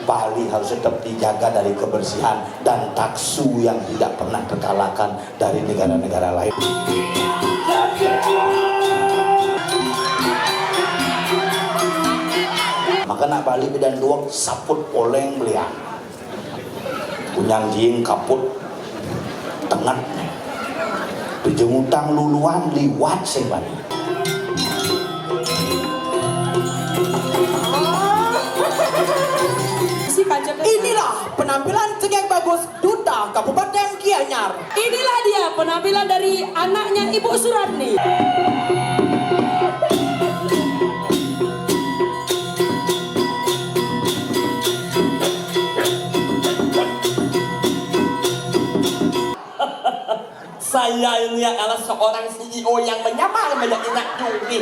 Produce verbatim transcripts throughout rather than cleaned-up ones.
Bali harus tetap dijaga dari kebersihan dan taksu yang tidak pernah terkalahkan dari negara-negara lain. Maka nak Bali bidan duweg saput poleng belian. Punyang jing kaput tenget. Pijengutang luluan liwat sing bani. Inilah penampilan Cengeng Bagus, Duta Kabupaten Gianyar. Inilah dia penampilan dari anaknya Ibu Suratni. Saya ini adalah seorang C E O yang menyamar menjadi Nak Juri.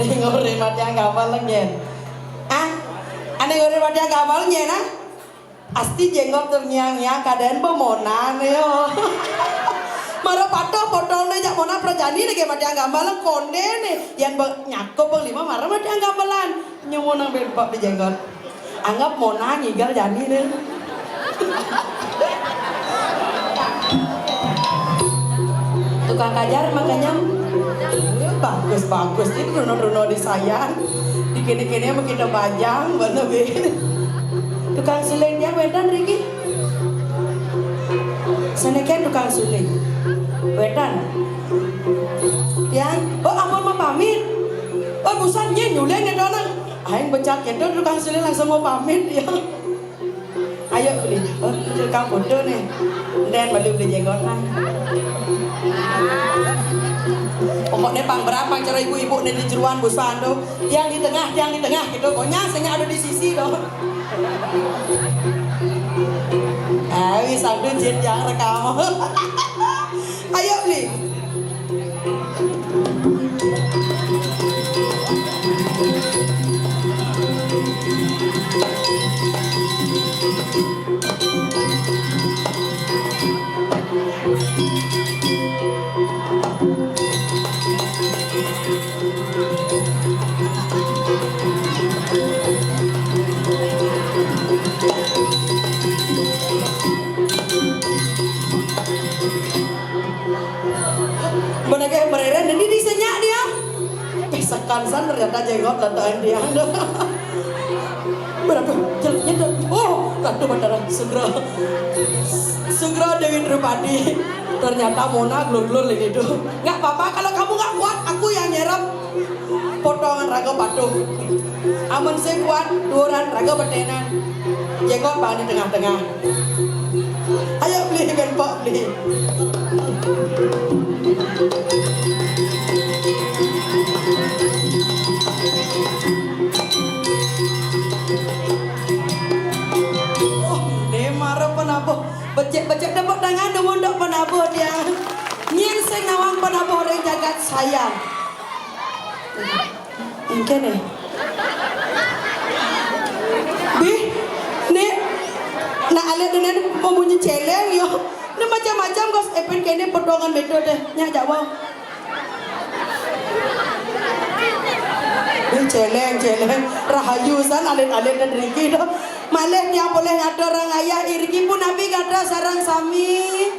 Ning ore mati kapal nyen. Ah, ane ore mati kapal nyen, ah? Asti jenggot terngiang-ngiang, kadén bemonan yo. Mara Potong ne jak mona prajani ne ke mati anggambalan konde ne. Yan ba nyakup bang lima mara mati anggambalan. Nyumun nang bempak di jenggot. Anggap mona ngigal jani ne. Tukang kajar makanya bagus-bagus ini runo-runo di saya. Dikini-kini sama kita bajang, bener be. Tukang suling dia wetan Riki. Sana kan tukang suling. Wetan. Tiang, oh ampun mau pamit. Oh busan nye nyuling itu anak. Aing becat gitu tukang suling langsung mau pamit ya. Ayo beli. Oh, tukang foto nih. Dan beli beli jenggot lah. Pokoknya pang berapa cara ibu-ibu nih di jeruan busan tuh. Tiang di tengah, tiang di tengah gitu. Pokoknya sehingga ada di sisi tuh. Ah, bisa tuh jin yang rekam. Ayo beli. Menegak mereren ini disenyak dia. Eh, sekansan ternyata jenggot letaknya dia. Berapa? Jeleknya dah. Oh, Ratu Batara, segera. Segera Dewi Drupadi. Ternyata Mona glul-glul ini tuh. Nggak apa-apa kalau kamu nggak kuat, aku yang nyerap. Potongan raga patuh. Amun sing kuat, duuran raga betenan. Jenggot bang di tengah-tengah. Ayo beli bempok beli. Oh, ini marah penabuh. Becek-becek tepuk tangan dulu untuk penabuh dia. Nyen sing nawang penabuh ring jagat saya. Engke ne. Bih, ne, nak alit dene membunyi celeng yo. Ne macam-macam kos epen kene potongan beto deh. Nyak jak wau. Bih celeng, celeng. Rahayu san alit-alit dan riki do. Malih tiang polih ngatur rang ayah iriki pun abi gatra sarang sami.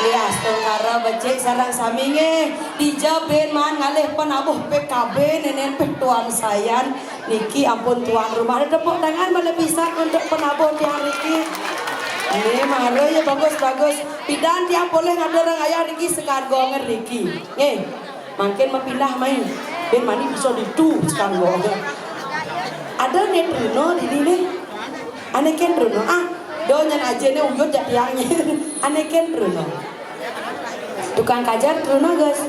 Nggih, astungkara becik sareng sami nggih. Dija ben maan ngalih penabuh P K B nenen peh tuan sayan. Niki ampun tuan rumah. Ada tepuk tangan malih pisan untuk penabuh tiang niki. Nggih, mara ya bagus, bagus. Pidan tiang polih ngatur rang ayah niki sekargo ngriki. Nggih. Mangkin mapindah mai. Ben mani bisa ditu sekargo. Ada ne Truna dini ne. Ane ken Truna. Ah, do nyan aja ne uyut jak tiang nyen. Ane ken Truna. Tukang kajar Truna, guys.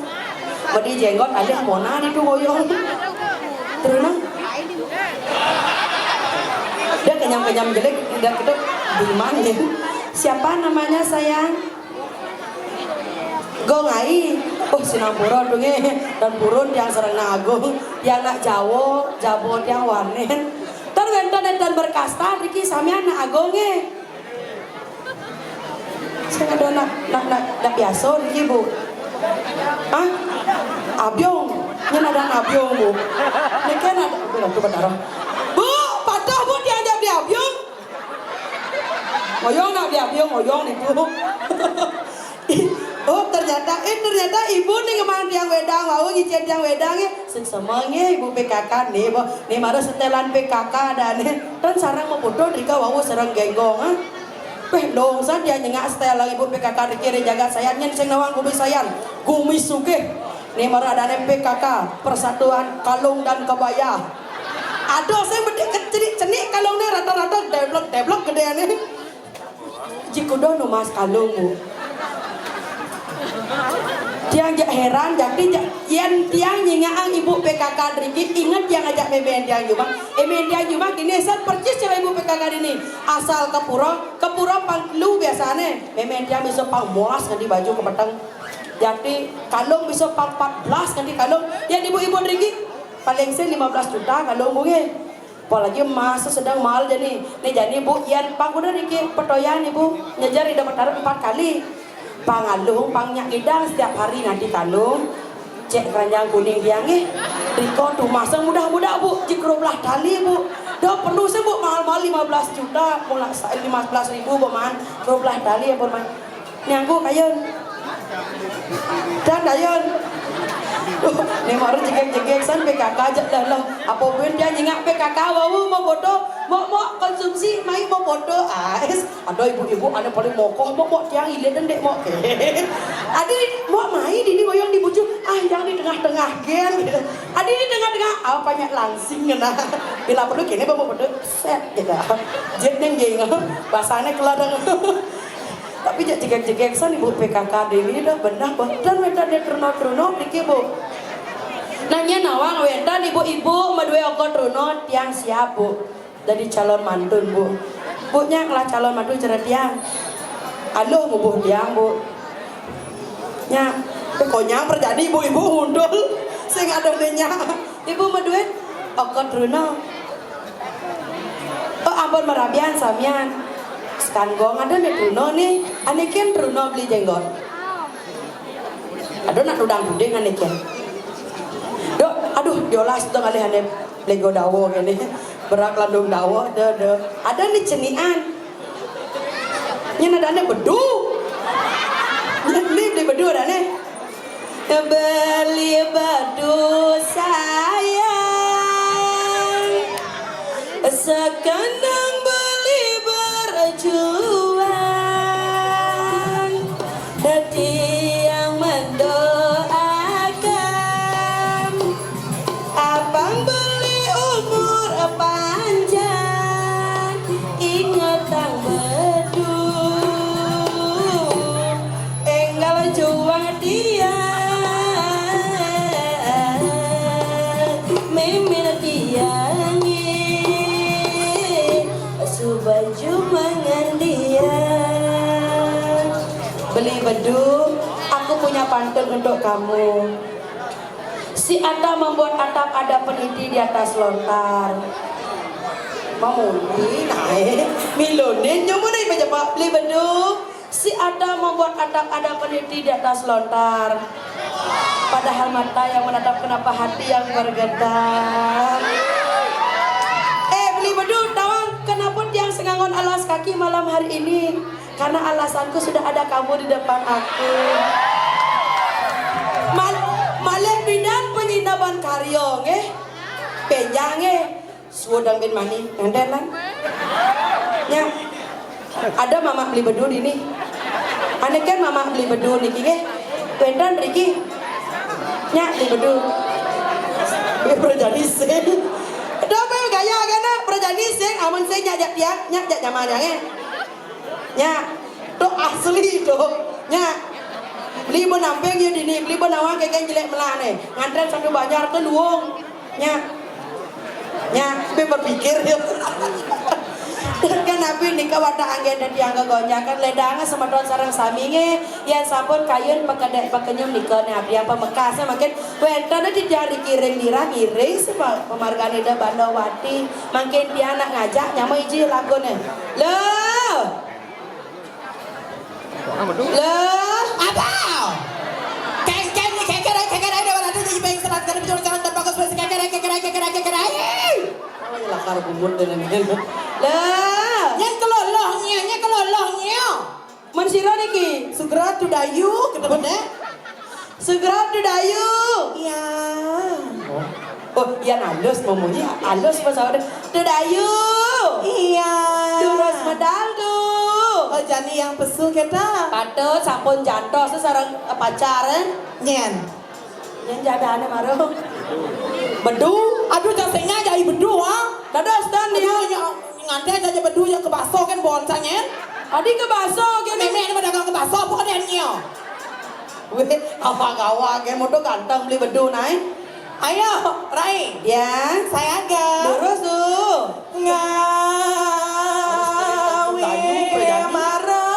Medi jenggot alih mona ditu ngoyong. Truna. Dia kenyam-kenyam jelek, dia kedok diman nyen. Siapa namanya sayang? Gong ai. Oh, sinampura tu nggih. Dan purun tiang sareng Nak Agung. Tiang nak Jawa, Jabo tiang wanen. Tur wénten énten berkasta niki samian Nak Agung nggih. Sing ada nak, nak, nak, nak biasa niki, Bu. Hah? Abyung. Nyen ada abyung, Bu. Niki nak, Bu, patuh, Bu, tiang jak beli abyung. Ngoyong nak beli abyung, ngoyong niku. Oh, ternyata, eh, ternyata ibu nih kemarin tiang wedang, wau ngicén tiang wedang ya. Seksama nggih ibu P K K nih, Bu. Nih mara setelan P K K ada nih. Dan sareng maputra drika wau sareng genggong, ah. Wéh, dong san dia nyengak setel lagi ibu P K K driki ring jagat sayan nyen sing nawang gumi sayan. Gumi sugih. Nih mara ada nih P K K, Persatuan Kalung dan Kebaya. Aduh, saya mesti cenik-cenik kalung nih rata-rata deblok-deblok gedé nih. Ji kuda numas kalung, Bu. Tiang jak heran, jati jak, yén tiang nyingakang ibu P K K driki, inget tiang ajak mémén tiang jumah. Eh, mémén tiang jumah kini san persis cara ibu P K K dini. Asal ka pura, ka pura pang telu biasané. Mémén tiang bisa pang molas nganti baju kepeteng. Jati kalung bisa pang empat belas nganti kalung. Yén ibu-ibu driki, paling sing lima belas juta kalung, Bu, nggih. Apalagi emas sedang mahal jani. Nih jani, Bu, yan pang kuda niki petoyan Ibu nyejar Ida Betara empat kali. Pang Aluh, pang nyak ngidang setiap hari nganti tandung. Cek keranjang kuning tiang nggih. Riko tumasang mudah-mudah, Bu, jik dua belas tali, Bu. Dah penuh sih, Bu, mahal-mahal lima belas juta, mula sa-, lima belas ribu, Bu, man. Dua belas tali, ampun, man. Nyanggu kayun. Dan kayun. Duh, ni mau jegek-jegek san P K K aja dah lah. Apa pun dia nyingak P K K, wau mau foto, mau, mau konsumsi, mai mau foto. Ah, es. Ada ibu-ibu, ada paling mokoh, mok, mok, tiang ilit dan dek, mok. Adi, mok, mai, dini ngoyong di bucu, ah, yang di tengah-tengah, gen, gitu. Adi di tengah-tengah, apa nyak langsing, kena. Bila perlu, kini, bawa bodoh, set, gitu. Jet neng jeng, basahnya keladang. Tapi jak jegek-jegek, san ibu P K K dini dah, benar, bah. Dan minta dia terno-terno, dikit, Bu. Nanya nawang, wetan ibu-ibu, madue oko terno, tiang siap, Bu. Jadi calon mantun, Bu. Bu, nya ngelah calon mantun cara tiang. Aluh ngubuh tiang, Bu. Nya, konyang terjadi ibu-ibu hundul. Sing ada nya. Ibu maduit, okot Truno. Oh, ampun marabian samian. Sekanggong ada nih Truno nih. Anikin Truno beli jenggot. Aduh, nak tudang tuding ane ken. Dok, aduh, diolas tu ngalih ane lego dawo kene. Berak landung dawo, de, de. Ada ni cenian. Nyen ada ane bedu. Nyen ni beli bedu ada ane. Beli bedu sayang. Sekandang beli berjuang, dadi yang mendoakan, abang beli umur panjang, inget tang bedu. Enggal juang tiang, mimin tiang, suba jumangan tiang. Beli bedu, aku punya pantun untuk kamu. Si Ata membuat atap ada peniti di atas lontar. Mamundi naik, milunin, nyoba naik baca, Pak. Beli bedu. Si Ata membuat atap ada peniti di atas lontar. Padahal mata yang menatap, kenapa hati yang bergetar? Eh, beli bedu, tawang, kenapa tiang sengangon alas kaki malam hari ini? Karena alasanku sudah ada kamu di depan aku. Mal-, malih pidan penyinaban karyo, nggih. Penjang, nggih. Suud dang bin mani, nganten lan. Nya. Ada mamak beli bedu dini. Ane kan mamak beli bedu niki nggih. Wénten riki. Nya beli bedu. Nggih, prajani sing. Ada apa gaya kene? Prajani sing, amun sing nya jak tiang, nya jak jamaah nggih. Nya. Tuh asli tuh. Nya. Beli benamping ya dini, beli benawang kagén jelek melane. Nganten satu banjar tuh luung. Nya. Nya, tapi berpikir ya. Kan napi nika wadah anggé dadi angga gonjakan ledang semeton sareng sami nggih. Yén sampun kayun pekedek pekenyum nika nih abdi apa mekasnya makin wénten di jari kiring dirah ngiring si pa-, pemargane da Bandawati. Mangkin tiang nak ngajak nyama iji lagune. Lho. Lah, apa? Kengkeng ni kengkeng ai, kengkeng ai, dah berada di ibeng serat kali bicara jalan tanpa kos besi kengkeng ai, kengkeng ai, kengkeng ai, kengkeng ai. Oh, ya lakar bungut dengan ini. Lah. Nyén keloloh nya, nyén keloloh nya. Mun sira niki, Sugra Tudayu, kita bener. Sugra Tudayu. Iya. Oh, oh, iya halus ngomongnya, halus pas awalnya. Tudayu. Iya. Durus medal tu. Oh, jani yang pesu kita. Patut sampun jantos sareng, eh, pacar, eh? Nyén. Nyén jadane maro. Bedu. Aduh, cak sing nya jai bedu, ah. Dados dan dia. Aduh, nya, nganten aja bedu nya kebaso kan bonsa nyén. Adi kebaso kene. Mémé ada dagang kebaso apa kene nya? Wih, apa gawa ke motor ganteng beli bedu naik? Ayo, Rai. Ya. Saya agak. Lurus tuh. Ngawi marah.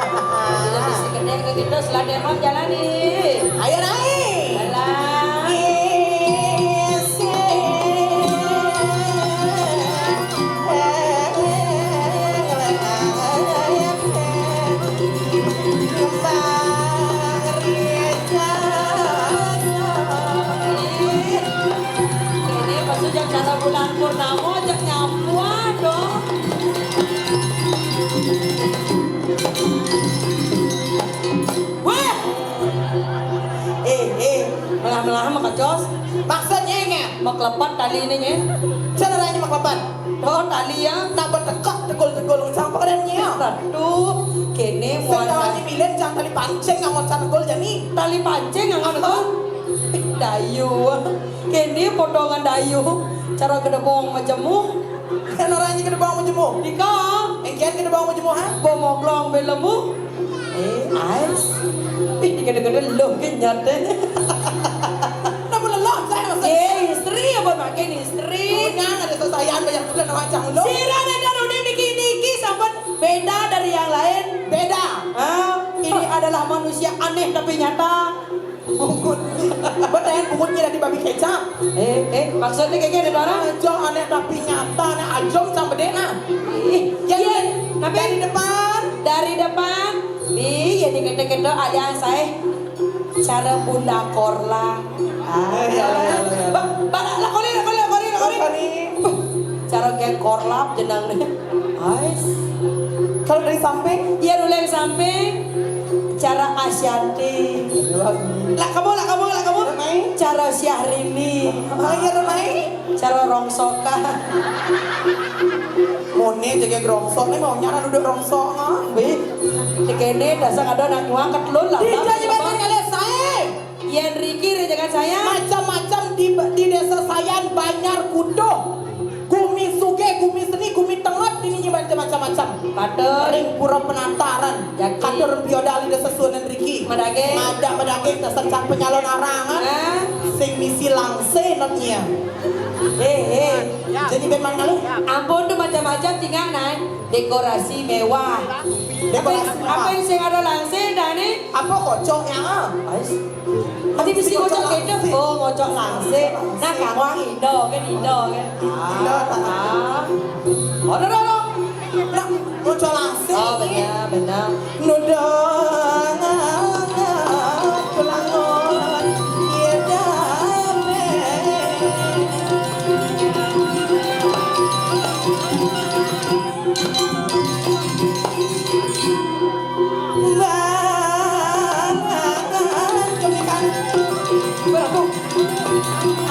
Jadi si gedé ke kita seladé mah jalani. Ayo, Rai. Jalan. Ini pas ujang cara bulan purnama, ajak nyapuan dong. Wah! Eh, eh, melah-melah mah kacos. Maksudnya ini? Maklepat tali ini, nya. Cara lainnya maklepat. Oh, tali ya. Nak bertekak tegul-tegul, cang pakai nya. Aduh, kéné muan. Sing tawani milen, cang tali pancing, ngangon cara tegul jani. Tali pancing ngangon tegul. Ih, dayu. Kéné potongan dayu. Cara gedebong majemuh. Kan orangnya gedebong majemuh. Dika. Engkian gedebong majemuh, ha? Bomoglong belemu. Eh, ais. Ih, dikede-kede lo kenyat deh. Kenapa lelah saya maksudnya? Ye, istri apa makin istri? Punya ada sesayan banyak juga nama cang lo. Sira dan Darudin niki-niki sampun beda dari yang lain. Beda. Ah, ini adalah manusia aneh tapi nyata. Bungut. Betul, bungutnya dari babi kecap. Eh, eh, maksudnya kayak gini, Dora? Aja aneh tapi nyata, aneh ajom sama dena. Ih, jadi, iya, tapi dari depan. Dari depan. Nih, jadi kete-kete alias saya cara Bunda Korla. Ah. Eh, ya, ya, ya, ya. Ba, ba, lakoni, lakoni, lakoni, lakoni. Lakoni. Cara kayak korlap jenang nih. Ais. Kalau dari samping? Iya, dulu yang samping. Cara Asyanti. Lah kamu, lah kamu, lah kamu. Cara Syahrini. Oh, iya, Rumai. Cara Rongsoka. Mone jaga rongsok nih, mau nyaran udah rongsok, ah. Wih, di kene dasar ada anak nyuang ketelun lah. Di jalan kalian saya. Yén riki réncangan saya. Macam-macam di, di Desa Sayan, Banjar Kutuh. Gumi sugih, gumi seni, gumi tenget, ini macam-macam. Katur. Ring pura penataran. Jaki. Katur piodal di Desa Sunan riki. Madaging. Madak madaging dasar cang penyalon arangan. Hah? Sing misi langse notnya. Eh, eh. Jadi memang lalu. Ampun tuh macam-macam tinggal naik. Dekorasi mewah. Dekorasi apa mewah. Apa yang sing ada langse dah nih? Apa kocoknya? Ais. Tadi mesti ngocok kecap. Oh, ngocok langsé. Nah, kamu Indo kan, Indo kan. Indo, tak. Ah. Oh, no, no, no. Nah, ngocok langsé. Oh, benar, benar. Nudang, pulang, iya, damai.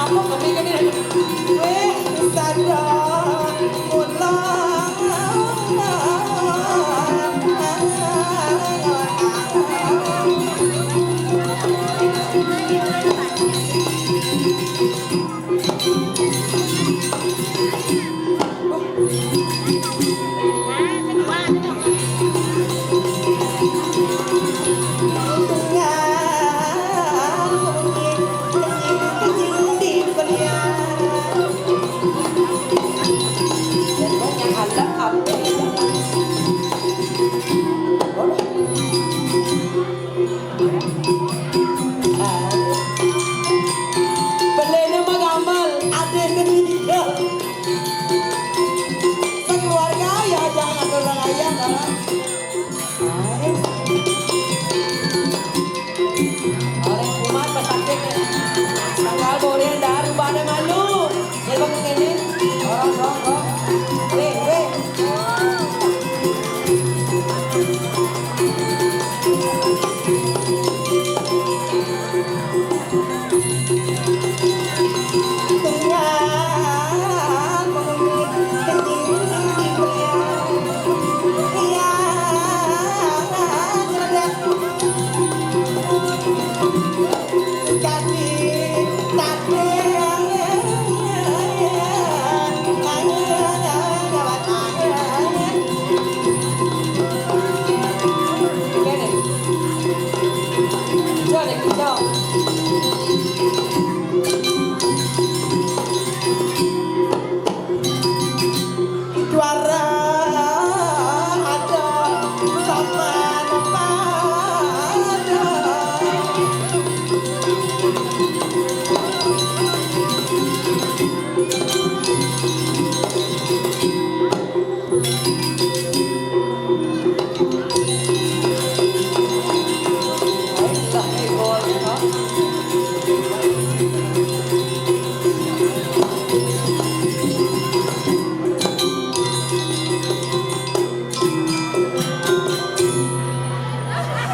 Aku kepikir ini. Weh, sadar pulang.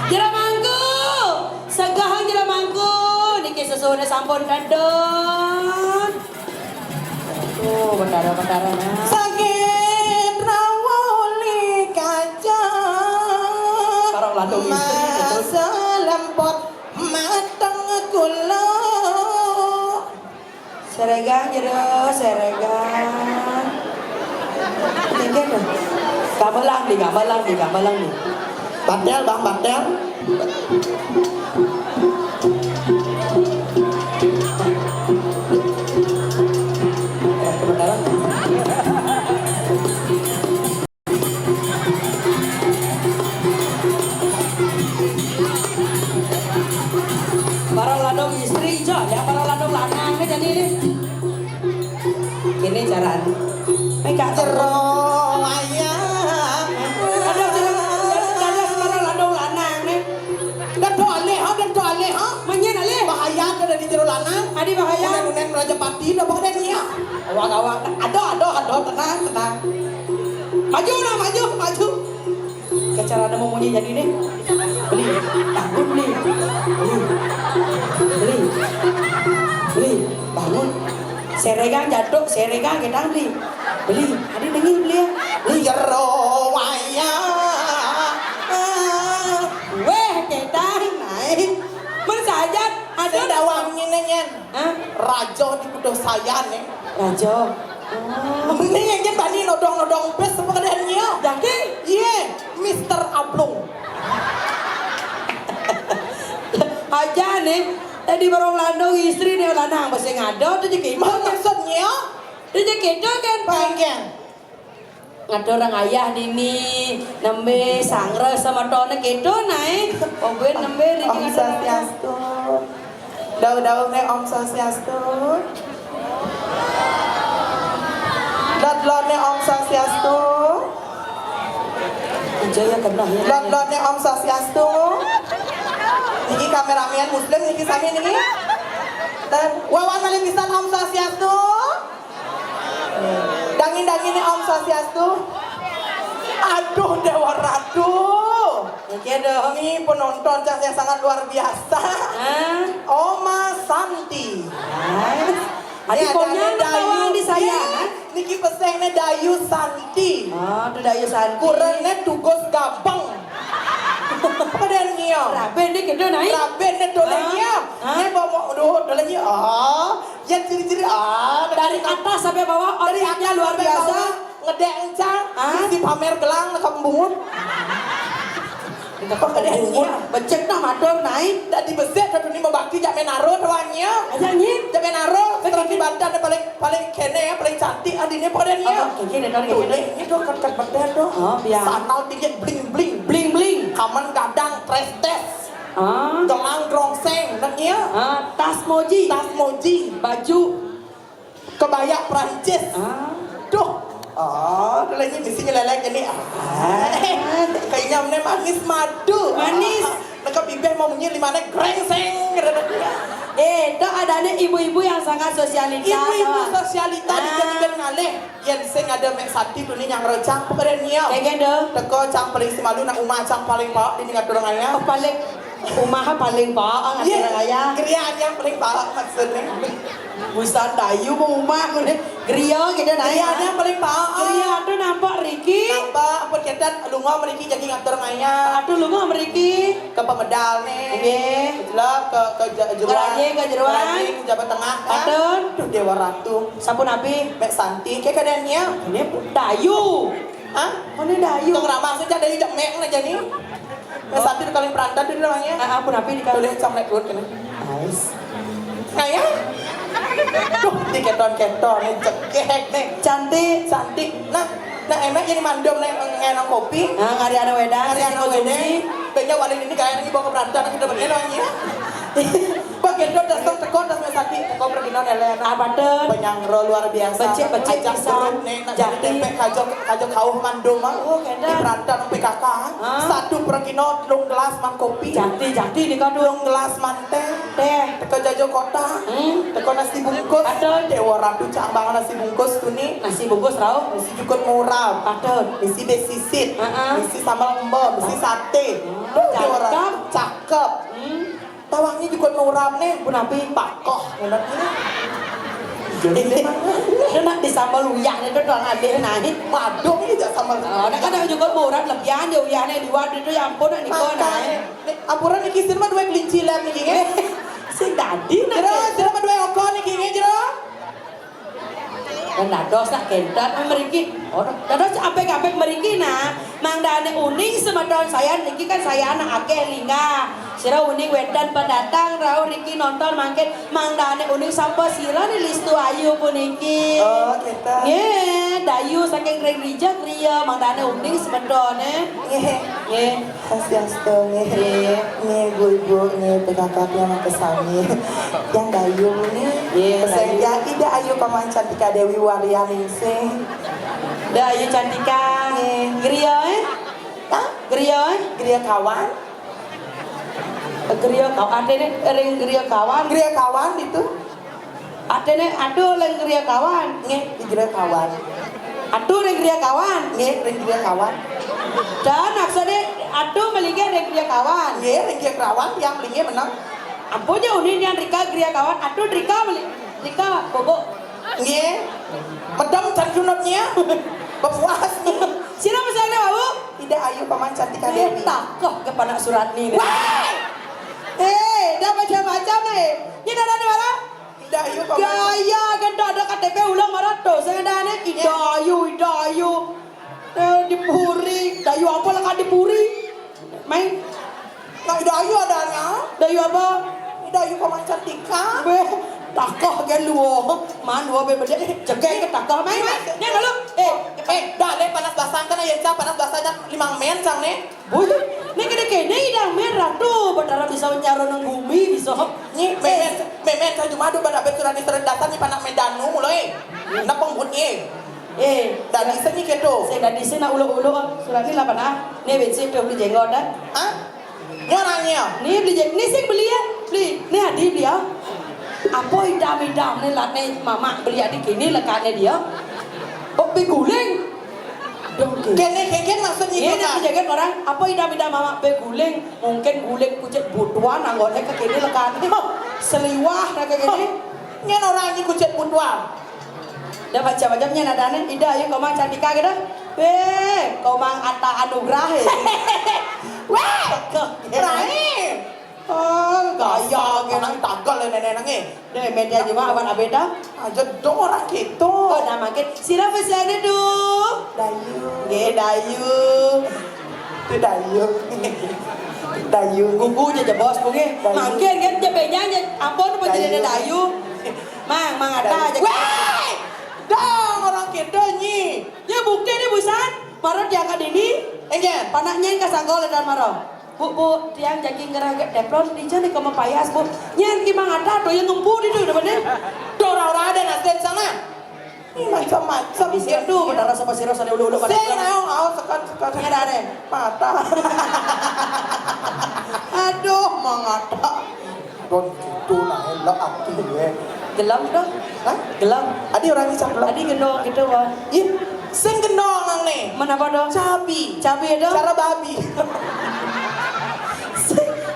Jero mangku, segahang jero mangku, niki sesuhune sampun kedon. Tuh, betara-betara nah. Sakit rawoli kaca. Parang landung istri, betul. Selempot mateng kula. Seregang jero, seregang. Nggih, nggih. Gamelan nih, gamelan nih, gamelan nih. Batel, Bang, batel. Eh, kebenaran. Para landung istri, ijo, ya, para landung lanang nih jadi nih. Ini carane. Mek gak jero wayah. Ada jero, ada para landung lanang nih. Dah do alih, ha, dah do alih, ha. Menyen alih. Bahaya tuh dari jero lanang. Adi bahaya. Unen-unen Raja Pati, dah bahaya dia. Awak-awak. Aduh, aduh, aduh, tenang, tenang. Maju nah, maju, maju. Ke cara ada mau munyi jadi nih. Beli, bangun beli. Beli. Beli. Beli, bangun. Seregang jatuh, seregang gedang beli. Beli, adi dengin beli ya. Beli jero wayah. Weh, gedang naik. Men sajat, ada sing dawang ngene nyen. Hah? Raja di Kudo Sayan nih. Raja. Oh. Ini yang bani nodong-nodong bes apa keadaannya? Jaki? Iya, Mister Ablung. Aja nih, tadi barong landung istri nih lanang masih ngado tuh jadi. Maksudnya? Tuh jadi kan. Pengen. Ngatur orang ayah dini, nembe sangre sama tone gitu nae. Oben nembe di Om Swastiastu. Daun-daun ne Om Swastiastu. Dot-dot ne Om Swastiastu. Aja ya kena ya. Dot-dot ne Om Swastiastu. Niki kameramen muslim niki sami niki. Dan wawan malih pisan Om Swastiastu. Dangin-dangin nih Om Swastiastu. Aduh Dewa Ratu. Oke dong. Ini penonton yang sangat luar biasa. Hah? Oma Santi. Nice. Adi pokoknya ada Dayu di saya, kan? Niki pesengnya Dayu Santi. Oh, tuh Dayu Santi. Kurangnya tugas gabeng. Pada nih. Raben deh gitu naik. Raben deh dolehnya. Hah? Ini bawa, aduh, dolehnya. Oh. Ya ciri-ciri ah dari atas sampai bawah dari atas luar biasa. Ngedek encang, ah? Isi pamer gelang ke pembungut. Kita kok ada pembungut. Becek nah matur naik. Dak dibesek ke dunia membakti jak menaro tuannya. Aja nyit. Jak menaro. Setelah di Banten paling paling kene ya paling cantik adine pada dia. Oke kene kan kene. Ini tuh kan kan pada tuh. Oh biar. Sandal tinggi bling bling. Bling bling. Kaman gadang tres tes. Ah. Gelang grongseng, nak iya. Ah, tas moji. Tas moji. Baju. Kebaya Prancis. Ah. Duh. Oh, ada lagi misi nyelelek ini. Ah. Kayaknya mana manis madu. Manis. Ah. Nak bibir mau munyi lima nek grengseng. Eh, itu adanya ibu-ibu yang sangat sosialita. Ibu-ibu sosialita di ngalih. Yen sing ada Mek Santi tuh nih yang recang pokoknya nih. Kayak gitu. Teko cang paling si malu nak umah cang paling pawak di ngatur ngaya. Oh, paling umah paling pawak ngatur ngaya. Kriya yang paling pawak maksudnya. Busan dayu mau umah ngene. Griya gitu nah. Kriya yang paling pawak. Kriya tuh nampak Riki. Nampak apa kita lunga meriki jadi ngatur ngaya. Aduh lunga meriki. Ke pemedal nih. Nggih. Jelas ke ke jeruan. Ngerajing ke jeruan. Ngerajing Jabat Tengah kan. Aduh. Duh Dewa Ratu. Sampun abi. Mek Santi kayak keadaannya. Ini dayu. Hah? Mana dayu? Tong ramah saja dayu jak mek aja nih. Mek Santi udah kalian perantan tuh namanya. Ah, ampun abi di tulis sampai turun kena. Nice. Kayak tuh di keton-keton nih cekek nih. Cantik. Cantik. Nah, nah emek jadi mandom nih ngenang kopi. Nah, ngari anak wedang. Ngari anak wedang. Banyak wali ini kayak ini bawa ke perantan kita pakai namanya. Pak Gendro datang teko tas mesaki teko perginan Elena. Apa tuh? Penyangro luar biasa. Becik-becik ajak pisan. Perut nih nak jadi tempe kajo kajo kauh mandom ah. Oh, Gendro. Di perantan P K K. Hah? Satu pergino lung gelas man kopi. Jati jati di kado. Lung gelas man teh. Teh. Teko jajo kota. Hmm. Teko nasi bungkus. Aduh. Dewa Ratu cak banget nasi bungkus tuh nih. Nasi bungkus rauh. Nasi jukut murah. Aduh. Nasi besisit. Heeh. Nasi sambal embo. Nasi sate. Hmm. Tuh Dewa Ratu. Cakep. Kep. Hmm. Tawangnya juga nurap nih. Punapi? Pakoh. Enak nih. Jadi, dia nak disambal uyah nih, tuh, tuang adih naik. Madung ini jak sambal. Oh, nak kadang juga murah, lebihan dia uyahnya di wadah itu, ya ampun, nak nikah. Makanya. Naik. Nih, ampuran nih, kisin mah dua kelinci lah nih, gini. Sing dadi, nak. Jero, jero mah dua oko nih, gini, jero. Dan dados nak kentat mriki. Oh, dados apik-apik mriki, nah. Mangdane uning semeton saya niki kan saya anak akeh linggah. Sira uning wénten pendatang rauh riki nonton mangkin mangdane uning sapa sira ni Listu Ayu puniki. Oh, kita. Nggih, Dayu saking Ring Rijek griya mangdane uning semetone. Nggih. Nggih. Swastiastu, nggih. Nggih. Nggih, Bu, Ibu, nggih, P K K P yang kesami. Yang Dayu, nggih. Nggih, Dayu. Pesenja Ida Ayu Paman Cantika Dewi Waryaningsih. Ida Ayu Cantika. Nggih. Griya, eh? Hah? Griya, eh? Griya kawan. Griya kawan, artine ring griya kawan. Griya kawan itu. Artine, aduh, ring griya kawan. Nggih, di griya kawan. Aduh, ring griya kawan. Nggih, ring griya kawan. Dan maksudnya, aduh, melinggih ring griya kawan. Nggih, ring griya kawan, yang melinggih menang. Ampun ya, unin yang Rika griya kawan. Aduh, Rika meli-, Rika bobo. Nggih. Medem can junutnya. Bepuas nih. Sira pesennya, Bu? Ida Ayu Paman Cantika Dewi. Eh, takoh ke panak surat nih. Wah! Eh, dah macam-macam nih. Ini dah ada mana? Ida Ayu, Pak. Gaya kan tak ada K T P ulang marah tuh. Saya dah nih, Ida Ayu, Ida Ayu. Eh, dipuri, Dayu apa lah kan dipuri? Main. Nah, Ida Ayu adanya. Dayu apa? Ida Ayu Paman Cantika. Beh, takoh kan lu. Man, lu beh beda. Jaga ke takoh, main, main. Ni dulu. Eh, eh, dah, leh, panas basah kan, ya, Cang, panas basahnya lima men, Cang, nih. Bui, nek kene-kene idang merah tuh, Betara bisa nyaro nang bumi, bisa. Ni, memen, memen, saya cuma ada berapa curani seret dasar ni panak medanu mulai. Napa ngut ni? Eh, dadi seni keto. Saya dadi seni nak uluk-uluk, surat ni lah panak. Ni bensin tu beli jenggot dah. Hah? Ni orangnya? Ni beli jeng-, ni sing beli ya? Beli, ni adi beli ya? Apa idam-idam ni lah ni mamak beli adik ini lekatnya dia? Kok beli guling? Dong, kene, kene maksudnya. Ini kan? Aku jaga orang, apa idam-idam mamak beli guling? Mungkin guling kucit butuan, anggotnya ke kene lekatnya. Seliwah, kayak gini. Nyen orang ini kucit butuan. Dah macam-macamnya nadane, Ida, ayo, Komang Cantika gitu. Weh, Komang Atta Anugrah, eh. Weh, Rahim. Oh, gaya gitu. Nang tagal, eh, nenek nang, eh. Deh, media juga awan abeda. Aja dong orang gitu. Oh, nama ke. Sira pesennya tuh. Dayu. Nggih, Dayu. Itu Dayu. Dayu. Gugu aja jebos, Bu, nggih. Dayu. Mangkin kan jebenya aja. Ampun, apa jadinya Dayu? Dayu. Mang, Mang Atta aja. Weh! Dong, orang gitu, Nyi. Ya, bukti nih, busan. Maro diangkat ini. Enggak. Panaknya yang kasangkol dan maro. Bu, Bu, tiang jagi ngeragak teflon, dija nih kamu payas, Bu. Nyen ki Mang Atta, tuh yang ngempu di tuh, bener. Tuh, orang-orang ada nasden sana. Ini macam-macam. Di situ, benar rasa pasir rasa ulu-ulu pada. Sing, ayo, ayo, sekat, sekat. Nggak ada, ada. Mata. Aduh, Mang Atta. Don gitu nah, elok ati ya. Gelem dong. Hah? Gelem. Adi orang isap gelem. Adi gendong gitu, Bang. Ih, sing gendong nang nih. Mana apa dong? Cabi. Cabi ya dong? Cara babi.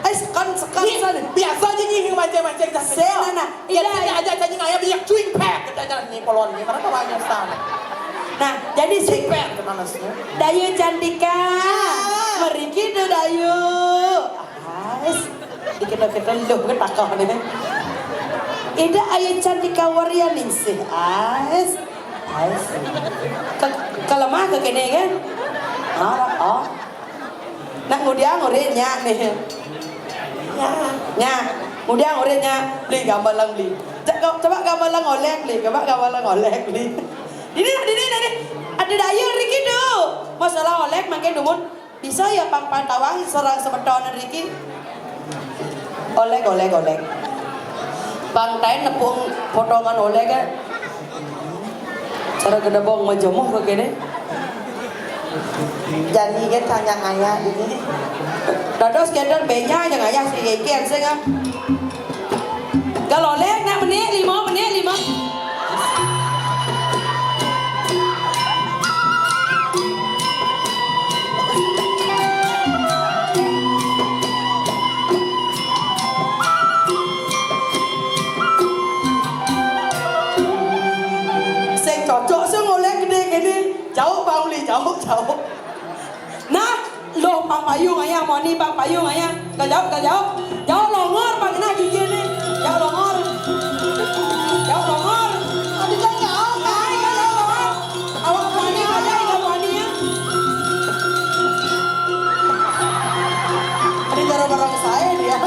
Eh, sekan, sekan, ih, sana. Biasa aja nih yang mancing-mancing. Sing, nah, nah. Ya, ida, sini aja, cacing ayam, dia cuing pek. Kita jalan nih, polon nih. Mana tuh banyak sana? Nah, jadi si cuing pek, kemana sih? Dayu Cantika. Ah. Meriki tuh, Dayu. Ais, dikit-dikit lu ke takah nih. Ida Ayu Cantika Waryaningsih, ais, ais. Ke, kelemah ke kene kan? Ah, oh. Nak ngudiang urin nyak nih. Ya. Nyak, ngudiang urin nyak. Beli gambar lang beli. Cak, kau coba gambar lang oleh beli. Coba gambar lang oleh beli. Ini, ini, ini. Ada daya Riki tuh. Masalah oleh makin dumun. Bisa ya pang pantawang seorang semeton riki? Oleh, oleh, oleh. Pang tain nepung potongan oleh kan. Cara gedebong majemuh ke kene. Jadi kan tanya ayah ini. Dados keder benya yang ayah si Yeken sing ah. Kalau oleh nak menit lima, menit lima. Payung ayah, moni pang payung ayah. Kajauh, kajauh. Jauh longor, pang kena gigi ni. Jauh longor. Jauh longor. Aduh, jauh, jauh. Ay, jauh longor. Awak moni aja, ikan moni ya. Ada cara barang saya dia.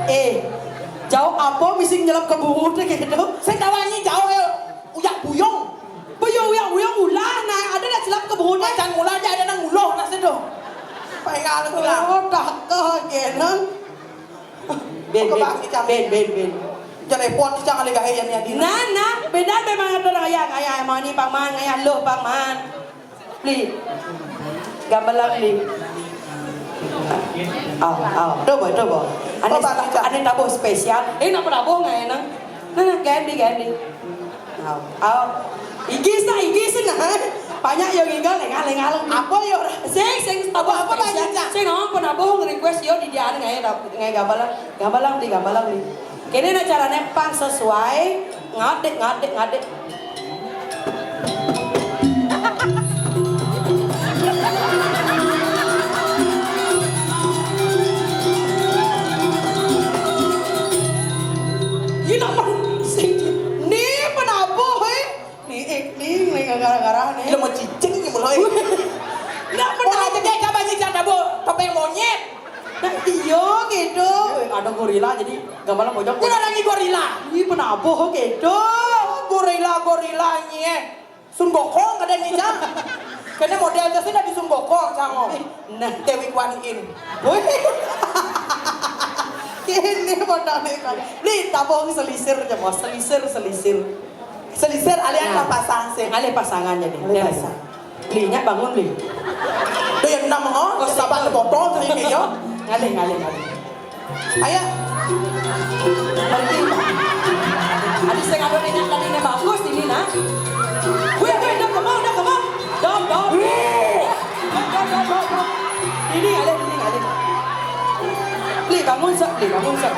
Eh, jauh apa misi nyelap ke buhut gitu? Saya tahu ni jauh ya. Uyak buyung. Buyung, uyak buyung ulah nah, ada nak selap ke buhut. Macan ulah aja ada nang uloh nah situ. Pengal ulah. Oh, dah ke genang. Bin, bin, bin, bin, bin. Jangan repot, jangan lega ya ni. Nah, nah, beda memang ada orang ayah, ayah moni pang man, ayah loh pang man. Li. Gambalang li. Aw, aw, coba, coba. Ane, ane tabuh spesial. Eh, nak penabuh ngai nang? Nah, ganti, ganti. Aw, aw. Igis nah, igis nah. Banyak yang tinggal, lengal, lengal. Apa yo? Sing, sing tabuh apa spesial. Sing nang penabuh request yo di dia ngai, ngai gambalang. Gambalang di, gambalang di. Kene nah carane pang sesuai. Ngadek, ngadek, ngadek. Ini apa? Sing. Ni penabuh, eh. Ni acting, ni gara-gara ni. Lama cicing ni mulai. Nak penabuh. Orang jadi kabar ni jangan tabuh topeng monyet. Nah, iya gitu. Eh, ada gorila jadi gambalang bojong. Udah lagi gorila. Ini penabuh gitu. Gorila, gorila ni eh. Sun Gokong kada ni cang. Kena model tu sih dari Sun Gokong cang oh. Nah, Dewi Kwan In. Woi. Ini modal ni kan. Ni tabuh selisir aja mas, selisir, selisir. Selisir alih apa pasang sih? Alih pasangan jadi. Alih pasang. Li, nyak bangun, Li. Tu yang enam oh, oh, sabar le botol tu yang yo. Ngalih, ngalih, ngalih. Ayo. Berhenti. Adi sing ada nyak tadi nyak bagus ini nah. Wih, wih, dah kemau, dah kemau. Dom, dom. Dom, dom, dom, dom, dom. Ini ngalih, ini ngalih. Li, bangun sek, Li, bangun sek.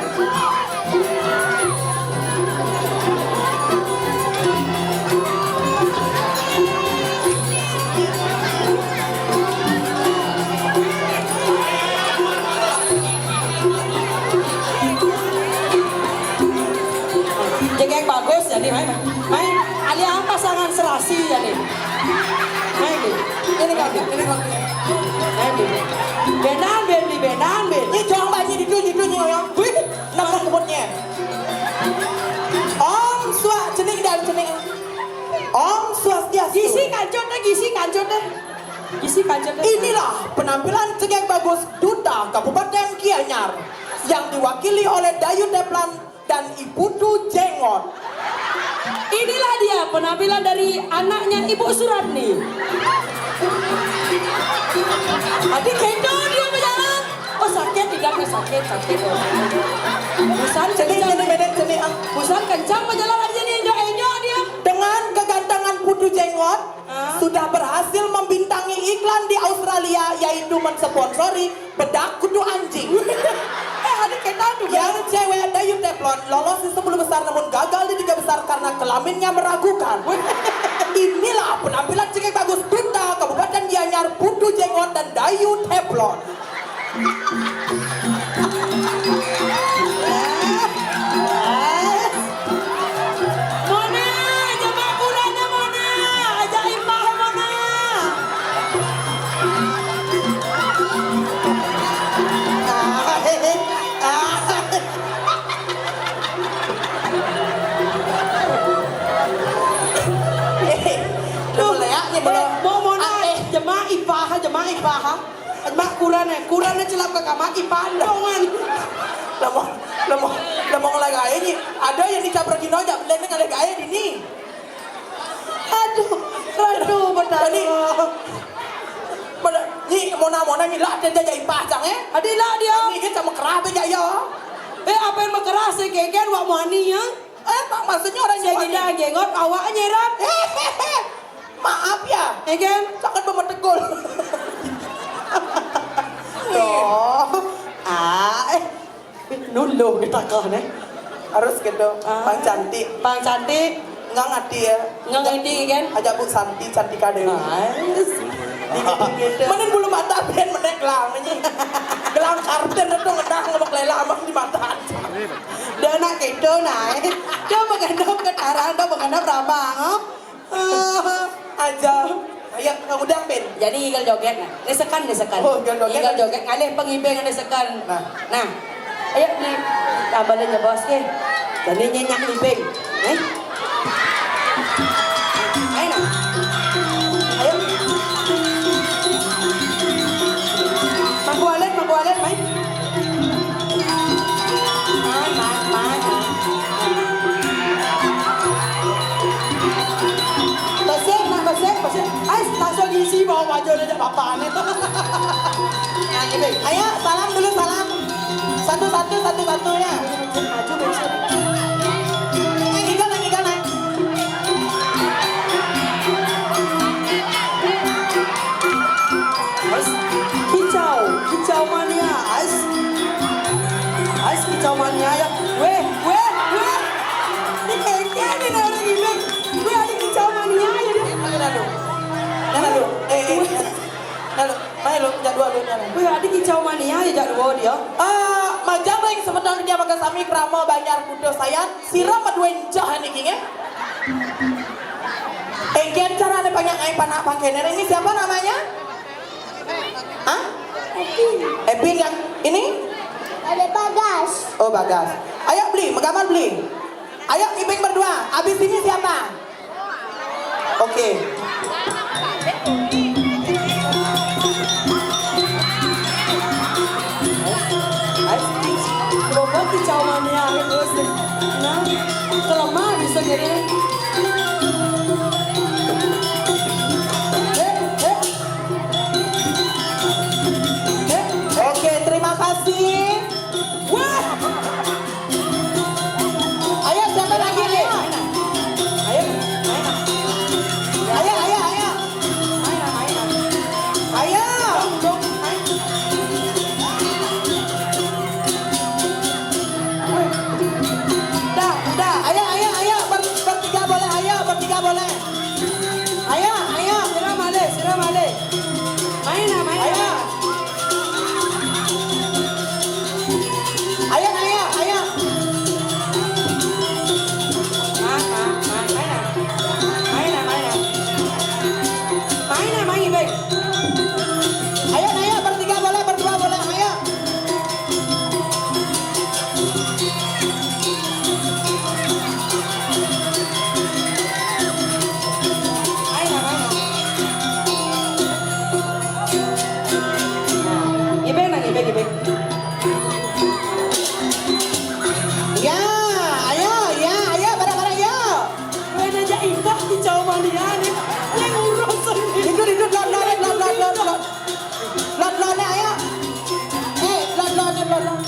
Jegeg bagus jadi mai. Mai, alih pasangan serasi jadi. Mai, ini kaki, ini kaki. Mai, benang, ben, di benang, ben. Ini jong banyak di tu, di tu, ni orang. Wih, nak kebutnya. Om Swa-, cening dan cening. Om Swastiastu. Gisi kancut deh, gisi kancut deh. Gisi kancut deh. Inilah penampilan Cegek Bagus Duta Kabupaten Gianyar yang diwakili oleh Dayu Teplan dan Iputu Jengot. Inilah dia penampilan dari anaknya Ibu Suratni. Adi kendo dia berjalan. Oh, sakit, tidak, sakit, sakit. Busan kencang. Busan kencang berjalan aja nih, enjok-enjok dia. Dengan kegantengan Putu Jengot, ah, sudah berhasil membintangi iklan di Australia, yaitu mensponsori bedak kutu anjing. Eh, ada kita tuh. Yang cewek Dayu Teflon lolos di sepuluh besar namun gagal di tiga besar karena kelaminnya meragukan. Inilah penampilan Cengeng Bagus Duta Kabupaten Gianyar, Putu Jengot dan Dayu Teflon. Mona, coba kulanya Mona, aja ipah Mona. Tuh, leak nih, belum. Mau Mona, jema ipah, jema ipah. Mak kurane, kurane celap ke kamar, ipah dongan. Lama, lama, lama ngelai gaya ni. Ada yang dicaprak Gino aja, lain ngelai gaya di ni. Aduh, aduh, betul. Tadi, mana, ni Mona, Mona ni lah, dia jadi ipah cang, eh. Adi lah dia. Ni dia sama kerah aja ya. Eh, apa yang mekerah si Gegen wak Moni ya? Eh, Pak, maksudnya orang saya tidak jengot, awak nyerap. Maaf ya. Eh, kan? Jangan bermetegul. Tuh. Ah, eh. Nuluh kita kah, neh. Harus gitu. Ah. Pang cantik. Pang cantik. Ngang ati ya. Ngang ati kan? Ajak Bu Santi cantik ada. Nice. Menen bulu mata pian menen gelang ni. Gelang kartun tu ngedah ngebak lela amang di mata. Dah nak gitu, nah. Dah mengenap ke tarang, dah mengenap rabang, oh. Aja. Ayo, kang udang, Pin. Jadi igal joget, nah. Desekan, desekan. Oh, igal joget. Igal joget, ngalih pengibing desekan. Nah. Nah. Ayo, ni. Tambah le nyebos ke. Jadi nyenyak ibing. Eh? Ayo, nah. Ayo. Mangku alit, mangku alit, mai. Mai, mai, mai, mai. Besik, nak besik, besik. Ais, langsung isi bawa baju dia, bapak ni. Nah, ini. Ayo, salam dulu, salam. Satu, satu, satu, satu, ya. Maju, besik. Yang ikan, yang ikan, naik. Ais, kicau, kicau mania, ais. Ais, kicau mania ya. Weh, weh, weh. Ini kayaknya nih orang ini. Weh, ada kicau mania ya dia. Mana lu? Mana lu? Eh, eh. Mana lu? Mana lu? Jadwal lu mana? Weh, ada kicau mania ya jadwal dia. Ah, majang ring semeton dia makan sami krama Banjar Kuta Sayan. Sira madue encah niki nggih. Engken carane panjang ai panak pangkene. Ini siapa namanya? Hah? Epin yang ini? Ada Bagas. Oh, Bagas. Ayo beli, megamar beli. Ayo ibing berdua. Habis ini siapa? Oke. Ais, coba kicau mania, terus. Nah, kelemah bisa jadi. Eh, eh. Eh, eh. Oke, terima kasih. Wah. Ayo, siapa lagi nih? Ayo, ayo, ayo. Ayo. Dah, dah. Ayo, ayo, ayo. Ber-, bertiga boleh, ayo, bertiga boleh. Ayo, ayo, sira malih, sira malih. Main lah, main lah. Ayo, ayo, ayo. Main, main, main, main lah. Main lah, main lah. Main lah, main, baik. Ayo, ayo, bertiga boleh, berdua boleh, ayo. Ibing nang, ibing, ibing. Ya, ayo, ya, ayo, barang-barang, ya. Wena jak indah kicau mania ni. Yang urus sendiri. Itu, itu, lon, lon, lon, lon, lon, lon. Lon, lon, ayo. Eh, lon, lon, lon, lon.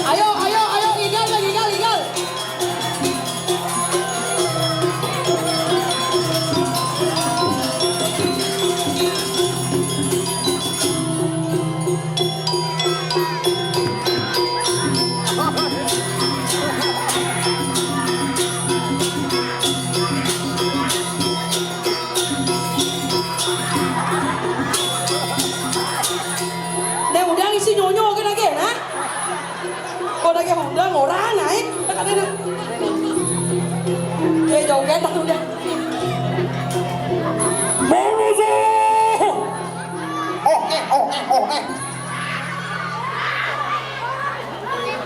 Ayo, ayo, ayo, igal, igal, igal. Nek udah ngisi nyonyo ke lagi, nah? Kok lagi udah ngorang, nah, eh? Eh, joget dah udah. Mengisi. Oh, eh, oh, eh, oh, eh.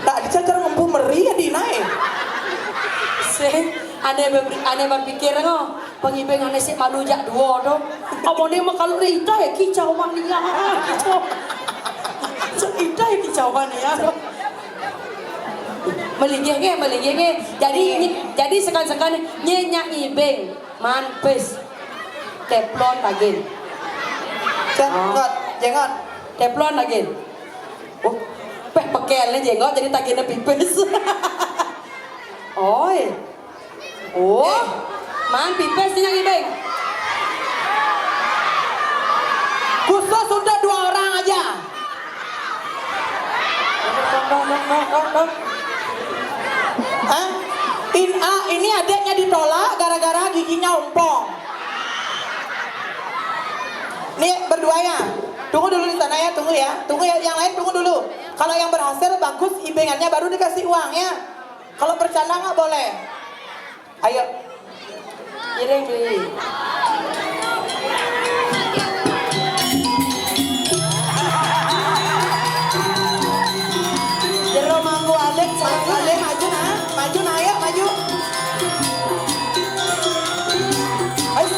Tak dicacar ngempu meri ya, Dina, eh. Sing, ane ber-, ane berpikir, ngo. Pengibing ane sik malu jak dua tu. Apa ni mah kalau Rita ya kicau mania. Kicau. Rita ya kicau mania. Melinggih ke, melinggih ke. Jadi, jadi sekan-sekan nyenyak ngibing. Man, pis. Teflon tagin. Jenggot, jenggot. Teflon tagin. Oh, peh pekel ni jenggot jadi taginnya pipis. Oi. Oh, man pipis ni nyang ibing. Khusus untuk dua orang aja. Hah? In, ah, ini adiknya ditolak gara-gara giginya ompong. Nih, berduanya. Tunggu dulu di sana ya, tunggu ya. Tunggu ya, yang lain tunggu dulu. Kalau yang berhasil, bagus, ibingannya baru dikasih uang ya. Kalau bercanda nggak boleh. Ayo. Iring, Dwi. Jero mangku alit, sareng kalih, maju nah, maju nah, ayo, maju. Ais.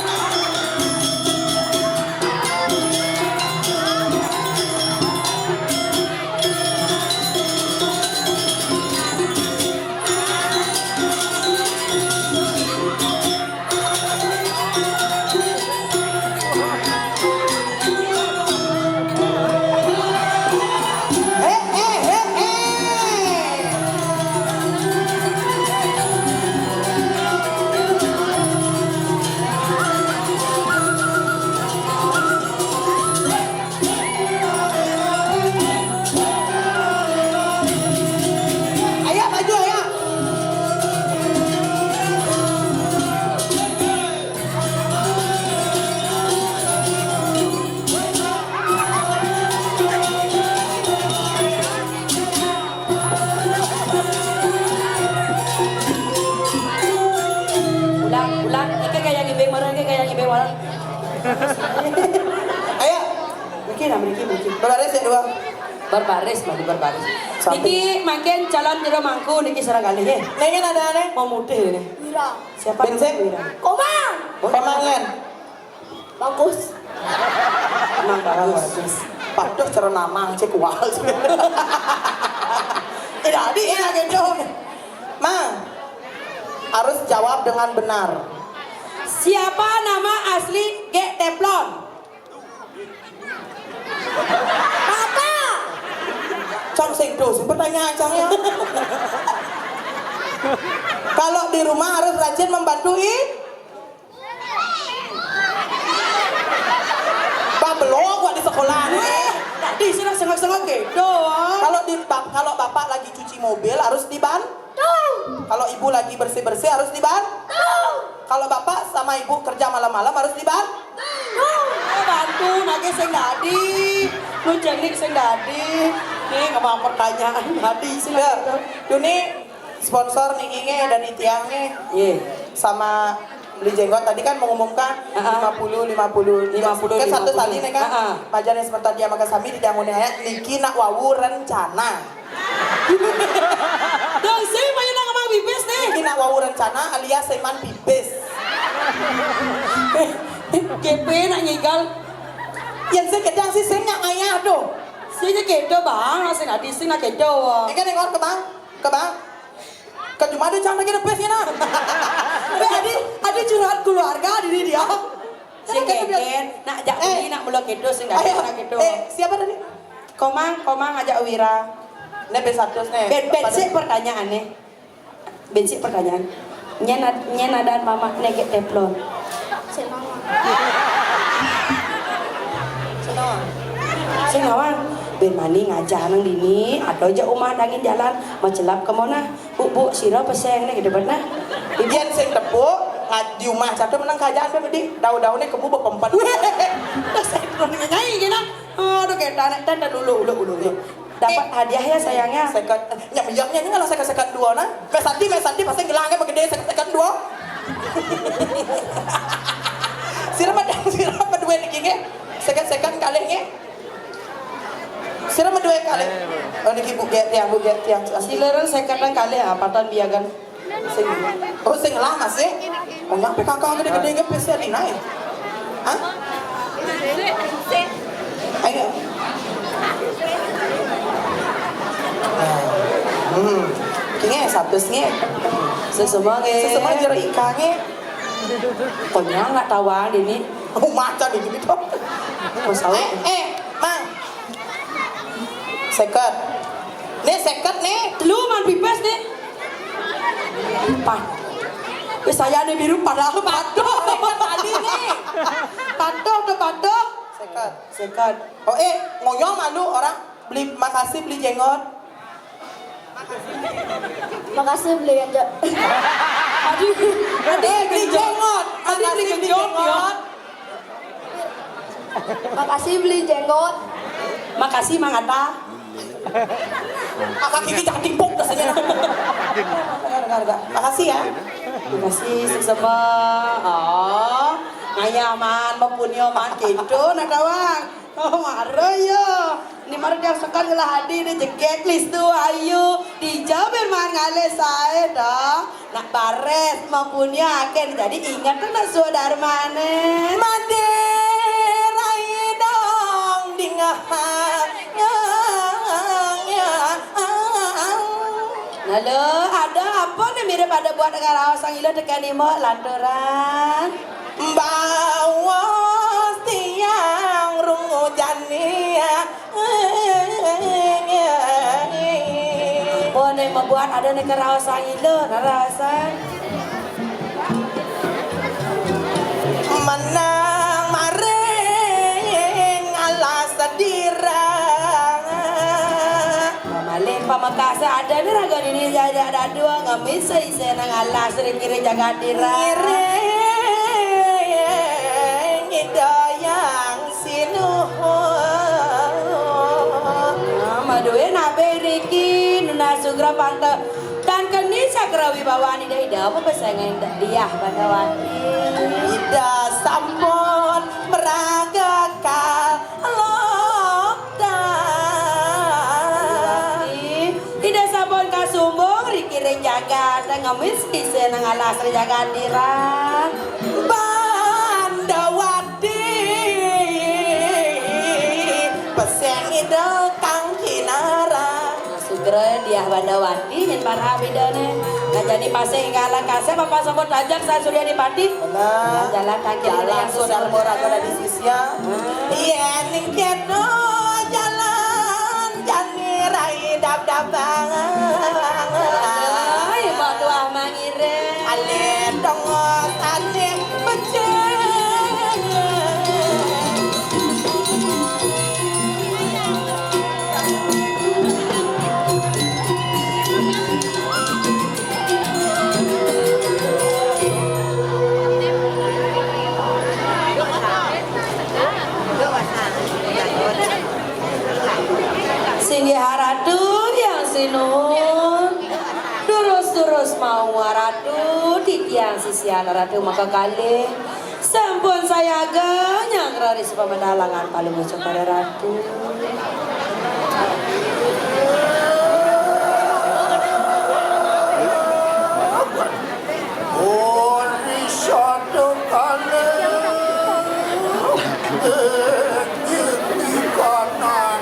Ayo, maju, ayo. Ulang, ulang. Iki kaya ngibing marang, iki kaya ngibing marang. Ayo. Mriki nah, mriki, mriki. Berbaris ya, dua. Berbaris, mari berbaris. Sampai. Niki mangkin calon jero mangku niki sareng kalih, nggih. Niki ada aneh. Mau muda ini. Wira. Siapa namanya Wira? Komang. Oh, Komang, Yan. Bagus. Komang bagus. Bagus. Patuh cara namang cek wal. Tidak ada ya gitu. Mang, harus jawab dengan benar. Siapa nama asli Gek Teflon? Bapak. Cang sing do, sing pertanyaan cang ya. Kalau di rumah harus rajin membantu i-, Babelo gua di sekolah nih. Weh, tadi sih lah sengok-sengok gitu. Kalau di bap-, kalau bapak lagi cuci mobil harus dibantu. Kalau ibu lagi bersih-bersih harus dibantu. Kalau bapak sama ibu kerja malam-malam harus dibantu. Oh, bantu, nage sing dadi. Lu jenik sing dadi. Nih, nggak mau pertanyaan tadi sih lah. Duni, sponsor niki nggih dari tiang nggih. Nggih. Sama beli jenggot tadi kan mengumumkan. Heeh. Lima puluh, lima puluh. Lima puluh, kan satu lima puluh. Tali nih kan. Heeh. Majan yang seperti dia makan sami di tiang unik ayat niki nak wawu rencana. Dong sih, payu nak ngomong pipis nih. Niki nak wawu rencana alias seman pipis. G P nak ngigal. Yang saya kedang sih saya nyak ayah tuh. Sing kedo, Bang, sing adi sing nak kedo. Enggak nengok ke Bang, ke Bang. Ke cuma ada cang lagi pes ya nah. Tapi adi, adi curhat keluarga diri dia. Sing keken, nak jak beli, nak mula kedo, sing adi nak kedo. Eh, siapa tadi? Komang, Komang ajak Wira. Ini ben satu nih. Ben, ben sik pertanyaan nih. Bensik pertanyaan. Nyen ad-, nyen adaan mamak nege teflon. Sing nawang. Sing nawang. Sing nawang. Ben mani ngajah nang dini, atau aja umah dangin jalan, macelap ke mona. Bu, bu, sira peseng nege debat nah. Yen sing tepuk, nga-, di umah satu menang kajaan be bedi. Daun-daunnya kemu bepempat. Terus saya turun nyai gini. Aduh, kayak tanek, tanek dulu, dulu, dulu, dulu. Dapat hadiah ya, sayangnya. Seket, nya meyaknya ni kalau seket-seket dua nah. Mek Santi, Mek Santi pasti ngelangnya begede seket-seket dua. Sira mah, sira mah dua niki nggih. Seket-seket kalih nggih. Sira mah dua kalih. Oh, niki Bu Gek tiang, Bu Gek tiang. Silaran seket kalih, ah, patan biagan. Sing, oh, sing lah masih. Oh, nyampe kakak gede-gede nggak pesen ini naik. Hah? Ayo. Nah. Hmm. Kini satu nge. Sesama nge. Sesama jero ikan nge. Konyol nggak tawa ini. Oh, macan ini gitu. Mas Awi. Eh, eh, Mang. Seket. Nih, seket nih. Lu man pipes nih. Empat. Wis saya nih biru padahal patuh. Tadi nih. Patuh tuh patuh. Seket, seket. Oh eh, ngoyong malu orang beli makasih beli jenggot. Makasih beli aja. Aduh, eh beli jenggot. Makasih beli jenggot. Makasih beli jenggot. Makasih Mang Ata. Kakak gigi jangan timpuk rasanya. Makasih ya. Makasih sesama. Oh, ngayah man, mapunyo man gitu, nak tawang. Oh, mara yo. Ni mara dia sekat ngelah adi di jegek listu ayu. Dijawab man ngalih sae dah. Nak bares mapunyo aken jadi ingat nak suah darmane. Made rai dong dingah. Nah lo, ada apa nih mirip ada buat dengan raos sang ilo tekan imo lanturan. Bawas tiang rungu jania. Apa nih membuat ada nih keraosan ilo, keraosan. Menang maring alas dirang. Pamalin pamekase ada ni raga dini jajak dadua ngemis seise nang alas ring kiri jagat dira. Ngiring Ida Yang Sinuhun. Nah, madue nabe riki nuna sugra panta tan keni sakra wibawan Ida Ida apa pesengan Diah Bandawati. Ida sampun meraga kal Ida sabon kasumbung ri kiring jagat, ngemis ise nang alas ri jagat diran. Bandawati, peseng ida kang kinara. Sugra diah Bandawati nyen para abidane. Nah, jadi paseng inggalan kasep apa sabon tajak Sang Surya Dipati. Nah, jalan kaki jalan yang sosial sudah moral ada di Sia. Yén kéto jalan jani rai dab-dabang. Ai, Mbok Tuah mangiring. Alé tongos ané becik. Singgih Ratu Hyang Sinuhun, durus-durus mawa Ratu, titiang sisian Ratu makakalih. Sampun sayaga nyanggra ri sapamadalangan Palungguh Cokor Ratu. Ori satu kali di kanan.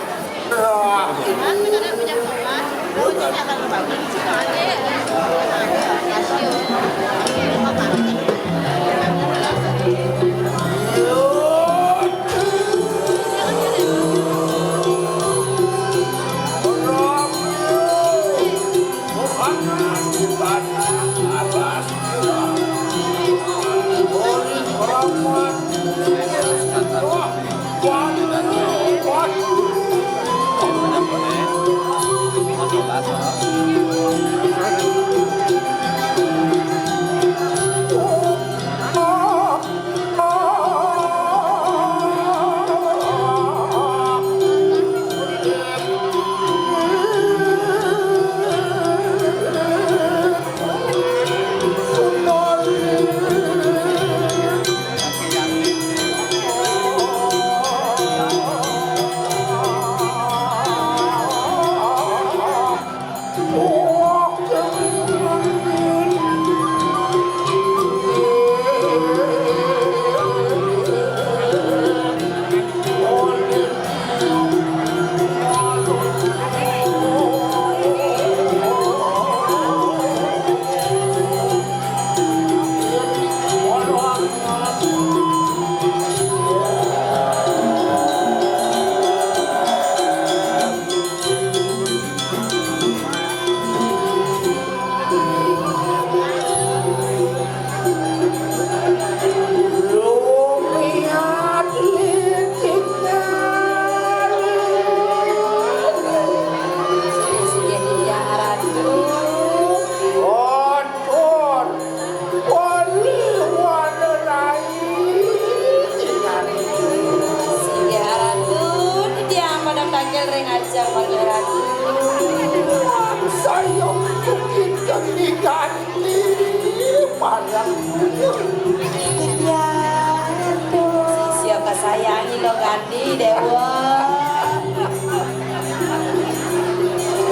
Di Déwa.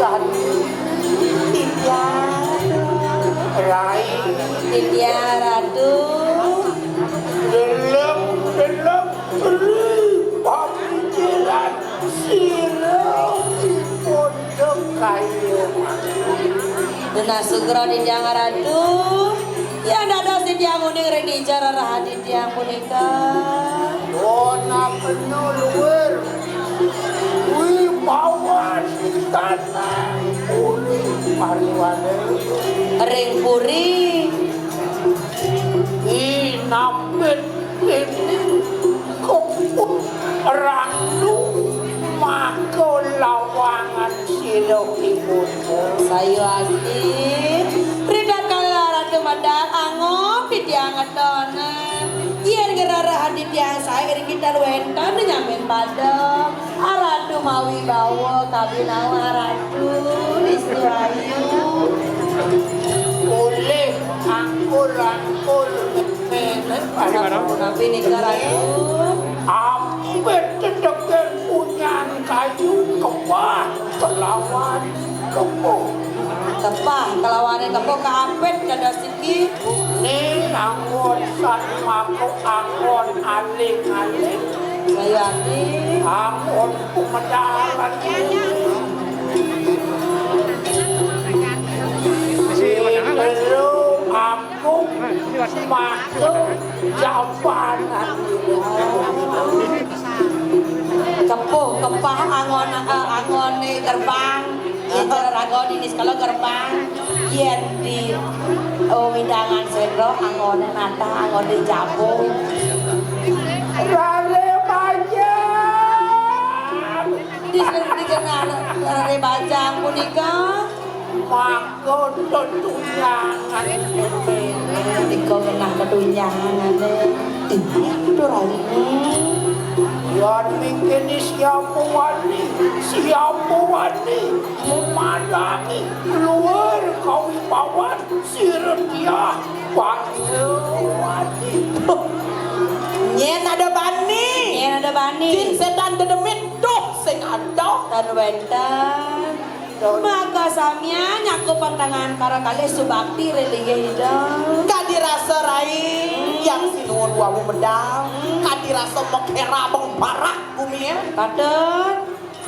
Lan titiang. Rai. Titiang Ratu. Deleng, deleng, ri, pamikiran sira dipun kaya. Tunas sugra titiang Ratu. Yan dados titiang uning ring dija rerah titiang punika. Bona kena luwir. Wibawan tanah puri pariwane. Ring puri. Inapit ini kepung randu maka lawangan sira ibu. Sayuwakti, ritatkala Ratu medal angob titiang ngetonan. Yén ngrereh titiang saé ring kita wénten nyamin padem. Aratu mawibawa kabinawa Aratu Wisnu Ayu. Olih angkul-angkul mémé. Sampun napi nika Ratu? Ampit tetekan punyan kayu kepah kelawan kepuh. Kepah kelawané kepuh kaampit dados siki. Né anggon san maka anggon aling-aling. Sayuwakti. Anggon pumedalan. Isi wacangan, kan? Lho, aku maka jabanan. Kepuh, kepah anggon, eh, anggoné gerbang. Yén cara raga dini sekala gerbang, yén di, oh, wewidangan séndra, anggoné natah, anggoné jabung. Rare bajang. Di, di kenal rare bajang punika. Maka tetunyangan. Punika genah tetunyangané. Inggih, Ratu. Yan mingkini siapa wani, siapa wani. Memandangi luar kawibawan sira Diah Panjawati. Nyén ada bani. Nyén ada bani. Jin sétan dedemit, duh, sing ada. Tan wénten. Maka samian nyakupang tangan kara kalih subakti ring linggih Ida. Kadi rasa rai, hmm, yang sinuwun wau medal. Hmm. Kadi rasa mekera beng parak gumi ya. Patut.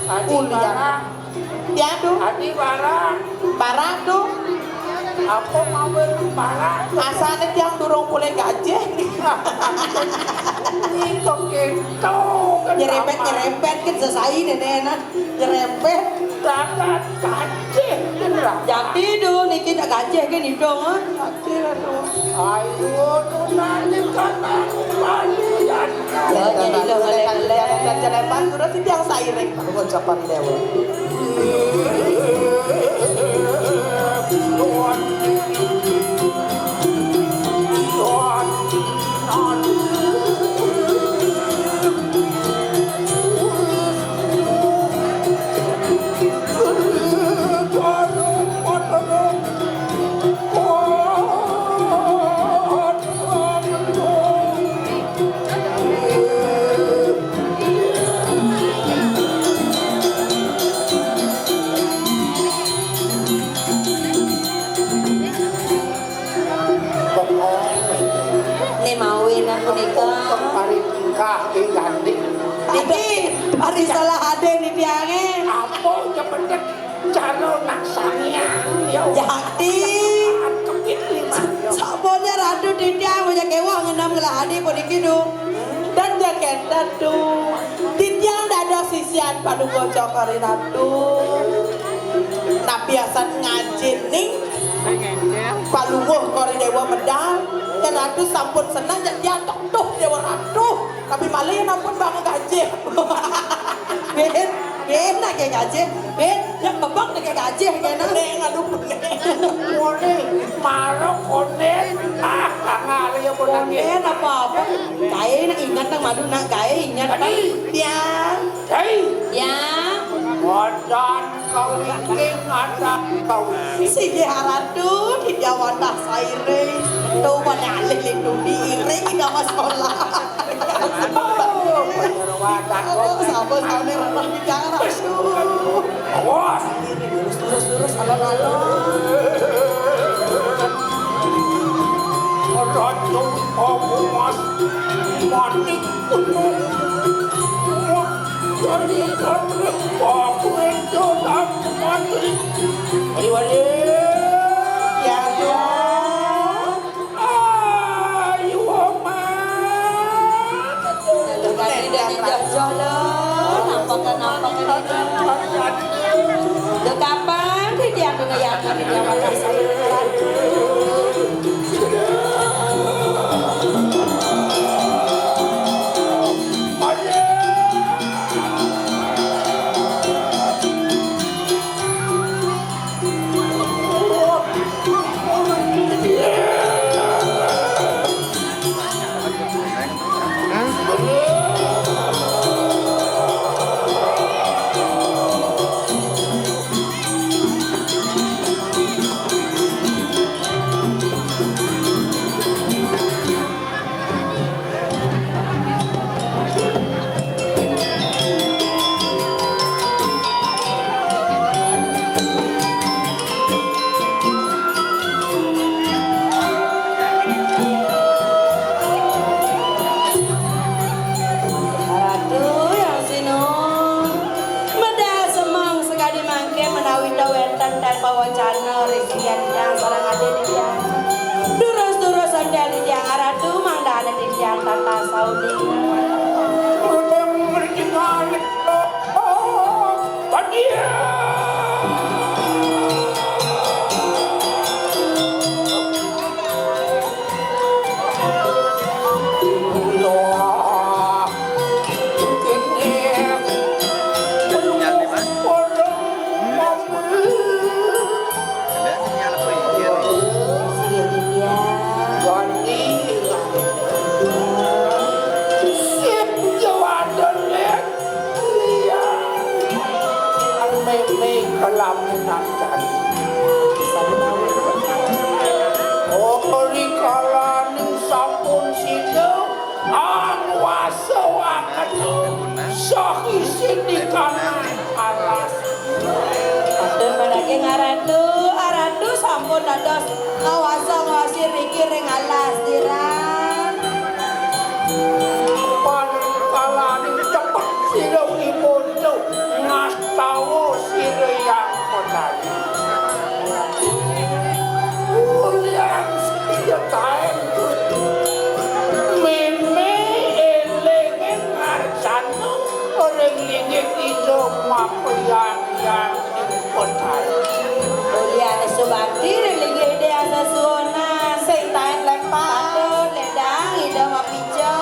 Adi ulian. Barang. Ya, Duh. Adi barang. Barang, Duh. Apa mawe barang? Asané tiang durung polih gajih. Nika kéto kan. Nyerempet, apa? Nyerempet kan sesai nenek enak. Nyerempet. Dagat gajih, kan, Ratu? Jati, Duh, niki tak gajih kan hidung, ah. Ayo, tunani kanang balian. Ya, jadi lo ngelek-ngelek. Jangan, jangan, jangan, terus itu yang sairing. Aku ngucapkan dewa. Né mawinan punika. Pari tingkah ing ganding. Adi, ari salah ade ni tiange. Apa cepet cara nak sangyang, ya? Jati. Kepit lima. Sampun ya Ratu titiang, banyak kewah ngenam ngelah ade puniki, Duh. Dan jaket Ratu. Titiang dados sisian Palungguh Cokor I Ratu. Napi asan ngajening Palungguh Kori Dewa medal, Ratu sampun seneng jak diantuk, duh, Dewa Ratu. Tapi malih nampun bang gajih. Ben, ben nak ke gajih. Ben, yang bebek nak ke gajih kena. Nek ngadu pening. Boleh, marok konen. Ah, tangal ya pun lagi. Konen apa-apa. Gaé nak ingat nang malu nak gaé ingat. Tadi. Tiang. Hei. Tiang. Wadan kawingking ada kawingking. Sigi haratu di jawantah sairing. Tu pada alih itu diiring di kamar sekolah. Oh, wadan. Mas, manik penuh. Dari kamu aku itu tak mati. Ayo, ayo. Ya, ya. Ayo, Mas. Lho, tadi udah dijajal, lho. Nampakan, nampakan ini. Lho, kapan titiang kena yakin titiang bakal sayang? Ratu yang sinuhun, medal semeng sekadi mangke menawi ta wenten tan pawacana ring titiang sareng adik titiang. Durus-durus ontel titiang Ratu mangdane titiang tatas sauni. Lian, mémé kalamunan tadi. Oh, rikalaning sampun sida anguwasaken sahi sindikaning alas. Atur madaging Aratu, Aratu sampun dados ngawasa-ngawasi riki ring alas dirang. Pan kalaning cepet sira ipun tu ngastawa sira yang menawi. Ulian sida taén mémé éling ngarcana ring linggih Ida Mapriang Yang Ing Petari. Ulian subakti ring linggih Ida Sang Sesuhunan. Sing taén lempang. Patut ledang Ida Mapica.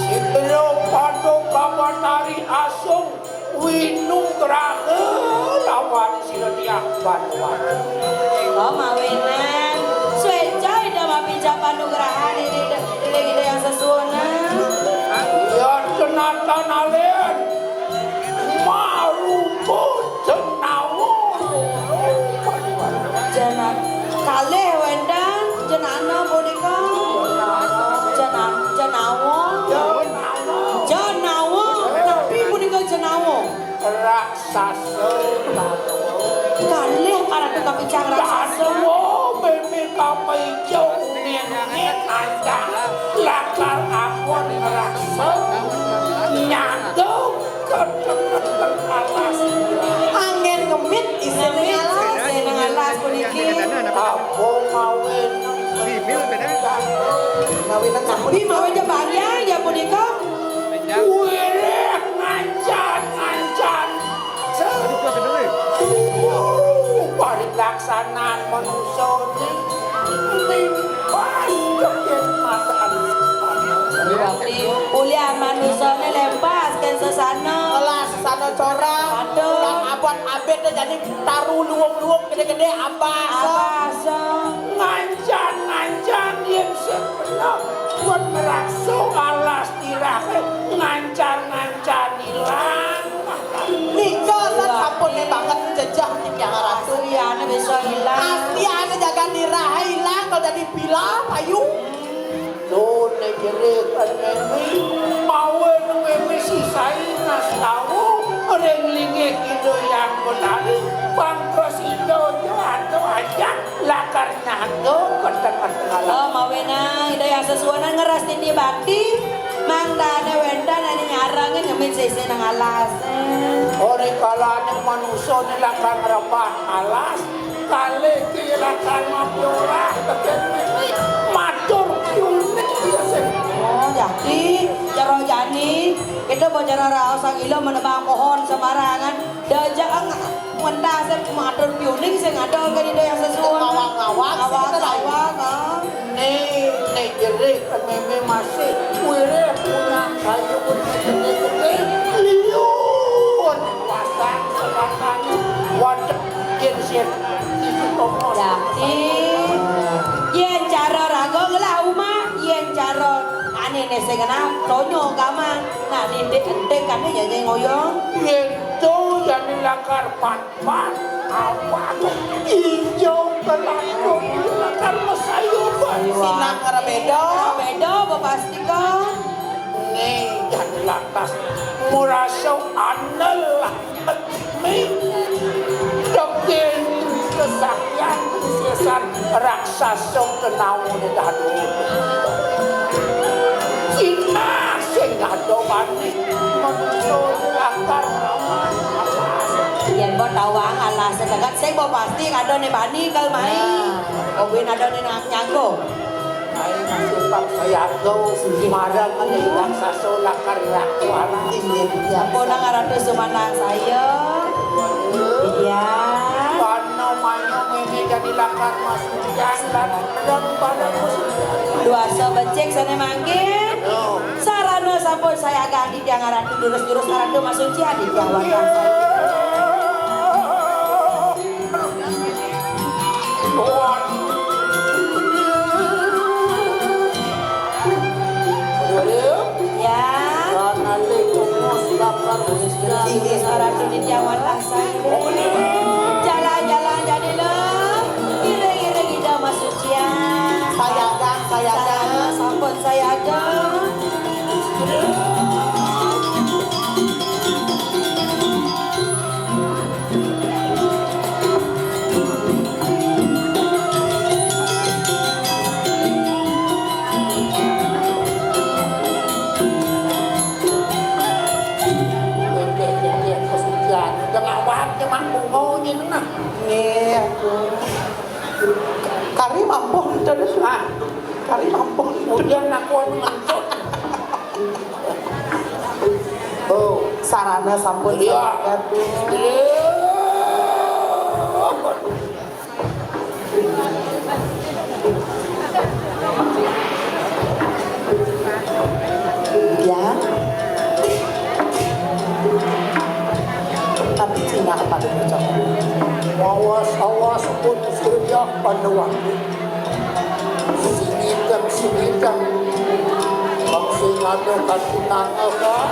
Sidra Paduka Batari Asung winugraha lawan sira tiang Banduan. Oh, mawinan. Suéca Ida Mapica panugrahan ring Ida, ring Ida Yang Sesuhunan. Ya, senatan alin. Marupa jenawa. Jena-, kalih wénten jenana punika. Jena-, jenawa. Jenawa. Jenawa. Napi punika jenawa? Raksasa. Kalih Aratu kapicang raksasa. Dadua mémé kapicang unin-unin ancang lakar anggon raksasa. Nyanda Anggén ngemit isih ning alas. Isih ning alas puniki. Apa mawin? Mawin napi mawin ja banjang ja punika? Wirih ngancan-ngancan. Parilaksanan manusa. Lempas kén masakan. Berarti ulian manusané lempas kén sesana. Ngelah sesana corah. Aduh. Ulah abot abit dadi taru luung-luung gedé-gedé abasa. Abasa. Ngancan-ngancan yén sing bener. Buat ngeraksa alas tirahé ngancan-ngancan ilang. Nika san sampun banget jejeh titiang Ratu. Asliané bisa ilang. Asliané jagat nirah ilang kalau dadi pilah payu. Tuh, né jerit mémé, mawa mémé sisai ngastawa ring linggih Ida Hyang Betari, pangkos Ida aja atuh ajak. Lah Karena aku kadang-kadang alas. Oh, mawenang, Ida Hyang Sesuhunan ngeras titi bakti. Mangdane wenten ane nyarengin ngemin sese nang alas. Ora kalane manusa ne lakar ngrepah alas, kalih ki lakar mapiolah teken mimi matur piuning ya sing. Oh, jadi cara jani, kita bawa cara raos sang ila menebang pohon sembarangan. Dajak mentah sing matur piuning sing ada ke Ida Hyang Sesuhunan. Ngawang-ngawang, ngawang-ngawang, ah. Nih, nih jerih, mimi masih wirih punyang kayu gede-gede, liun pasang selatan, waduh, yen sir, itu tomos. Jadi, yen cara raga ngelah umah, yen cara ane ne sing ngenah, tonyo kamang. Nah, nindik entik kan ya, ya, ngoyong. Yen to, jani lakar pan Pan, apa aku ijo kelakon lakar masayu, Pak? Sinang ora beda. Ora beda, apa pasti kok? Ning, jan lantas murasa anel lah. Mi, dokin kesaktian sesan raksasa kenau ni dadu. Cina sing ada bani. Manusa lakar aman alas. Yen mbok tawang alas setegat sing mbok pasti ada ne bani kal mai. Nah. Kok kuwi ada ne nang nyanggo. Ai masih pak saya tuh marang ne raksasa lakar ratu alas. Iya, iya. Sampun nang ratu sumanang saya. Iya. Mano mano mene jadi lakar masuk jalan dan pada masuk jalan. Duasa becik sane mangkin. Sarana sampun saya agah di tiang aratu durus-durus aratu masuci adi tiang wadah. Ya. Inggih, aratu di tiang wadah saya. Jalan-jalan jadilah. Iring-iring ida masuci. Sayagan, sayagan. Sampun sayagan. Tengah waktu mang bungo ini nah. Nggih, aku. Kari mampuh terus. Ah. Kari mampuh. Udah aku anu ngantuk. Oh, sarana sampun. Iya. Sampun. Iya. Ya. Tapi Cina pada ucapan. Awas, awas, pun surya pada waktu. Sinidang, sinidang. Bang sing ada katunanga, Pak.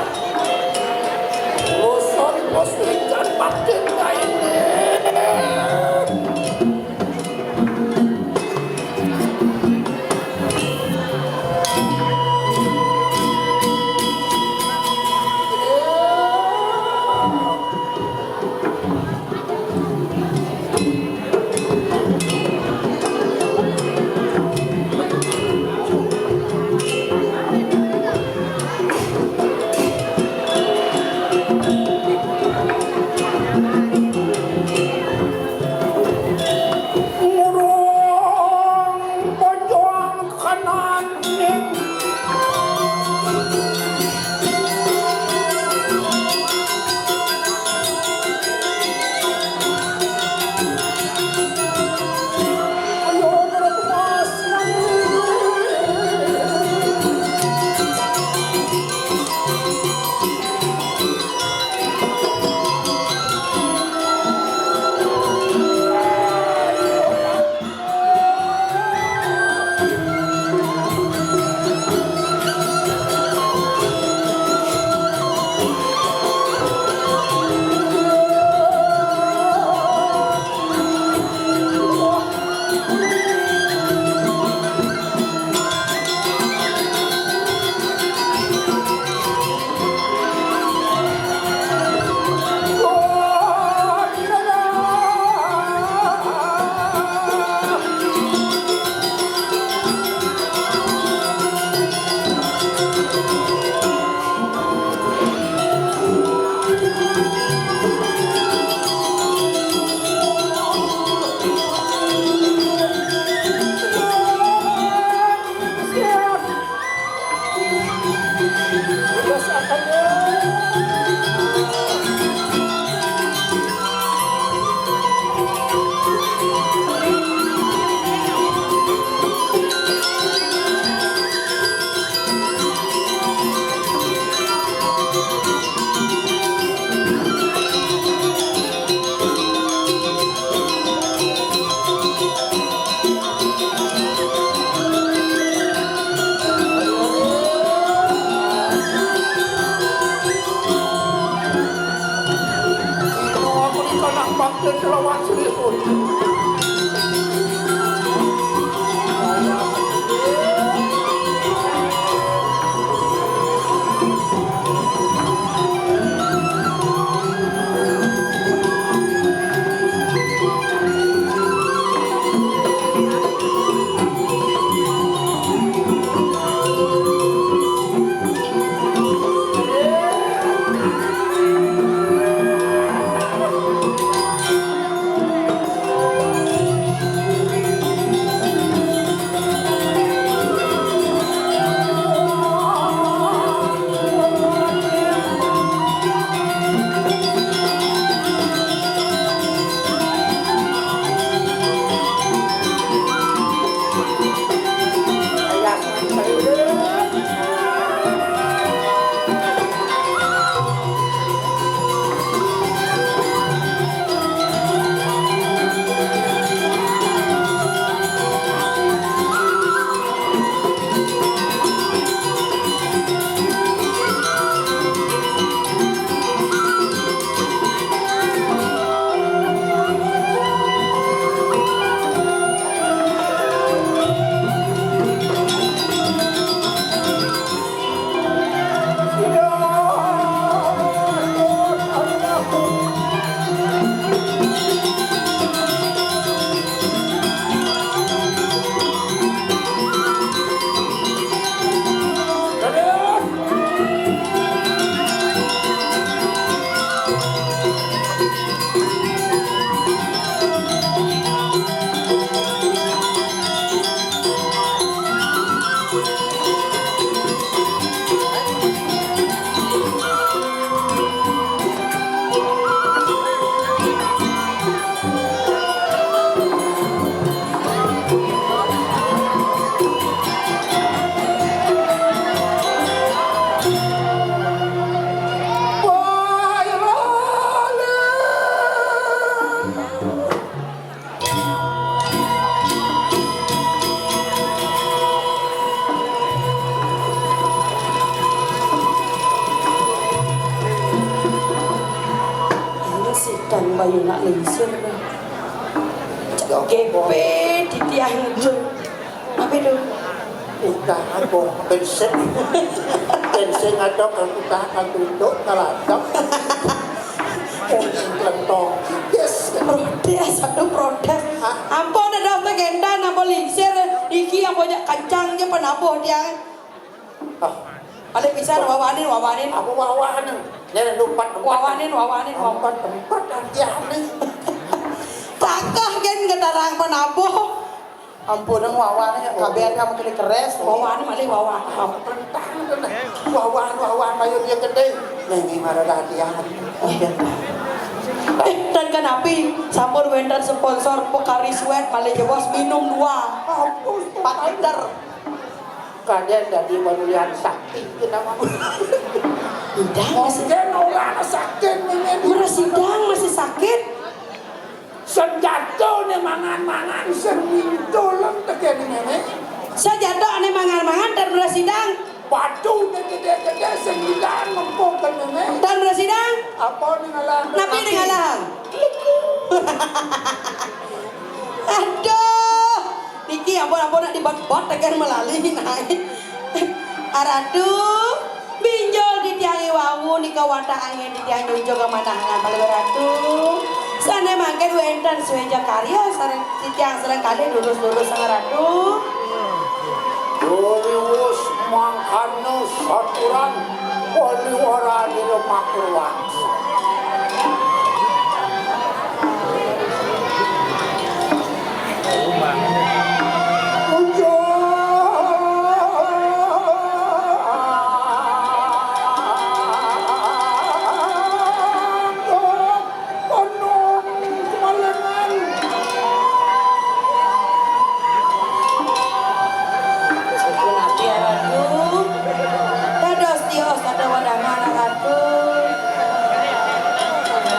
Losor, losor, ikan pakai kain. Bayu nak lingsir. Cek gepe di tiang itu. Apa itu? Udah aku bensin. Bensin ada kan udah kan duduk kaladak. Oh, lentong. Yes. Protes, aduh protes. Hah? Ampun, ada apa gendan, apa lingsir? Iki apa jak kencang je penabuh tiang. Ah. Balik pisan wawanin, wawanin. Apa wawanin? Nek lupa tempat. Wawanin, wawanin, wawanin. Tempat, tempat antiane. Takah gen gendarang penabuh. Ampun, nang wawanin, kabehan kamu kena keres. Wawanin malih wawanin. Apa tentang tu, nah? Wawan, wawan, ayo dia gede. Neng marah latihan. Oh, iya. Eh, dan kanapi sampun wénten sponsor Pocari Sweat malih jebos minum dua. Ampun, empat liter. Kadén dadi panulian sakti kenapa? Sidang masih. Mungkin orang sakit ini. Murah sidang masih sakit. Senjata nih mangan-mangan, sing mintul tekén ini. Senjata nih mangan-mangan dan murah sidang. Batu nih gedé-gedé, sing mintul ngempuk kan ini. Dan murah sidang. Apa nih ngalang? Napi nih ngalang? Aduh, niki ampun-ampun nak dibot-bot tekan melali naik. Aratu, binjol di tiang iwawu nika watak angin di tiang nyunjung kemanahangan paling Ratu. Sané mangkin wénten suéja karya sareng titiang sareng kalih lurus-lurus Sang Ratu. Duriwus mangkana saturan wali warani lemak ruang. Sampun ati, Ratu. Dados tios ada wadangan, Ratu.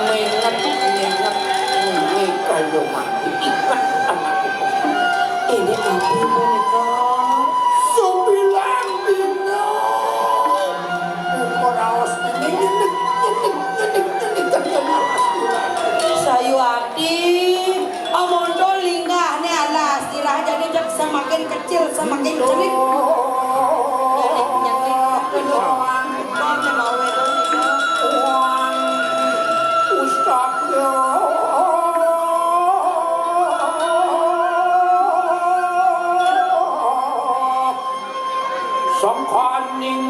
Menget, menget, menget, kalau mati ikan anak itu. Ini apa punika? Sembilan dina. Umur aos ini nyenik, nyenik, nyenik, nyenik, nyenik, nyenik, nyenik. Sayu ati, amonto linggahne alas, tirah jadi jek semakin kecil, semakin cenik. Nyenik, nyenik, nyenik. Kok menawe to, Nika? Wah, Ustaz, ya. Sangkaning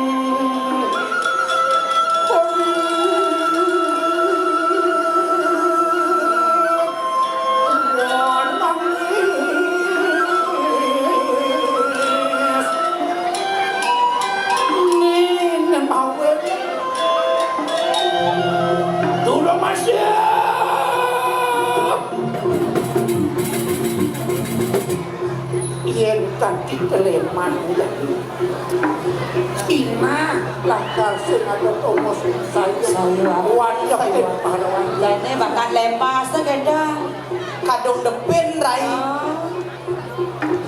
Nini mawon. Durung masih. Yén kanthi keleman, Inah lakar sing ada tongos sayur. Sayur apa? Wadah, sayur. Pahlawan. Dene bakat lempas to, Gendang. Kadung depin, Rai. Ah.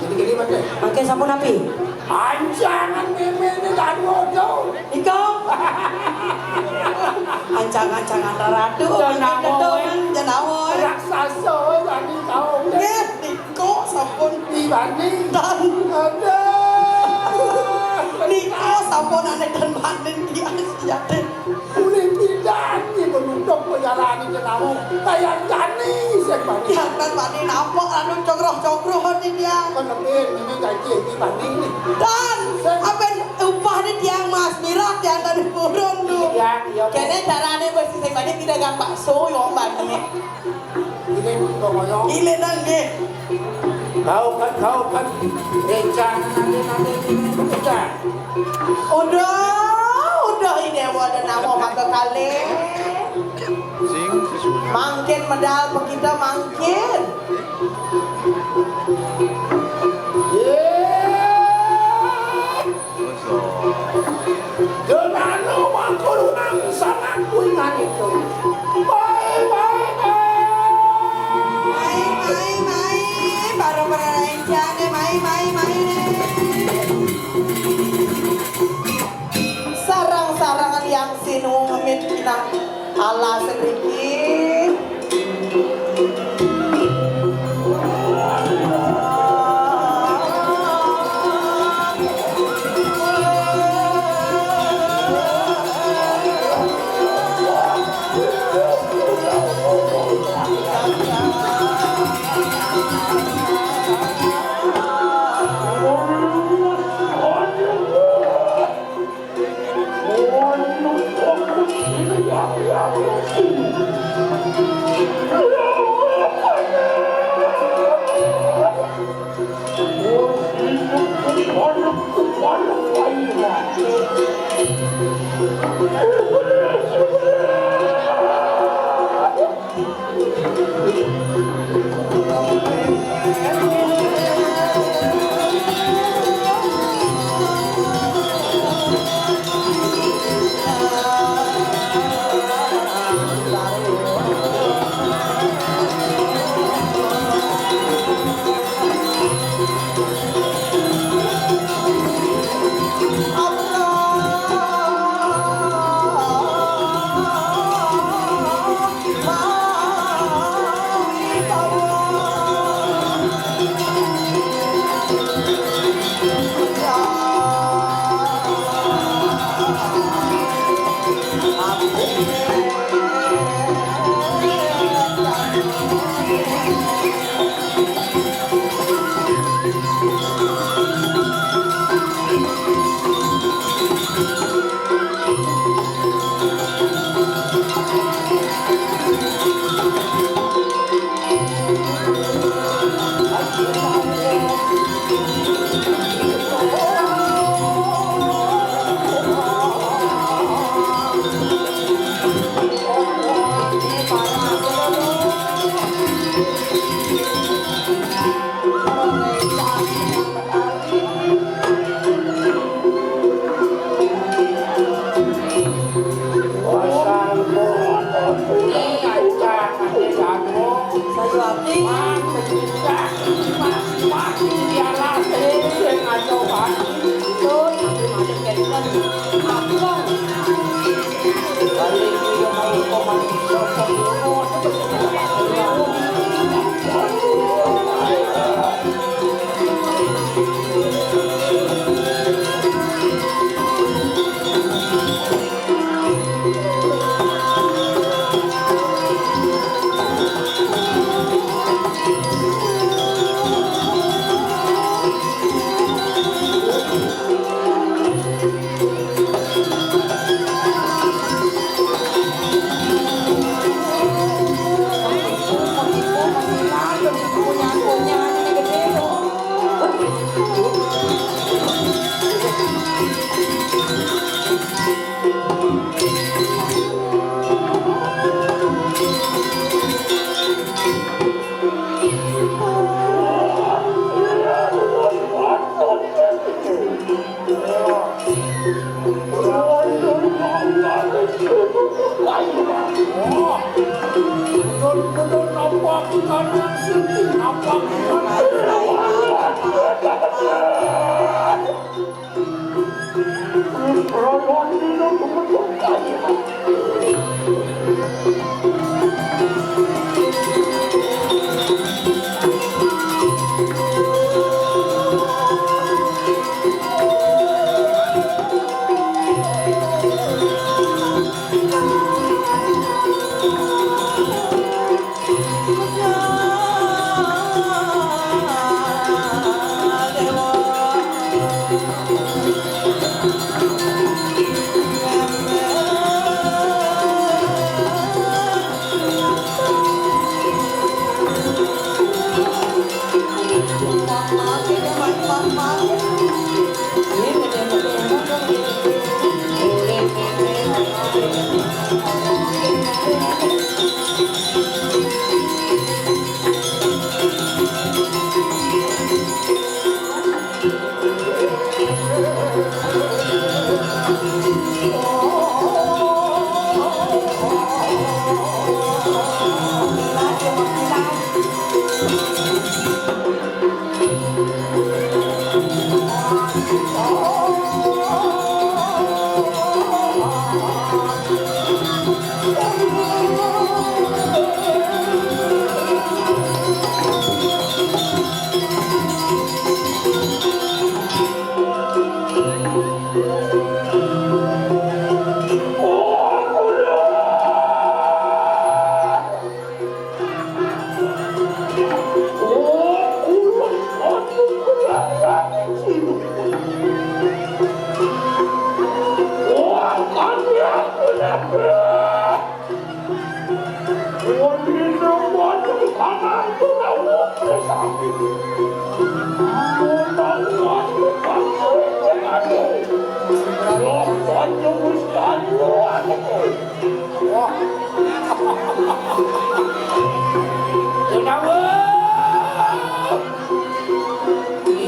Gini-gini, Mas. Mangke sampun napi? Ancangan méméné karo aja. Nika. Ancang-ancangan ratu. Janawa. Janawa. Raksasa, wani tau. Nggih. Kok sampun diwani? Dan. Aduh. Nika sampun ané dan maning tiyang sejati. Ulih pidan iki menutup pejalané jenama. Kayang jani sing bani. Tiyang dan maning nampak anu cokroh-cokroh di tiyang. Penemin ini janji iki bani nih. Dan. Sing. Apen upah di tiyang Mas Mirah tiyang dan purun tuh. Iya, iya. Kene carane wis sing bani tidak gampang so yo bani. Ini pokoknya. Ini nang nggih. Kau kan, kau kan. Rencana nanti, nanti ini rencana. Udah, udah ini awak ada nama maka kali. Mangkin medal pe kita mangkin. Yeay. Donano mangko lunang sanak kuwi nganitu. Bae, bae, bae. Mai, mai, mai. Para, para rencane, mai, mai, mai. Sarang-sarang yang sinuwun ngemit nang alas riki.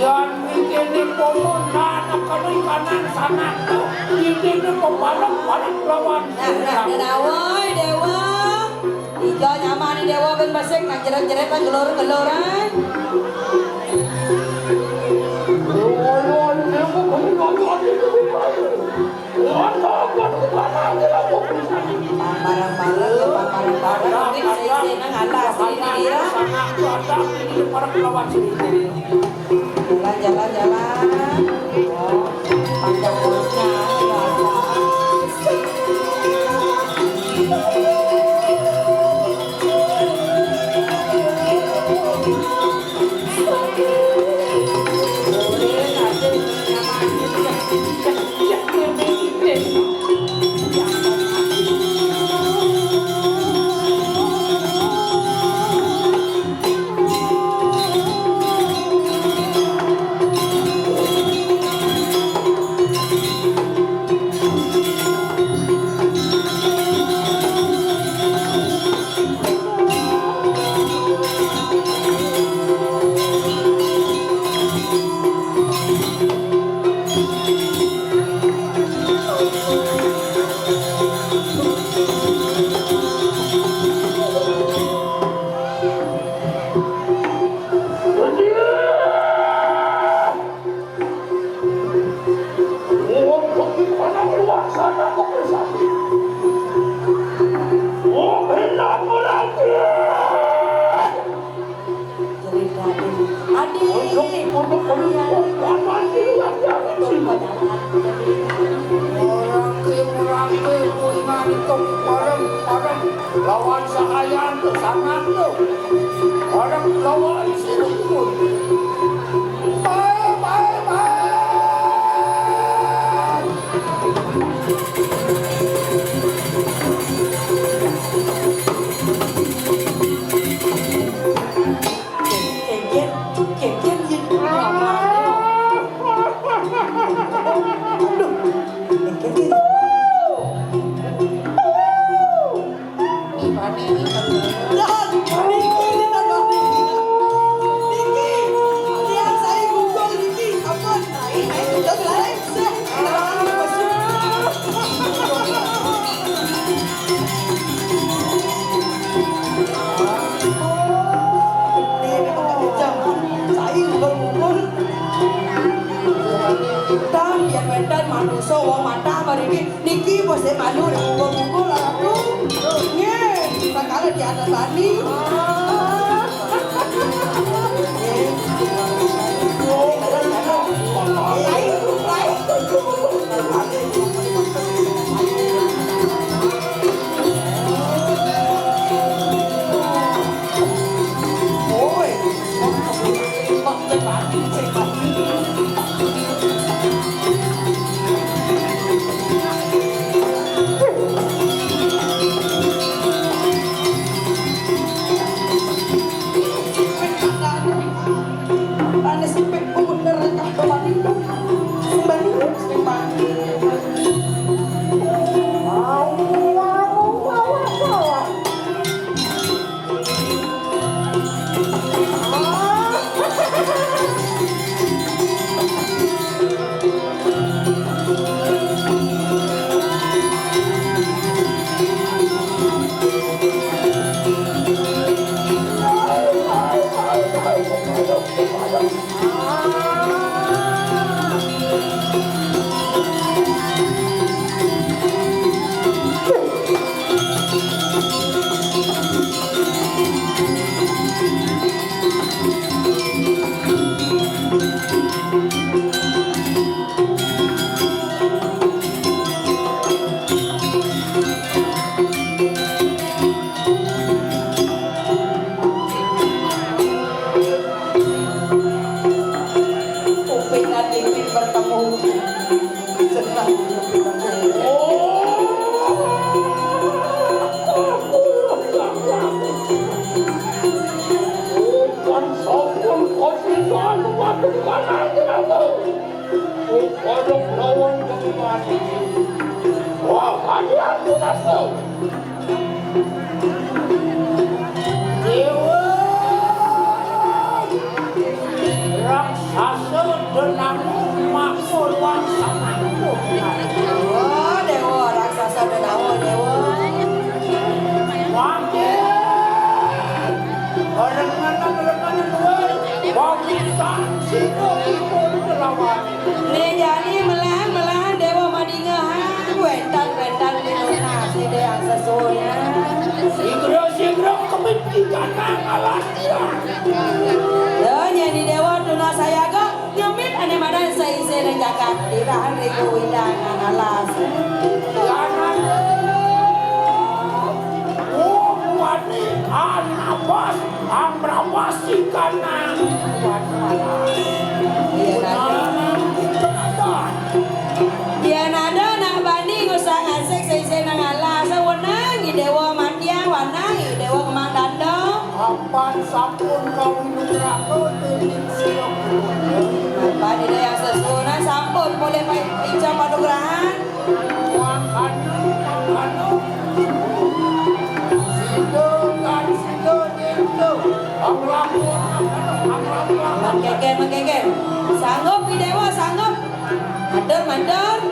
Yan iki pomo anak kene kanan sanak to. Iki ne pembalap balik lawan. Nah, nah, nah, nah, woi, Dewa. Ijo nyaman nih, Dewa, ben besik, nah, jeret-jeretan, gelor-geloran. Woi, woi, Dewa, kami nonton itu. Jalan, jalan, jalan. Oh, panjang perutnya, ya Allah. Pareng, pareng lawan Sahayanto, sangat to. Pareng lawan Siripun. Bae, bae, bae. Kéngkén, kéngkén, yén. Aduh, kéngkén, yén. Niki, niki, niki. Niki, tiang saya gugur niki. Ampun. Ayo, ayo, ayo, ayo. Tah, yén wénten manusa wong mata mriki, niki mesti malu dikumpul-kumpul, Ratu. Nggih, sakala diatetani. Panes sipit bener kabeh panindu. Sembah dulu, sembah. Kuping lan ipin bertemu. Senang. Bukan sampun kosisan waduh kanang aku. Kodok lawan kemimani. Wah, hadiah tunas tu. Dewa raksasa denang makmur wangsangan. Oh, dewa raksasa denang, dewa. Mangke. Barengan, barengan, woi. Wangsan siko iko lawan. Né jani melah-melah dewa madingehan, wénten-wénten pinunas Ida Hyang Sesuhunan. Sigra-sigra kemit ijana ngalastian. Ya, nyén dewa tuna sayaga, nyemit ané madan saisiné jagat, irahan riku widang alas. Jangan. Oh, wani anabas. Amrawasi kanang. Yén ada, yén ada nak bani ngusah ngasik sisi nang alas, wenang i dewa matian, wenang i dewa kemang danda. Apan sampun kawinugraha dening sira. Apan Ida Hyang Sesuhunan sampun polih pa-, ica panugrahan. Mangkana, mangkana. Sida tan sida nyentuh. Amrapun, amrapun. Mengkeker, mengkeker. Sanggup, Ki Dewa, sanggup. Matur, matur.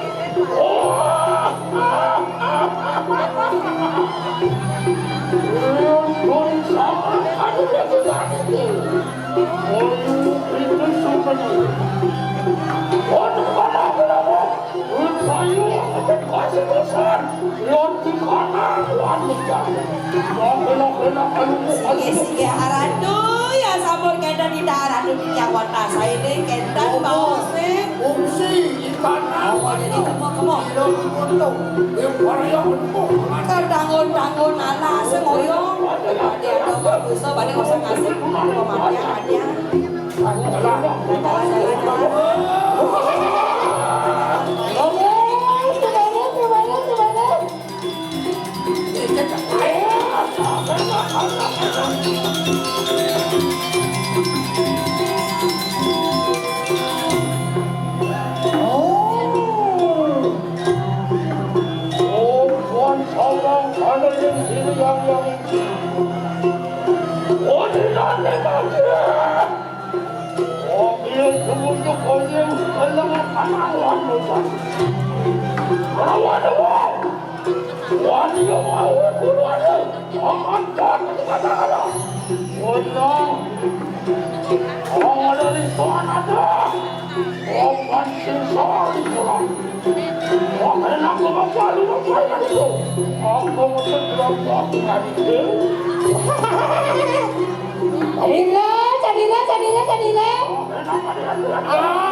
Aduh, ya, kita ini. Aduh, itu sampai. Aduh, mana, kenapa? Ayo, kasih pesan. Lantik anak wanita. Singgih, singgih, Ratu, ya sampun kénten titah Ratu titiang wantah saeling kénten. Oh, baos, eh. Fungsi ikan awan. Jadi, kemo, kemo. Tidak dibunuh. Yang warga menempuh. Kan dangun-dangun anak sing ngoyong. Ada, ada, ada, bisa balik, nggak usah ngasih. Kematian, hadiah. Jalan, jalan, jalan, jalan. Cadila, cadila, cadila, cadila. Ah.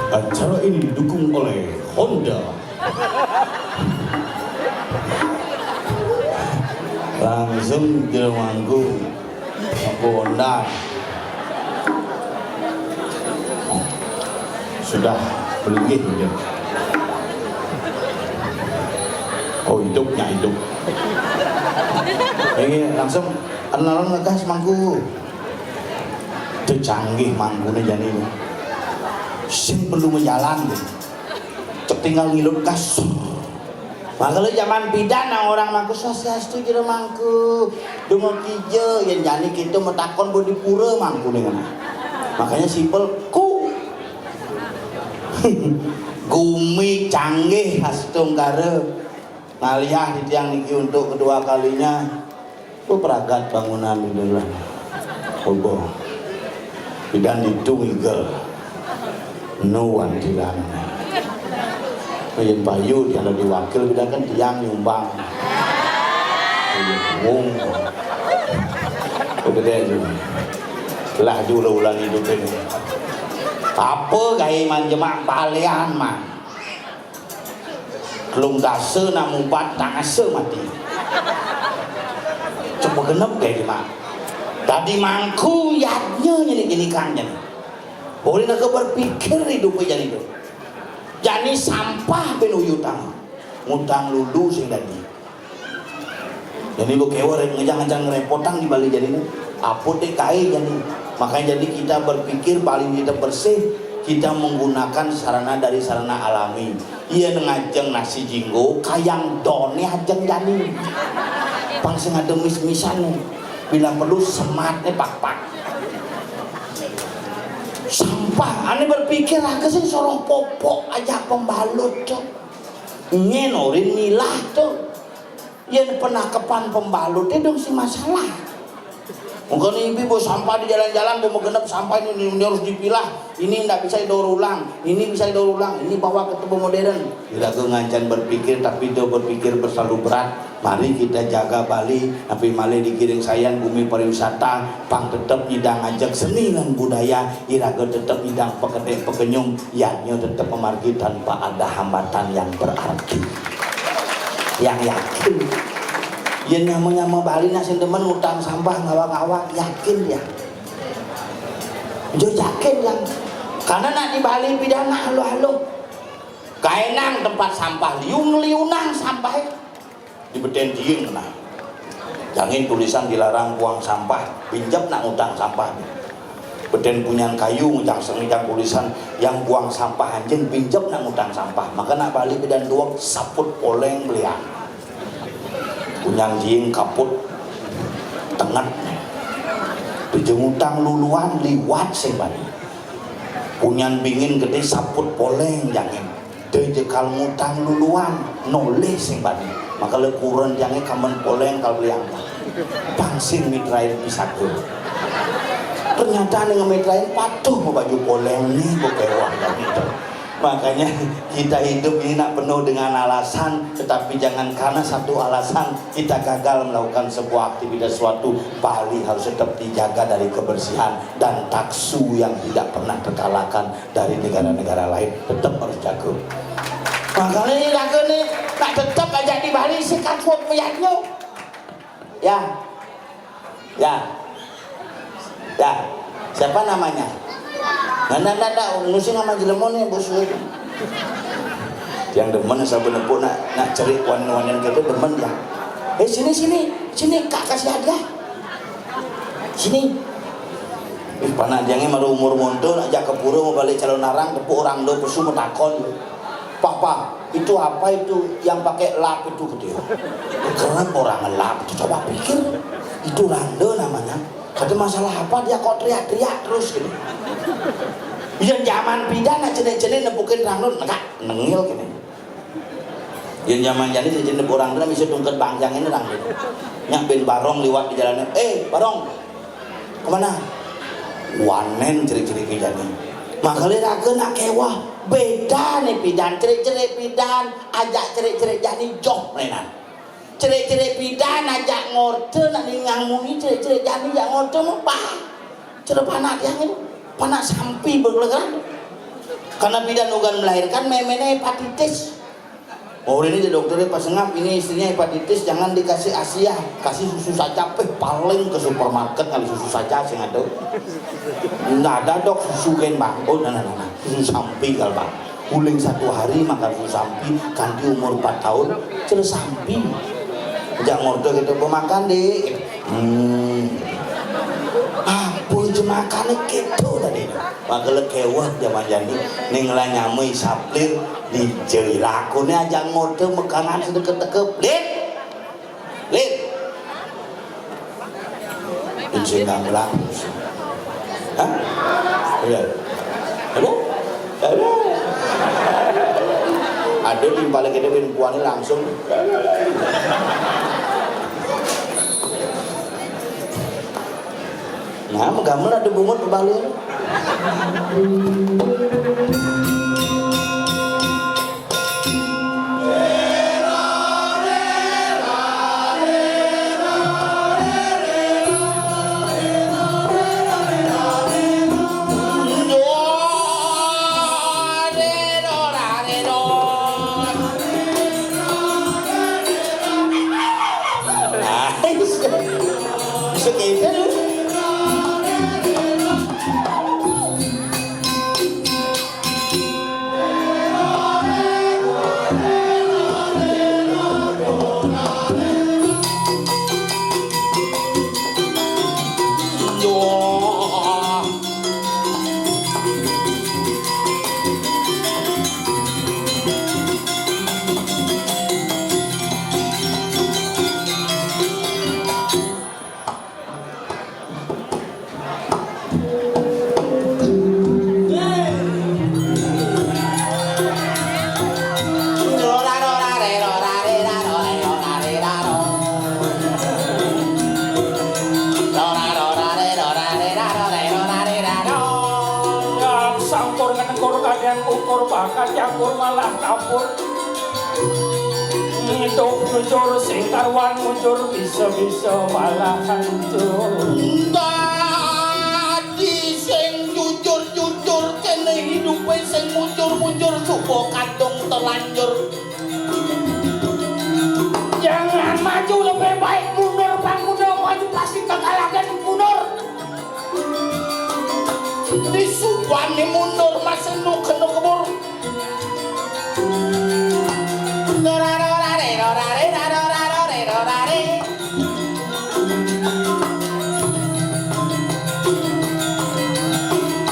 Acara ini didukung oleh Honda. Langsung dia manggung. Aku Honda. Sudah beli gitu. Oh, hidupnya hidup. Ini langsung alon-alon ngegas mangku. Itu canggih mangkune jani. Sing perlu ngejalan gitu. Cek tinggal ngilut gas. Maka lho jaman pidan nang orang mangku swastiastu jero mangku. Donga kija, yén jani kita matakon budi pura mangku ning. Makanya simpel ku. Gumi canggih astungkara. Ngaliah titiang niki untuk kedua kalinya. Oh, pragat bangunan di dalam. Obo. Pidan ditu ngigel. No one tilang. Yén payu dia lagi wakil, pidan kan tiang nyumbang. Wong. Gedé juga. Lah juga ulang hidup ini. Apa gaé manjemak balian mah? Telung dasa nak mubat, tangasa mati. Coba genep gaé mah. Dadi mangku yadnya nyeni gini kan nyeni. Boleh nak berpikir hidup jani tu. Jani sampah ben uyutang. Ngutang lulu sing dadi. Jani bu kewa rep ngejang-ngejang ngerepotang di Bali jani. Apa dek gaé jani. Makanya jadi kita berpikir paling kita bersih, kita menggunakan sarana dari sarana alami. Iya ngajeng nasi jinggo, kayang done ajeng jani. Pang sing ada mis-misan. Bila perlu sematnya pak-pak. Sampah, ane berpikir lah sing sorong popok aja pembalut tuh. Nyen orin milah tuh. Yen penakepan pembalut itu dong si masalah. Mungkin ibu bawa sampah di jalan-jalan, bawa genep sampah ini, ini harus dipilah. Ini ndak bisa didaur ulang, ini bisa didaur ulang, ini bawa ke tubuh modern. Iraga ngancan berpikir, tapi dia berpikir berselalu berat. Mari kita jaga Bali, tapi malih digiring sayan bumi pariwisata, pang tetep idang ajak seni lan budaya, iraga tetep idang pekedek pekenyum, yadnya tetep pemargi tanpa ada hambatan yang berarti. Yang yakin. Yen nyama-nyama Bali nak sing demen ngutang sampah ngawak-ngawak, yakin ya. Jo yakin yang. Karena nak di Bali pidana halo-halo. Kaenang tempat sampah liung liunang sampah. Di beten diing nah. Jangin tulisan dilarang buang sampah, pinjep nak ngutang sampah. Beten punyan kayu ngejang sengejang tulisan yang buang sampah anjing pinjep nak ngutang sampah. Maka nak Bali pidan duwek saput poleng belian. Punyan jiing kaput tenget. Tujuh ngutang luluan liwat sing Bali. Punyan bingin gede saput poleng jangin. Dejekal ngutang luluan noleh sing Bali. Maka le kuren jangin kamen poleng kal belian. Pang sing mitrain pisaga. Ternyata ning mitrain patuh baju poleng nih kok kewah gitu. Makanya kita hidup ini nak penuh dengan alasan, tetapi jangan karena satu alasan kita gagal melakukan sebuah aktivitas suatu. Bali harus tetap dijaga dari kebersihan dan taksu yang tidak pernah terkalahkan dari negara-negara lain. Tetap harus jago. Makanya ini raga nih, nak tetap aja di Bali sih kan kuat meyaknya. Ya. Ya. Ya. Siapa namanya? Nah, nah, nah, nah, nusi nama jelema nih, bos. Yang demen saben nepuk nak nak cerik wan-wanan gitu demen ya. Eh, sini, sini, sini, Kak, kasih hadiah. Sini. Ih, panak diangnya maru umur monto nak jak ke pura mau balik calon arang, tepuk orang do pesu mau takon. Pak, Pak, itu apa itu yang pakai lap itu gitu ya? Keren orang ngelap itu, coba pikir. Itu randa namanya. Ada masalah apa dia kok teriak-teriak terus gitu? Yang zaman pidan nak jenis-jenis nepukin randa negak nengil gitu. Yen zaman jani sing jeneng orang tuh bisa tungket bangkang ini orang gitu. Nyak ben barong liwat di jalannya, "Eh, barong, kemana?" Wanen ciri-ciri ke jani. Makanya raga nak kewah, beda nih pidan, ciri-ciri pidan, ajak ciri-ciri jani joh menan. Ciri-ciri pidan ajak ngorte nak ningang muni ciri-ciri jani ajak ngorte mah bah. Ciri panak tiang itu, panak sampi berlegeran. Karena pidan ugan melahirkan memene hepatitis. Oh, ini di dokternya pas ngap, ini istrinya hepatitis, jangan dikasih Asia, kasih susu saja, peh paling ke supermarket kali susu saja sing ada. Nggak ada dok susu gen bang. Oh, nah, nah, nah, nah. Susu sampi kalau bang. Uling satu hari makan susu sampi, kanti umur empat tahun, sudah sampi. Jangan ngordo gitu, "Mau makan dek." Hmm. Apa itu Makane keto tadi. Makale kewah jaman jani ning lah nyamai saplir di jeri lakune aja ngode mekangan sedekep-dekep. Lin. Lin. Sing nggak melaku. Hah? Iya. Halo? Halo? Ada di balik itu bin kuani langsung. Nah, menggamel ada bungut kebalik. Nah, bisa gitu. Sampur ngenengkur kadang ukur bakat campur malah kapur. Ngitung jujur sing karuan mujur bisa-bisa malah hancur. Dadi sing jujur-jujur kene hidupe sing mujur-mujur suba kadung telanjur. Jangan maju, lebih baik mundur, pangkuda maju pasti kekalahan mundur. Disubane mundur masenu kena kebur.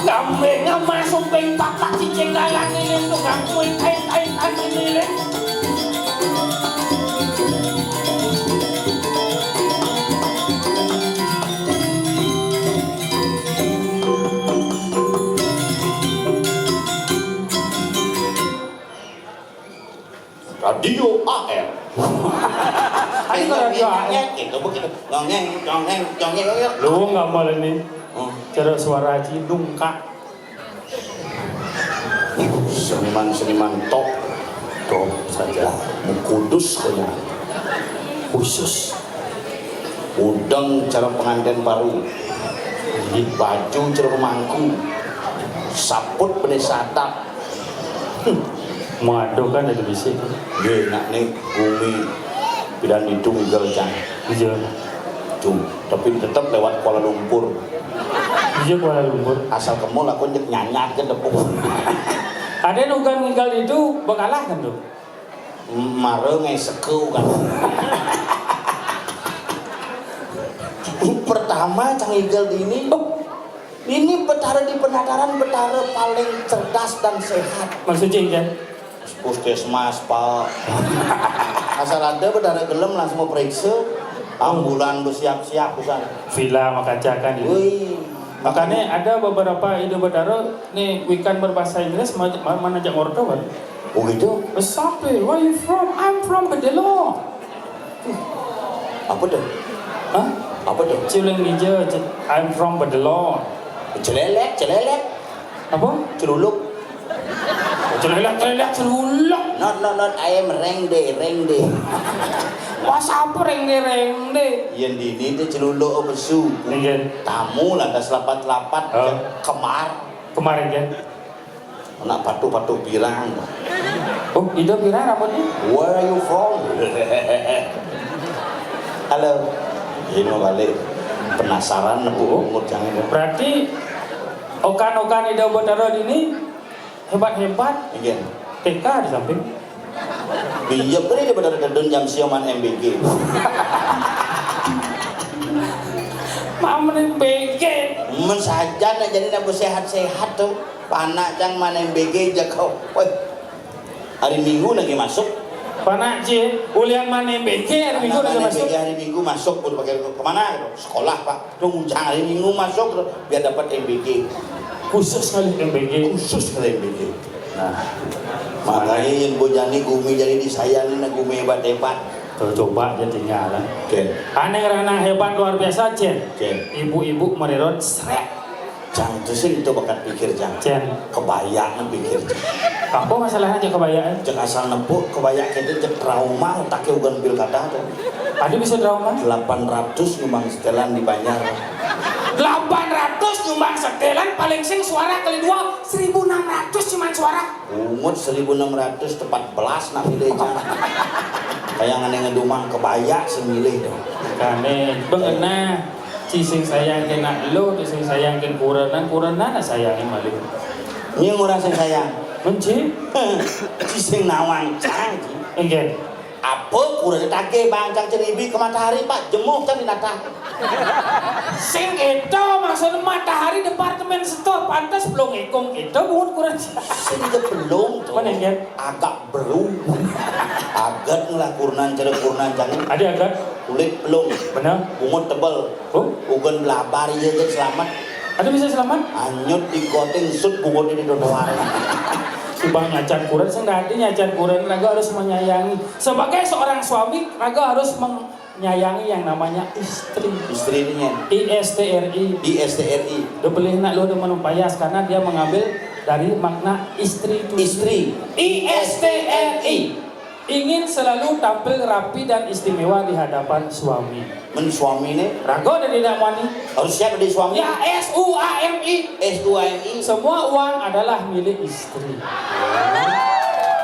Kambing masuk ping papat cicing dalan ini tukang kuih tain tain tain ini. Radio A R. Adi kok radio A R? Ngongeng gitu begitu. Ngongeng, ngongeng, ngongeng, ngongeng. Lu nggak malah nih. Hmm. Cara suara Cindung, Kak. Seniman-seniman top, top saja. Kudus kayaknya. Khusus. Udeng cara pengantin baru. Baju cara pemangku. Saput bene sadap. Hmm. Madu kan itu bisa. Nggih, nak nih bumi pidan itu ngigel jan. Iya. Tuh, tapi tetap lewat Kuala Lumpur. Iya, Kuala Lumpur. Asal kemul aku nyek nyanyat ke tepung. Ada nugan ngigel itu bekalah kan tuh? Mare ngeseke kan. Pertama cang ngigel ini, oh, ini betara di penataran betara paling cerdas dan sehat. Maksudnya kan? Puskesmas, Pak. Asal ada betara gelem langsung mau periksa. Ambulan bersiap-siap, bukan? Villa makaca kan ini. Wih. Makanya ada beberapa ide betara nih wikan berbahasa Inggris ma-, ma-, mana jak ngorto kan? Oh gitu? Sampai, where you from? I'm from Bedelo. Apa tuh? Hah? Apa tuh? Ciuling Ninja, I'm from Bedelo. Celelek, celelek. Apa? Celuluk. Celelek, celelek, celuluk. Not, not, not. I am rengde, rengde. Wah, siapa rengde, rengde? Yang di ini tuh celuluk apa su? Iya. Tamu lantas lapat-lapat. Oh. Kemar. Kemarin kan? Anak patuh-patuh pirang. Oh, ida pirang rambutnya? Where are you from? Halo. Ini mau balik. Penasaran, Bu, ngurcang ini. Berarti okan-okan ida Betara ini hebat-hebat. Iya. T K di samping. Iya, beri dia Betara dedun jam sioman M B G. Mamen M B G. Men sajan nak jadi nak bersehat-sehat tu. Panak cang mana M B G jaga. Woi. Hari Minggu lagi masuk. Panak je, ulian mana M B G hari Minggu lagi masuk. Hari Minggu masuk pun pakai kemana? Sekolah, Pak. Tunggu cang hari Minggu masuk tu, biar dapat M B G. Khusus kali M B G. Khusus kali M B G. Nah, makanya yang bojani gumi jadi disayangi, nah, gumi hebat-hebat. Tuh, coba aja tinggal, kan? Oke. Aneh, ranah hebat luar biasa, Cen. Oke. Ibu-ibu mererot, srek. Cang tuh sih itu bakat pikir, Cang. Cen. Kebayaan pikir, Cang. Apa masalahnya aja kebayaan? Cek asal nepuk, kebayaan kita cek trauma, otaknya bukan pil kata tuh. Ada bisa trauma? Delapan ratus nyumbang setelan di Banjar. Delapan ratus nyumbang setelan, paling sing suara kali dua, seribu enam ratus cuman suara. Bungut seribu enam ratus tepat belas nak milih, Cang. Kayak ngene ngeduman kebaya semilih dong. Kane, bengena. Ci sing sayang kena lo, ci sing sayang ken kurenan, kurenan nak sayangin malu. Ini orang sing sayang. Menci? Ci sing nawang, Cang. Enggak. Apa kurang tagih bangcang ceribi ke matahari, Pak? Jemuh kan binatang. Sing itu maksudnya matahari departemen store, pantas belum ngikung itu bungut kurang. Sing belum tuh. Mana, Gen? Agak belum. Agak lah kurnan, cara kurnan jangan. Ada agak? Kulit belum. Benar. Bungut tebel. Oh? Bukan belabar iya kan selamat. Ada bisa selamat? Anyut di goting sut bungut ini dodoan. Subang nyacan kuran, sing dadi nyacan kuran, raga harus menyayangi. Sebagai seorang suami, raga harus menyayangi yang namanya istri. Istri ini ya? I S T R I. I S T R I. Udah beli nak lo udah menempayas karena dia mengambil dari makna istri itu. Istri. I S T R I. Ingin selalu tampil rapi dan istimewa di hadapan suami. Men suami ni? Raga ada tidak wani. Harus siap di suami? Ya, S U A M I. S U A M I. Semua uang adalah milik istri.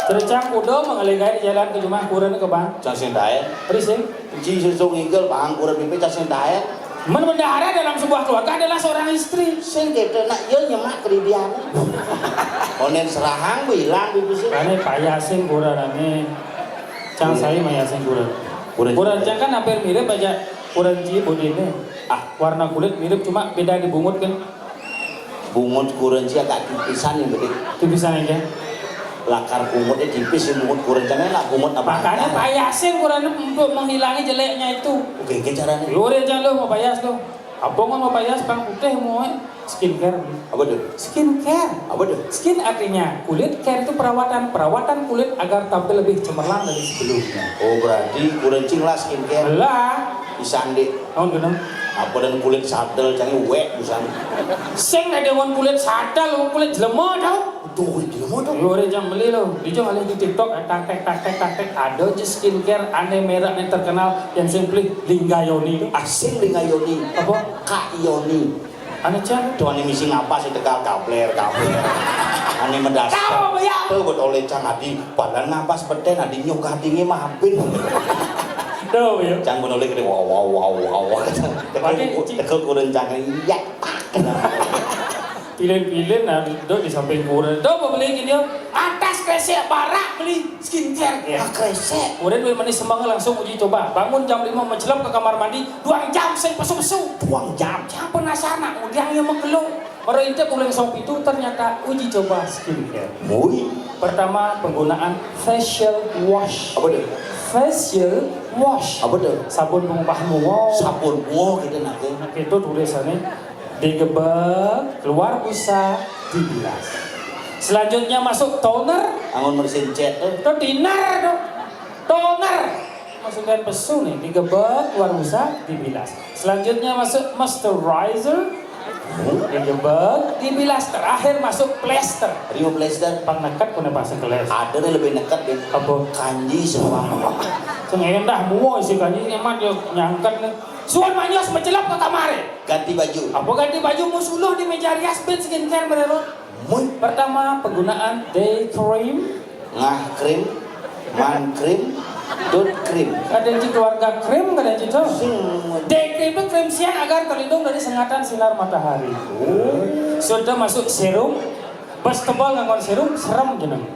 Tercang kuda mengelegai di jalan ke rumah kurang ke bang. Cang sing tae. Terus ya? Ji susu ngigel bang kurang pipi cang sing tae. Men bendahara dalam sebuah keluarga adalah seorang istri. Sing kita nak iya nyemak keridian. Onen serahang bilang bibi sih. Kane payasin kurang ane. Cang saya mayasin kurang. Kurang. Kurang cang kan hampir mirip aja kurang ci bodine. Ah, warna kulit mirip cuma beda di bungut kan. Bungut kurang ci agak tipisan yang gede. Tipisan aja. Lakar bungutnya tipis sih bungut kurang cang lah bungut apa? Makanya payasin kurang untuk menghilangi jeleknya itu. Oke, oke caranya. Yo, dia jangan lo mau payas lo. Apa mau payas pang putih mau eh? Skincare. Apa tuh? Skincare. Apa tuh? Skin artinya kulit, care itu perawatan. Perawatan kulit agar tampil lebih cemerlang dari sebelumnya. Oh, berarti kurang cing lah skincare. Lah. Isande. Naon genah? Apa dan kulit sadel cang wek busan. Sing ada kulit sadel, kulit jelema tau. Tuh, kulit jelema tau. Yo, ada jam beli lo. Di jam ada di TikTok, eh, taktek, taktek, taktek. Ada aja skincare aneh merek yang terkenal yang simply Linggayoni itu. Asing Linggayoni. Apa? Kak Yoni. Anu cang? Tuh ane misi ngapa sih tegal kabler kabler. Ane medas. Tahu ya? Tuh buat oleh cang adi. Padahal ngampas beten adi nyuk adi nge mampir. Tuh ya. Cang pun oleh gede wow wow wow wow. Tegal kurang cang iya. Pilih-pilih nah, do di samping kurang. Do mau beli gini yo. Atas kresek barak beli skincare. Ya. Ah, kresek. Kemudian duit manis semang langsung uji coba. Bangun jam lima mencelap ke kamar mandi, dua jam sing pesu-pesu. Dua jam. Jangan penasaran nak, udah yang menggelung. Orang itu pulang song itu ternyata uji coba skincare. Mui. Pertama penggunaan facial wash. Apa tuh? Facial wash. Apa tuh? Sabun pengubah muka. Sabun muka kita nak. Nah, itu tulisannya digebek, keluar busa, dibilas. Selanjutnya masuk toner. Angon mesin cat tuh. Itu dinner tuh. Toner. Masukkan pesu nih, digebek, keluar busa, dibilas. Selanjutnya masuk moisturizer. Digebek, dibilas. Terakhir masuk plester. Rio plester. Pang nekat punya pasang keles. Ada nih lebih nekat deh. Apa? Kanji semua. Sing endah mua isi kanji nyaman yo nyangket nih. Suan manyos mencelap ke kamar. Ganti baju. Apa ganti baju mau suluh di meja rias ben skincare merero. Mun. Pertama penggunaan day cream. Ngah cream, man cream, dot cream. Kadang ci keluarga cream, kadang ci tuh. Sing. Day cream itu cream siang agar terlindung dari sengatan sinar matahari. Oh. Sudah masuk serum, bes tebal ngangon serum, serem jeneng.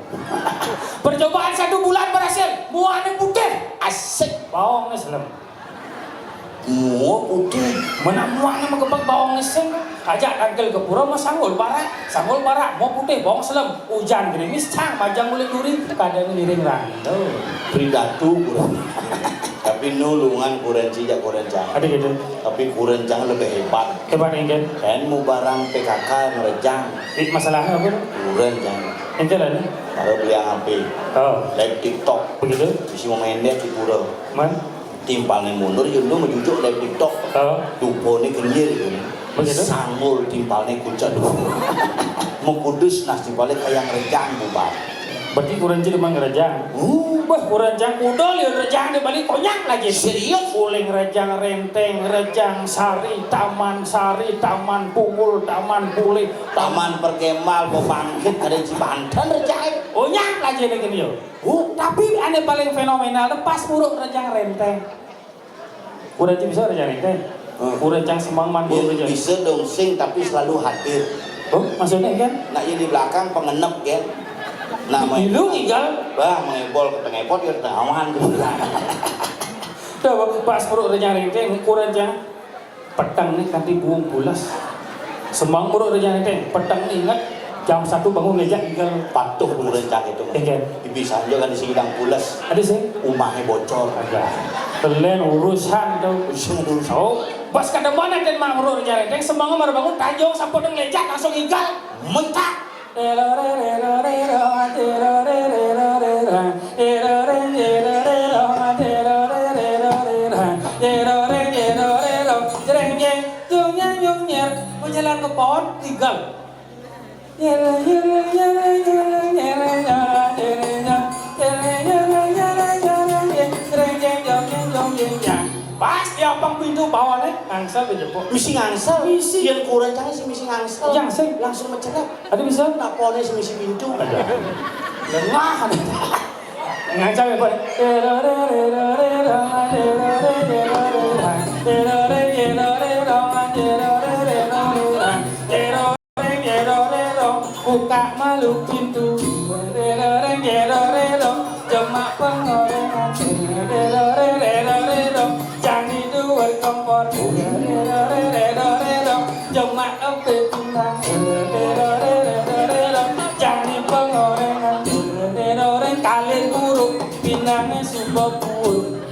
Percobaan satu bulan berhasil, muanya putih. Asik. Bawangnya serem. Mua putih. Mana muaknya magebeg bawang ngising. Ajak tangkil ke pura, mau sanggul barak. Sanggul barak, mau putih, bawang selem. Ujan gerimis, cang, majang mulut duri. Kadang ngiring rando. Pridatu kurang. Tapi nulungan kurenci jak kurencang. Ada gitu. Tapi kurencang lebih hebat. Hebat, inggih. Kan mu barang P K K ngerejang. Ih, masalahnya apa tuh? Kurencang. Inggih lah, nih. Kalau beli yang H P. Oh. Live TikTok. Begitu? Bisa mau main di pura. Man? Timpalnya mundur, Yundo mejujuk live TikTok. Oh. Dupone kenyir gitu. Begitu? Sanggul timpalnya kucel. Mau kudus nah timpalnya kayak ngerejang bubar. Berarti kurenci memang ngerejang. Uh. Bah, kurencang kudul ya ngerejang di Bali, konyak lagi. Serius? Uling rejang renteng, rejang sari, taman sari, taman pungul, taman pulih. Taman perkemal, bebangkit, ada di Banten rejang. Konyak lagi nih gini yo. Uh, tapi ane paling fenomenal tuh pas muruk rejang renteng. Kurenci bisa rejang renteng. Hmm. Kurencang semang man Dia buruk rejang. Bisa dong sing tapi selalu hadir. Oh, maksudnya kan? Nak yang di belakang pengenep kan. Namanya Ilu igal. Bah, mengebol ke tengah pot ya tengah awan tuh. Tuh, pas muruk rejang renteng, kurencang peteng nih kanti buung pulas. Semang muruk rejang renteng, peteng nih ingat jam satu bangun ngejak igal. Patuh kurencang itu. Iya kan? Bisa juga kan di sini pulas. Ada sih. Umahnya bocor. Ada. Kelen urusan tuh. Urusan dulu. Oh, pas kada mana kan mak muruk rejang renteng, semang baru bangun, tanjung sampun ngejak langsung igal. Mentak. Mau jalan ke pohon, tinggal. Pas dia apa pintu bawahnya, ngangsel ke jepuk. Misi ngangsel. Misi. Yang kurang jangan si misi ngangsel. Yang sing. Langsung mencelak. Ada bisa? Nak pohonnya si misi pintu. Ada. Lengah. Ngancam ya, Pak. Buka malu pintu. Jemak pengorengan. Jangan tidur kompor. Jemak empe pinang. Jangan pengorengan. Kalian buruk pinangnya sumpah pun.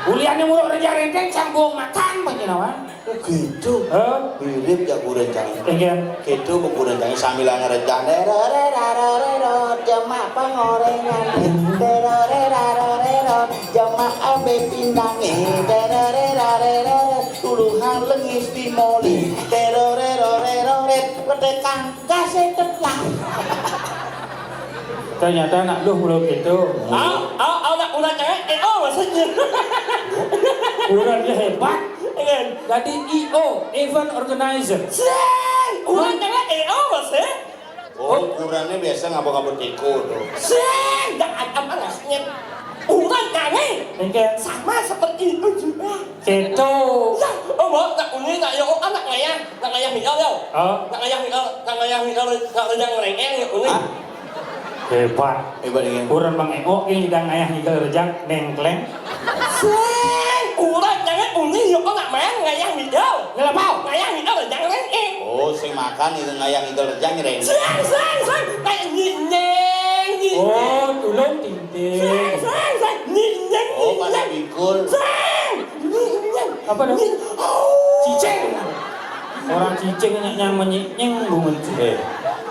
Uliannya muruk rejang renteng, cang buang makan, Pak Jinawan. Oh, gitu. Hah? Mirip ya kurencang. Iya. Gitu, kurencang sambil ngerejang. Derorerarorero, jemak pengorengan. Derorerarorero, jemak ambil pinang. Derorerarorero, tuluhan lengis timoli. Derorerorero, petekang kasih tetlang. Ternyata anak lu belum gitu. Au, au, au, nak urang cewek, eh, oh, maksudnya. Urangnya hebat. Iya. Jadi E O, event organizer. Sing, urang cewek, eh, oh, maksudnya. Oh, ukurannya biasa ngapa-ngapa tiko tuh. Sing, jangan apa rasanya. Urang cewek. Oke. Sama seperti itu juga. Keto. Ya, oh, mau, nak uni, nak yo, anak ngayah, nak ngayah mial, yo. Oh. Nak ngayah mial, nak ngayah mial, nak ngayah ngerengeng, yo, uni. Hah? Hebat. Hebat, iya. Urang Mang Eo, ini dang ngayah ngigel rejang, nengkleng. Sing, urang jangan uni, yo, nak main ngayah mial. Ngelepau. Ngayah mial, rejang ngerengeng. Oh, sing makan itu ngayah ngigel rejang, ngerengeng. Sing, sing, sing, kayak nyinyeng, nyinyeng. Oh, tulung ting ting. Sing, sing, sing, nyinyeng, nyinyeng. Oh, pada bikul. Sing. Apa dong? Cicing. Orang cicing nyang menying bungun. Eh.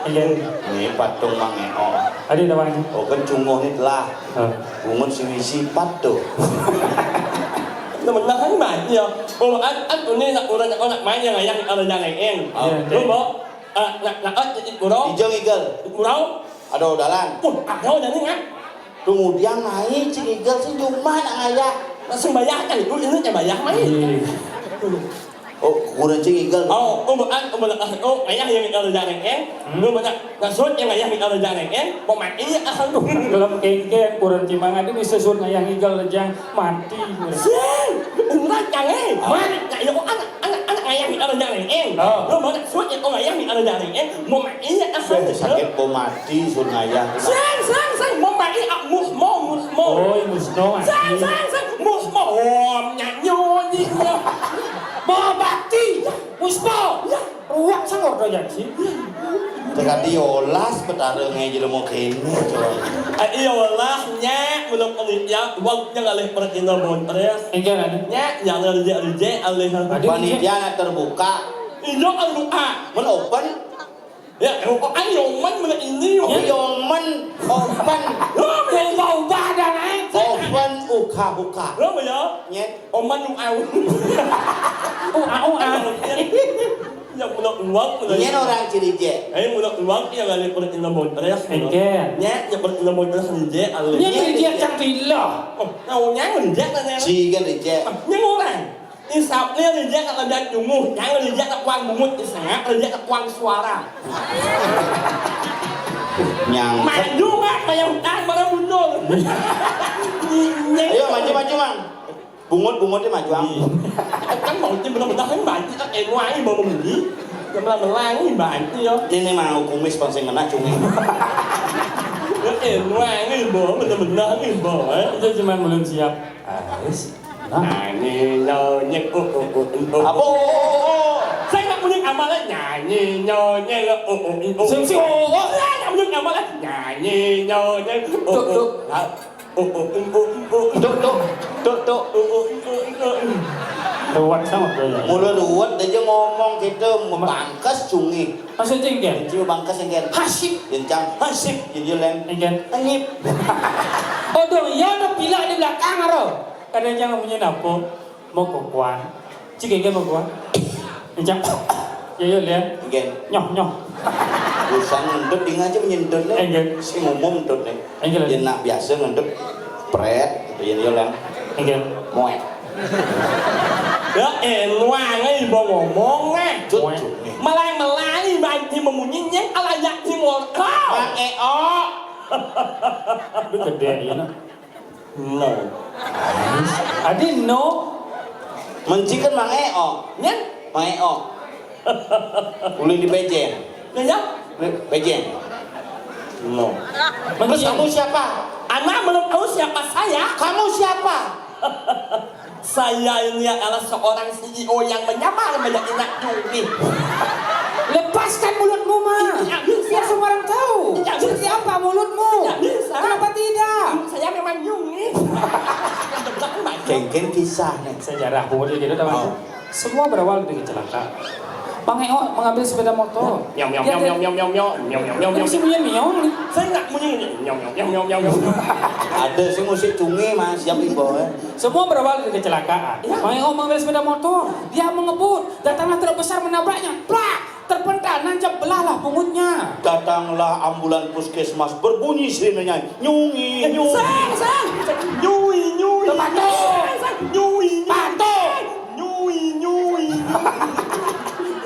Iya. Ini patung Mang Eo. Ada namanya. Oh, kan cunguh ini telah. Hah. Bungun si misi patung. Temen lah kan banyak. Oh, an, an, ini nak orang nak main yang ayah kalau jangan. Oh. Iya, lu iya. Mau Ah, nak, nak, ah, jadi kurang. Ijau ngigel. Kurang. Ada udalan. Pun, ada udalan, kan? Kemudian naik si ngigel si cuma nak ngayah. Langsung bayar kan, ibu ini nya bayar, mai. Iya. Oh, kurang si ngigel. Oh, oh, bukan, oh, bukan, oh, ayah yang ngigel jangan, eh. Hmm. Lu banyak, maksud yang ayah ngigel jangan, eh. Mau mati, ah, lu. Kalau kengke, kurang cimangan, ini sesuatu ngayah ngigel rejang. Mati. Sing, urang jangan. Mati. Nak, ya, oh, anak, anak, anak ngayah ni, anak jangan, eh. Oh. Lu mau nak suat, ya, oh, ngayah ni, anak jangan, eh. Mau mati, ya, ah. Eh, sakit, mau mati, sun ngayah. Sing, sing, sing, mau mati, ah, mus, mau, mus, mau. Oh, mus, no, mati. Sing, sing, sing, mus, mau. Om, nyanyo, nyi, nyo. Nyaksi. Teka diolas betara ngai jelema kene, coba. Eh, iya, welas, nyak, belum panitia, wong nya ngalih percina bontres. Enggak, Raden. Nyak, jangan rejek-rejek alih. Aduh, panitia nak terbuka. Iya, terbuka. Men open. Ya, oh, ayo, men, men ini, oh. Iya, men open. Lo, men ubah-ubah dah, naik. Open, uka-uka. Lo, ya? Nyet. Oman, uau. Uau, uau. Yang menok uang, menok. Nyet orang ci rejek. Eh, menok uang, yang ngalih percina bontres. Enggak. Nyet, yang percina bontres rejek, alih. Nyet rejek cang tila. Oh, tahu nyet rejek, kan, ya? Ci kan rejek. Ah, nyet orang. Isap ni rejek kat ladang jumuh, nyang rejek kat kuang bungut, isengak rejek kat kuang suara. Nyang. Maju mak, bayar hutang, mana muncul. Nyeng. Ayo, maju, maju, Mang. Bungut, bungut ni maju, Mang. Kan mau ni benar-benar kan maju, kan enuai mau membeli. Yang melang-melang ni maju, ya. Ini mau kumis pang sing kena cumi. Kan enuai ni, Bo, benar-benar ni, Bo, eh. Itu cuma belum siap. Ah, wis. Hah? Nyanyi, nyonyek, uh, uh, uh, uh, uh. Apa? Oh, oh, oh, oh. Saya nak bunyi amal, eh. Nyanyi, nyonyek, uh, uh, uh, uh. Sing, sing, oh, oh. Saya nak bunyi amal, eh. Nyanyi, nyonyek, uh, uh. Tuk, tuk. Ha? Uh, uh, uh, uh, uh. Tuk, tuk. Tuk, tuk. Uh, uh, uh, uh, uh. Ruwet sama tu, ya. Mula ruwet aja ngomong kita, membangkas cungi. Maksud jengkel? Jiwa bangkas jengkel. Hasip. Jencang. Hasip. Jujur, Lem. Jengkel. Anyip. Oh, dong, ya udah pilak di belakang, aro. Kadang jangan punya napo. Mau kokoan. Cik, jengkel mau kokoan. Jencang. Ya, ya, Lem. Jengkel. Nyoh, nyoh. Usah ngendut, dia aja menyendut, Lem. Jengkel. Si ngomong ndut, Lem. Jengkel. Dia nak biasa ngendut. Pret. Dia, dia, Lem. Jengkel. Moek. Ya, eh, nuange ibu ngomong, eh. Cut, cut, nih. Melai-melai, ibu memunyi, nyeng, alayak, nyeng, ngol-, kau. Mang Eo. Lu gede, ya, nak? No. Adi no. Mencikan Mang Eo. Nyeng? Mang Eo. Ulin di Bejen. Ya, ya. Bejen. No. Terus kamu siapa? Anak belum tahu siapa saya. Kamu siapa? Saya ini adalah seorang C E O yang menyamar menjadi Nak Juri. Lepaskan mulutmu, Ma. Tidak bisa. Biar semua orang tahu. Tidak bisa. Seperti apa mulutmu? Tidak bisa. Kenapa tidak? Saya memang nyungi. Kengken kisah nih. Sejarah boleh gitu, teman. Oh. Semua berawal dari kecelakaan. Mang Eo mengambil sepeda motor. Nyam, nyam, nyam, nyam, nyam, nyam, nyam. Dia, dia, dia, dia. Dia mesti bunyi miong nih. Saya nggak bunyi ini. Nyam, nyam, nyam, nyam, nyam, nyam. Ada sih musik cungi, Mas, siap ibu, eh. Semua berawal dari kecelakaan. Iya. Mang Eo mengambil sepeda motor. Dia mengebut. Datanglah truk besar menabraknya. Plak! Terpental, nancap, belahlah pungutnya. Datanglah ambulan puskesmas, berbunyi sirenenya. Nyungi, nyungi. Sang, sang. Nyui, nyui. Patuh. Nyui, nyui. Patuh. Nyui, nyui.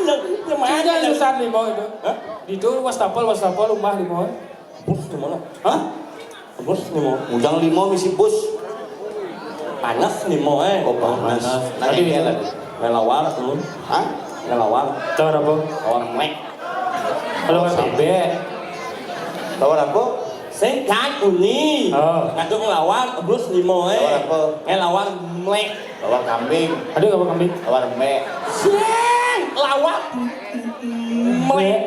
Yang, yang mana? Tidak, Ustaz, di bawah itu. Hah? Di itu wastafel, wastafel, rumah di bawah. Bus di mana? Hah? Bus di mana? Ujang lima misi bus. Panas lima, eh. Oh, panas. Panas. Nah, tadi ini gitu. Lagi. Ngelawar, hmm. Hah? Ngelawar. Lawar apa? Lawar mek. Lawar bebek. Lawar apa? Sing kan uni. Oh. Ngaduk ngelawar, bus lima, eh. Lawar apa? Ngelawar mek. Lawar kambing. Aduh, lawar kambing. Lawar mek. Sing, lawar mek.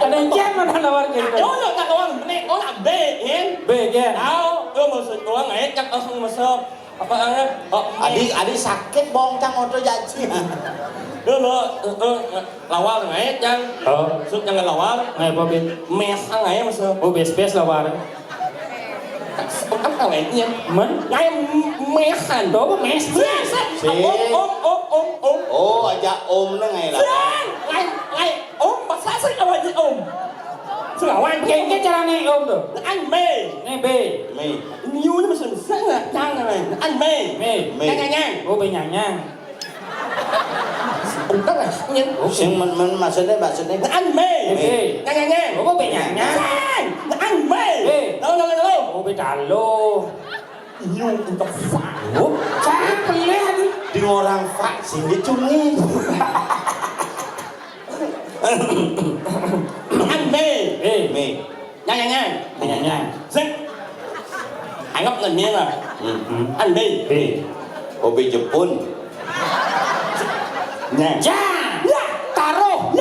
Ada yang mana lawar gitu? Yo, yo, tak lawar mek, oh, tak B, kan? B, kan? Tahu, yo, maksud orang, eh, cak langsung masuk. Apa, eh, oh, mek. Adi, adi sakit, bong, cang, oto jaji. Yo, lo, eh, eh, lawar, eh, cang. Oh. Maksud jangan lawar. Ngai apa, Bin? Mes, ah, ngai, maksud. Oh, bes-bes lawar. Kan kawinnya. Men? Ngai mehan. Tuh, apa mes? Sing, sing. Sing. Om, om, om, om, om. Oh, aja om ne ngai lah. Sing. Ngai, ngai om, masa sih awalnya om? Sing awal. Kayak, kayak caranya om tuh. Ngai me. Ngai be. Me. Niu ni masih besar nggak? Jangan. Ngai me. Me. Me. Nyang, nyang, nyang. Oh, be nyang, nyang. Bentar lah, nyen. Sing men, men, maksudnya, maksudnya. Naan me. Be. Nyan, nyan, nyan. Oh, be nyan, nyan. Naan me. Be. Lalu, lalu, lalu. Oh, be dalo. Iyo, untuk fak. Oh, cakep ya, aduh. Di orang fak sini cumi. Naan me. Eh, me. Nyang, nyang, nyang. Nyang, nyang, nyang. Sing. Anggap nang mie lah. Hmm. An be. Be. Oh, be Jepun. Nyang. Ya. Ya. Taruh.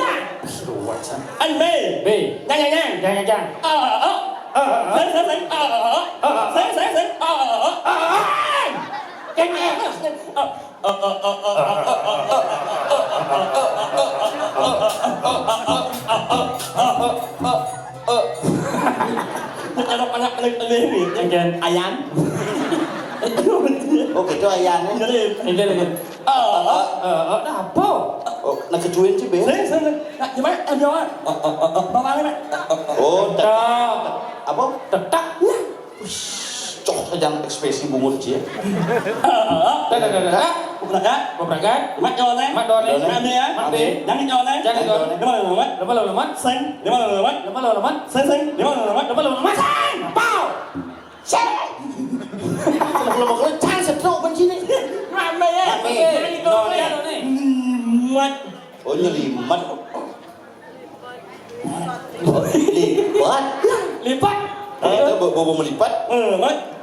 An B. B. Yang, yang, yang. Yang, yang, yang. A, a, a. A, a, a. Sing, sing, sing. A, a, a. A, a, a. Sing, sing, sing. A, a, a. A, a, a. Yang, yang. Anak-anak paling aneh nih. Again. Ayan. Oh, gitu Ayan. Jadi, again, again. Oh, oh, oh, oh, nah, apa? Oh, nak kecuin sih, Be? Sing, sing, sing. Nak, gimana? Ada apa? Oh, oh, oh, oh. Bawa, Mak. Oh, oh, oh. Tetak. Apa? Tetak. Ya. Cok saja ekspresi bungut cie. Dah, dah, dah, dah. Berangkat. Berangkat. Mat Jone. Mat Jone. Mat Be. Mat Be. Jangan Jone. Jangan Jone. Lima lima mat. Lima lima mat. Sing. Lima lima mat. Lima lima mat. Sing, sing. Lima lima mat. Lima lima mat. Sing. Pau. Sing. Kalau mau kencang setruk pun sini. Rame ya. Rame. Jangan Jone. Mat. Oh, nyelimat. Lipat. Lipat. Eh, itu bo-, bobo melipat. Eh, mat.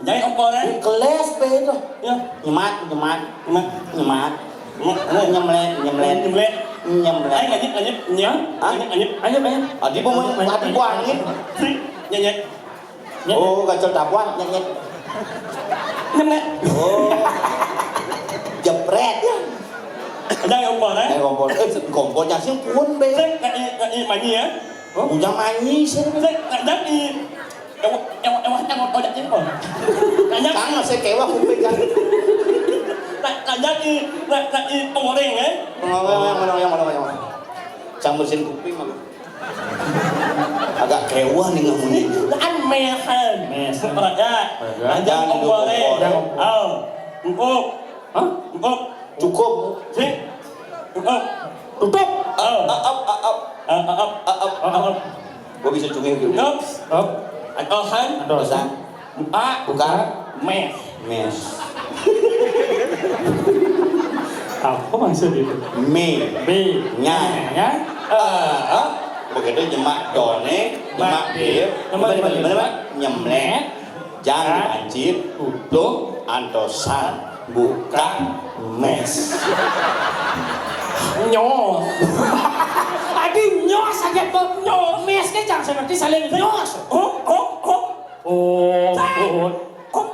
Jangan ompol, eh. Keles be itu. Ya. Nyemat, nyemat. Nyemat. Nyemat. Nyemat. Nyemlet, nyemlet. Nyemlet. Nyemlet. Ayo, lanjut, lanjut. Nyem. Hah? Lanjut, lanjut. Ayo, ayo. Adi mau, adi buangin. Sing. Nyenyet. Oh, kacil tabuan, nyet, nyet. Nyet, nyet. Oh. Jepret. Ada yang kompor, eh? Eh, kompor. Eh, kompornya sih pun, be. Sing, nak i, nak i manyi, ya? Oh? Punya manyi sih. Sing, nak jam i. Ewa, ewa, ewa, ewa, ewa, ewa. Nak jam. Kang, saya kewah kuping, kan. Nak, nak jam i, nak, nak i pengoreng, eh? Pengoreng, pengoreng, pengoreng, pengoreng. Cang bersihin kuping, mah. Agak kewah nih ngomongnya. Kan mehan. Mehan. Raja. Raja. Jangan kompor, eh. Jangan kompor. Oh. Empuk. Hah? Empuk. Cukup. Sih. Empuk. Tutup. Oh. Aap, aap. Aap, aap. Aap, aap. Gua bisa cungil gitu. Tutup. Up. Atohan. Atosan. Buka. Buka. Mes. Mes. Apa maksud itu? Me. Me. Nya. Nya. Eh, eh. Begitu nyemak done, nyemak bir. Nyemak, nyemak, nyemak, nyemak. Nyemlet. Jangan dipancit. Tutup. Antosan. Buka. Mes. Nyos. Adi nyos aja tuh. Nyos. Mes ke jangan seperti saling nyos. Oh, oh, oh. Oh, oh. Kok?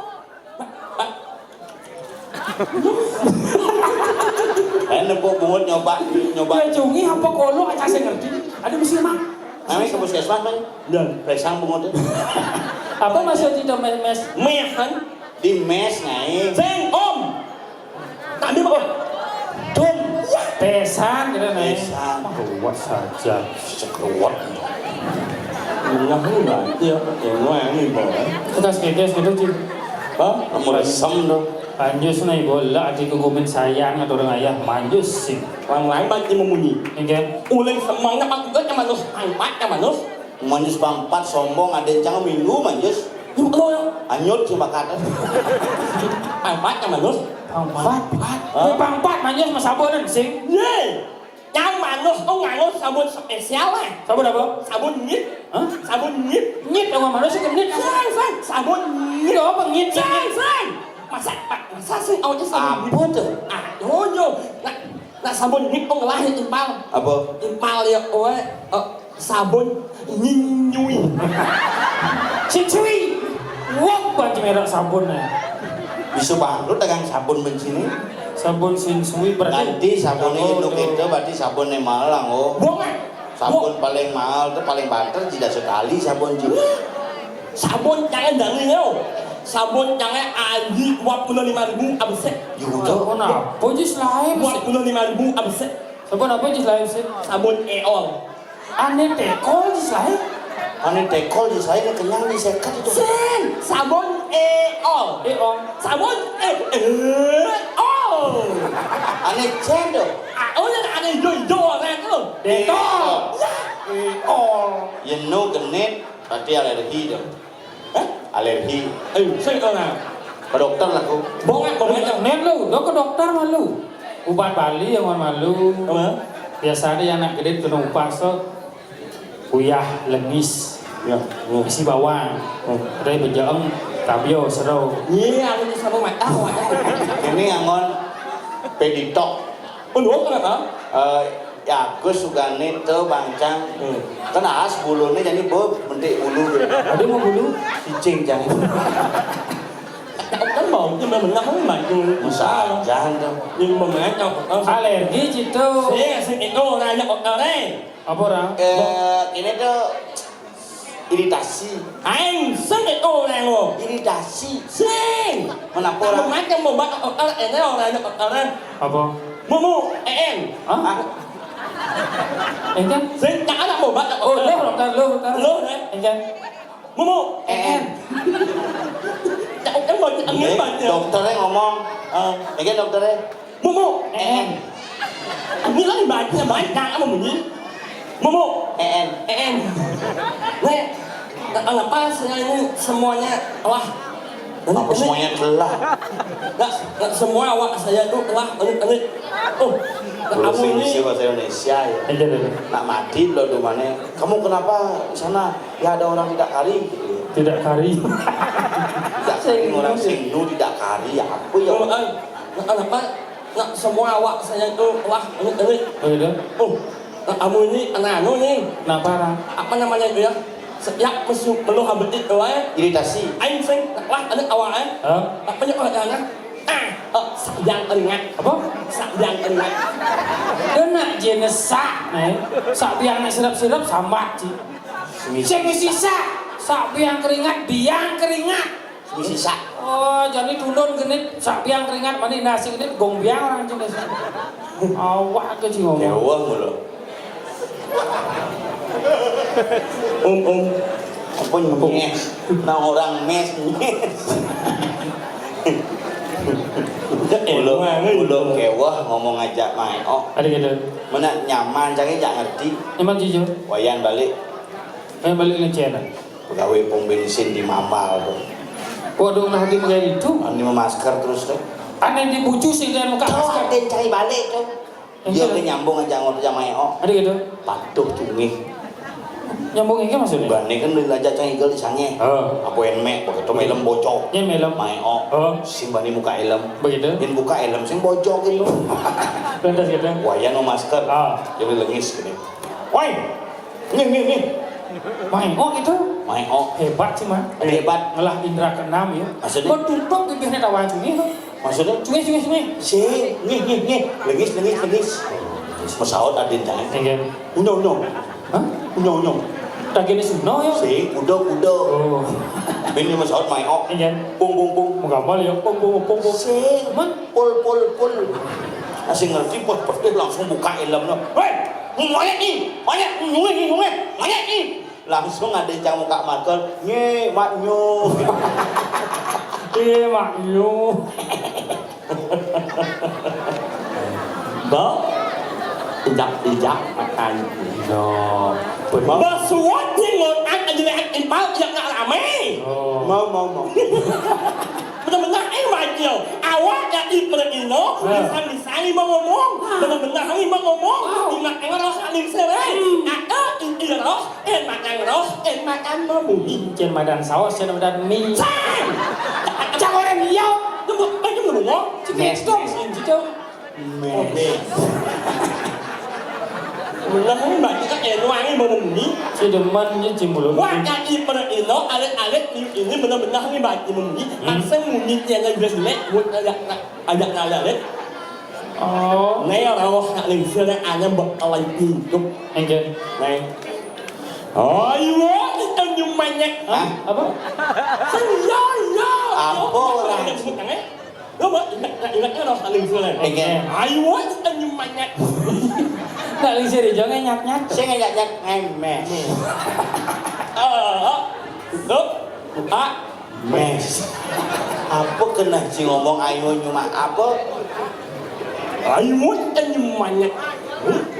Eh, nepuk bungut nyoba, nyoba. Ya, cungi apa kolo aja saya ngerti. Ada mesti mah. Kami ke puskesmas, Bang. Dan presang bungut. Apa maksud itu mes, mes? Mes, kan? Di mes, Nyai. Sing, Om. Tadi mah, oh. Dum. Pesan gitu, Neng. Pesan. Kuat saja. Sekuat. Enggak, enggak. Iya, ya, ini, Bang. Kita sekekes gitu, Cing. Hah? Kamu resem tuh. Anjus nih, bola, adik kukumin sayang atau orang ayah, manjus sih. Orang lain banci memunyi. Iya. Uling semangnya, Pak, juga yang manus, angkat yang manus. Manjus pangpat sombong, ada yang minggu, manjus. Yuk, lo, yuk. Anyut, cuma kata. Pangpat yang manus. Pangpat. Hah? Eh, pangpat, manjus, mas sabonan, sing. Ye. Yang manus tuh nganggo sabun spesial lah. Sabun apa? Sabun nyit. Hah? Sabun nyit. Nyit, yang manus itu nyit. Sang, sang. Sabun nyit. Itu apa nyit? Sang, sang. Masa, masa sih awalnya sabun nyit? Apa tuh? Ah, yo, yo. Nah, nah, sabun nyit tuh ngelah ya, impal. Apa? Impal ya, oe. Eh, sabun nyinyui. Sinsui. Wong banci merek sabun ya. Bisa bangkrut dagang sabun bencini. Sabun sinsui berarti. Ganti sabun ini, oh, itu, berarti sabun yang malang, oh. Bohong, eh? Sabun paling mahal tuh, paling banter tidak sekali sabun juga. Sabun jangan jangan yo. Sabun jangan aji dua puluh lima ribu abis. Ya udah. Kenapa jis lain? Dua puluh lima ribu abis. Sabun apa jis lain sih? Sabun Eol. Aneh tekol jis lain. Aneh tekol jis lain, kenyang di sekat itu. Sen, sabun Eol. Eol. Sabun E, Eol. Aneh cendol. Ah, oh, yang aneh hijau-hijau orang tuh. Detol. Ya. Eol. Yeno genit, berarti alergi dong. Hah? Alergi. Eh, saya kena. Ke dokter lah, Ku. Bongak, bongak. Nen lu, lo ke dokter malu. Ubat Bali yang malu. Apa? Biasa ada yang anak gede kena upas tuh. Uyah, lengis. Ya. Hmm. Isi bawang. Hmm. Dari bejaeng, tabio, seru. Iya, aku tuh sama mata, wah. Ini angon peditok. Oh, lu kenapa? Eh, Ya, Gus sugane to, Bang Cang. Hmm. Kan as bulune jadi bo mentik bulu. Ada mau bulu? Cicing, Cang. Kan mau itu memang kan maju. Jangan to. Ini memang alergi gitu. Sing, sing itu ora nanya kok ora. Apa ora? Eh, ini to iritasi. Aing sing itu ora ngo. Iritasi. Sing. Menapa ora? Aku macam mau bak kok ora, ini ora nanya kok ora. Apa? Mumu, en. Hah? Engken? Sing tak ada mau bak. Oh, lo, lo, lo. Lo, eh. Engken? Mumu, en. Tak ada mau angin banyak. Dokternya ngomong, eh, engken dokternya? Mumu, en. Ini lagi banyak, banyak apa bunyi? Mumu, en. En. Nek, kenapa saya ini semuanya, wah, Apa semuanya telah? Nggak, nggak semua awak saya itu telah, elit, elit. Oh, nggak, kamu ini. Sing bahasa Indonesia ya. Iya, iya. Nak mati lo di mana? Kamu kenapa di sana? Ya ada orang tidak kari gitu. Tidak kari. Tidak kari, orang sing nu tidak kari. Apa ya? Oh, eh, nggak, kenapa? Nggak semua awak saya itu telah, elit, elit. Oh, iya. Oh, nggak, kamu ini anak anu nih. Kenapa, Rang? Apa namanya itu ya? Setiap mesuk peluh habetik wae. Iritasi. Aing sing wah anu awak eh. Hah? Tak banyak orang sana. Ah, oh, sayang keringat. Apa? Sayang keringat. Kena jenis sak, nih. Sak biang nak sirap-sirap sambat, Ci. Sing sisa, sak biang keringat, biang keringat. Sing sisa. Oh, jadi tulun genit, sak biang keringat, mani nasi genit, gong biang orang jenis. Awak ke, Ci, ngomong. Mewah mulu. Om, om. Apa nyes? Nah, orang mes nyes. Udah, eh, ulo, mana ulo itu? Kewah ngomong aja main. Oh. Ada gitu. Mana nyaman, cari nggak ngerti. Emang jujur? Wayan balik. Wayan balik ke Cina. Pegawai pom bensin di Mamal tuh. Waduh, nah di bagian itu. Ini memasker terus tuh. Aneh dibucu sih dia muka masker. Ada yang cari balik tuh. Iya, oke, nyambung aja ngot sama E O. Ada gitu. Patuh cungih. Nyambung iki maksudnya? Bane kan lajak cang igel di sange. Heeh. Apa en mek, begitu melem bocok. Iya, melem. Mae o. Heeh. Sing bani muka elem. Begitu. Yen buka elem sing bocok gitu. Lantas gitu. Wayah no masker. Ah. Jadi lengis gitu. Woi. Nih, nih, nih. Mae o gitu. Mae o. Hebat sih, Mas. Hebat. Ngelah indra keenam ya. Maksudnya? Mau tutup bibirnya kawan sini. Maksudnya? Sungai, sungai, sungai. Si, ngih, ngih, ngih. Lengis, lengis, lengis. Pesawat ada di tangan. Iya. Unyong, unyong. Hah? Unyong, unyong. Tak gini sih, no, ya. Si, kuda, kuda. Oh. Ini pesawat main ok. Iya. Pung, pung, pung. Menggambar ya. Pung, pung, pung, pung. Si, man. Pul, pul, pul. Masih ngerti, pul, pul, langsung buka helm, no. Hei, monyet nih, monyet, monyet, monyet, monyet nih. Langsung ada yang muka makan, nye, mak nyu. Iya, mak nyu. Ba, ijak-ijak makan. No. Basuat sing ngotak aja lihat impal, ijak nak rame. Oh. Mau, mau, mau. Bener-bener, eh, Majil. Awak jadi perino, bisa-bisa lima ngomong. Bener-bener lima ngomong. Ingat, ingat, roh saling serai. Ada, inti roh. En makan roh, en makan mie. Cen madan saos, cen madan mie. Cang! Cang orang iya. Nemu, eh, nemu ngomong. Mes, mes. Mes. Ulah, mbak, kita en wangi mau mie. Si demen, ya, cimulun. Wah, kaki perino, alit-alit, ini benar-benar nih, mbak, mau mie. Langsung mie, yang jelas jelek, buat ajak, ajak ngalir, ya. Oh. Nih, roh, nak lingsir, nih, anyam, bak, alai, pintu. Enggak. Nih. Ayo, kita nyumanya. Hah? Apa? Iya, iya. Apa orang? Yang sebut tangan. Lo mau ingat, ingat, ingat, harus saling sulit. Oke. Ayo, kita nyumanya. Tak bisa dijawabnya nyat-nyat. Saya nggak nyat, ngemes. Oh, tuh, buka. Mes. Apa kena si ngomong ayo nyuma apa? Ayo, kita nyumanya.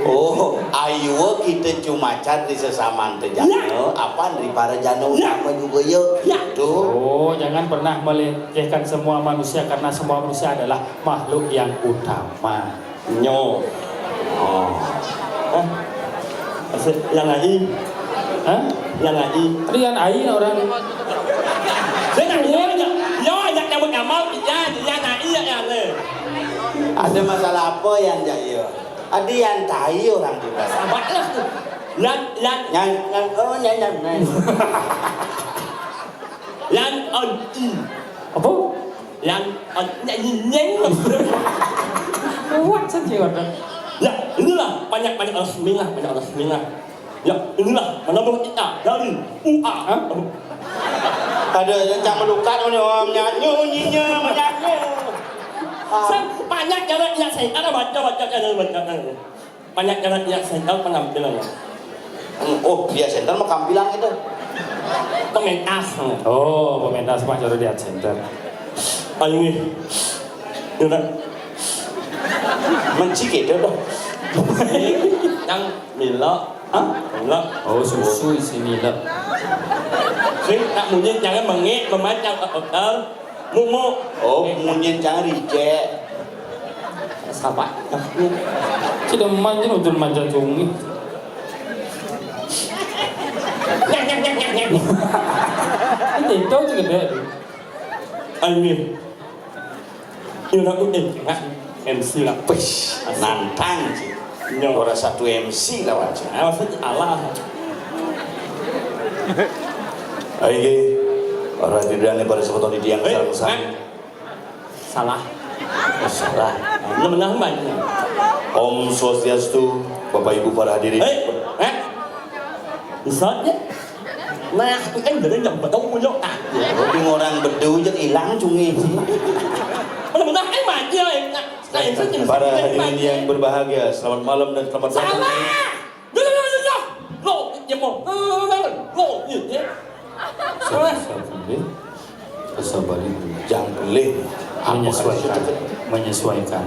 Oh, ayo kita cumacan di sesamaan tejana. Ya. Apa di para jana utama juga ya? Ya. Tuh. Oh, jangan pernah melecehkan semua manusia karena semua manusia adalah makhluk yang utama. Nyo. Oh. Hah? Maksud, yang ai? Hah? Yang ai? Ada yang ai orang. Saya nggak, ya, ya, ya, yang nyambut ngamal, ya, ya, yang ai, ya, ya, le. Ada masalah apa yang jaya? Ada yang tai orang juga. Sabar lah tu. Lan, lan, Yang, yang, oh, yang, yang, yang. Lan on i. Apa? Lan on, yang, yang, yang. Kuat saja ada. Ya, inilah banyak-banyak orang sembilan, banyak orang sembilan. Ya, inilah menambah kita dari U A. Hah? Ada yang cak melukat, orang menyanyi, nyinya, menyanyi. Saya banyak cara, ya, saya tak ada baca, baca, cara baca, cara. Banyak cara dia center penampilan. Hmm, oh, dia center mah kampilan itu. Pementas. Oh, pementas mah cara dia center. Ayo nih. Udah. Mencik itu dong. Yang Milo. Hah? Milo. Oh, susu isi Milo. Sing tak munyi jangan mengik, memacang, hotel. Mumu. Oh, munyin jangan reject. Siapa? Cida manjir udah manjat sungi. Nyek, nyek, nyek, nyek, nyek. Ini itu aja gede. Amin. Ini aku, eh, nggak. M C lah. Wis, nantang, Ci. Nyo. Ora satu M C lawan, Ci. Ah, maksudnya Allah. Ayo, nggih. Ora didane para semeton titiang. Eh, sareng sami. Salah. Oh, salah. Bener-bener, Mbak. Om Swastiastu, Bapak Ibu para hadirin. Eh, eh. Bisa ya? Nah, aku kan jadi yang betul punya. Tapi orang bedu aja hilang cungi. Bener-bener, eh, maju, eh. Nah, saya itu Para hadirin yang berbahagia, selamat malam dan selamat datang. Salah. Loh, loh, loh, loh. Loh, ya mau. Loh, loh, loh, loh. Loh, iya, iya. Sabar, sabar, ya. Sabar, ya. Jangan boleh. Menyesuaikan, menyesuaikan.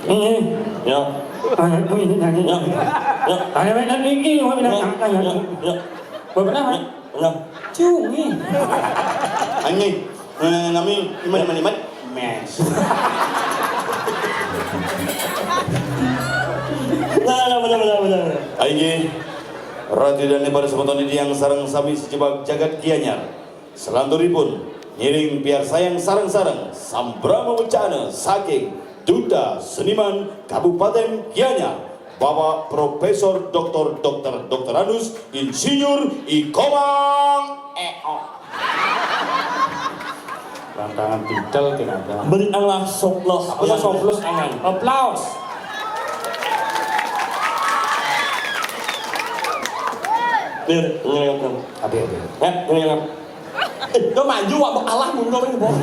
Ini, ya. Anak ini nyanyi. Ya. Ya. Anak ini nyanyi, ya. Ya. Ya. Apa nama? Ya. Cungi. Anjing. Eh, nami, iman, iman, iman. Mes. Nah, nah, benar, benar, benar. Ayo, nggih. Ratu dan para semeton titiang sareng sami sejebak jagat Gianyar. Selanturipun, ngiring piarsayang sareng-sareng sambrama wencana saking Duta Seniman Kabupaten Gianyar, Bapak Profesor Doktor Doktor Doktor Anus Insinyur I Komang Eo. Tantangan titel kenapa? Beri Allah soplos. Apa yang soplos? Tangan. Aplaus. Bir, ngelengok. Abi, abi. Eh, ngelengok. Eh, kau maju, abang Allah mundur ini, Bos.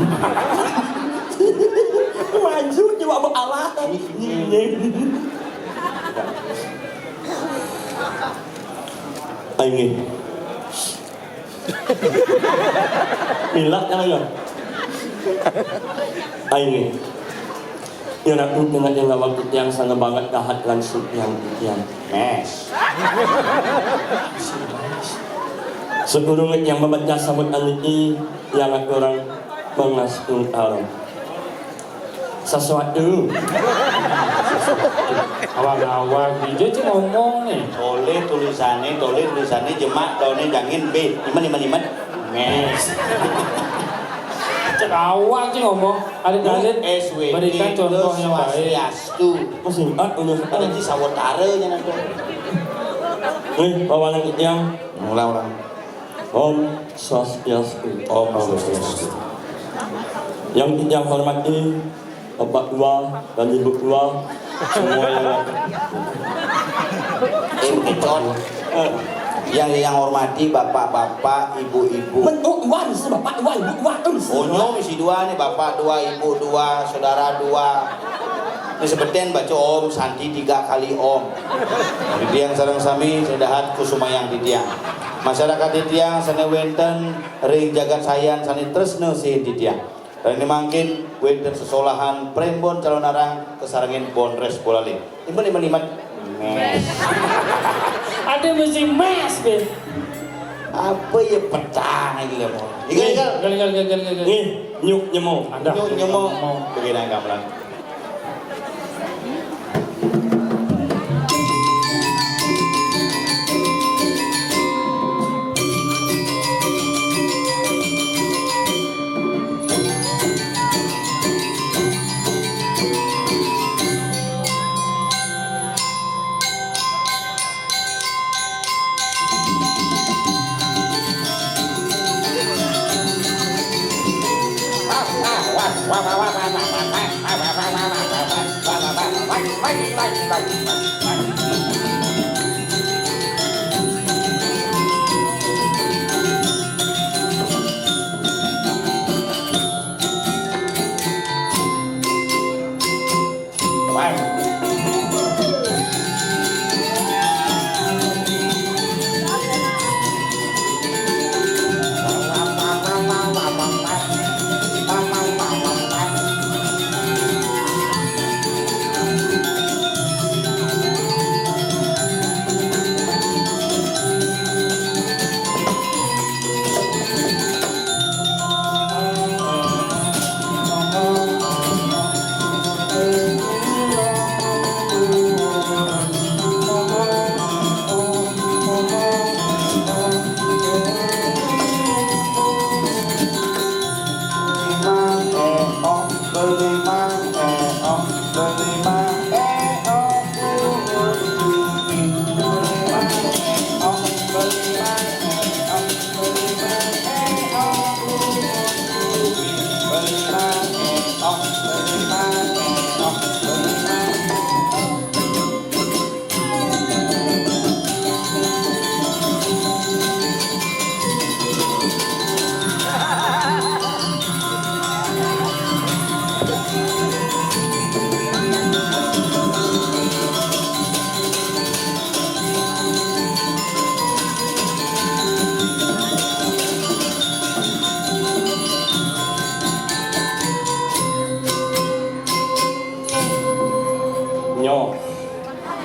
Maju, coba abang Allah. Ayo, nggih. Milak kan ya? Ayo, nggih. Ya, aku dengan yang waktu tiang sana banget dahat langsung tiang, tiang. Mes. Sekurang yang membaca sabut aniki yang aku orang mengasung alam. Sesuatu. Awak-awak, dia cuma ngomong nih. Toleh tulisannya, toleh tulisannya, jemak, daunnya jangin, B. Iman, iman, iman. Mes. Cek awak cek ngomong. Ada Bu, dalil, S W T, berikan contoh yang baik. Swastiastu. Masih empat punya. Ada di sawatara nya nanti. Eh, bawa anak yang. Ulang, ulang. Om Swastiastu. Om Swastiastu. Yang yang hormati Bapak Dua dan Ibu Dua, semua yang Eh, Pecot. Eh, Yang yang hormati bapak-bapak, ibu-ibu. Men-, oh, Dua, mesti Bapak Dua, Ibu Dua, eh, mesti. Oh, nyo misi dua nih, bapak dua, ibu dua, saudara dua. Ini sebutin baca Om Santi tiga kali Om. Titiang sareng sami sedahat kusumayang titiang. Masyarakat titiang sane wenten ring jagat sayan sane tresna sihin titiang. Rene mangkin wenten sesolahan prembon calonarang kasarengin Bondres Bolaling. Iman, iman, iman. Mes. Ada mesti mes, Be. Apa ya petang lagi lah, Bos? Igal, igal. Igal, igal, igal, igal, igal. Nih, nyuk nyemo. Ada. Nyuk nyemo. Nyuk nyemo. Begini gamelan.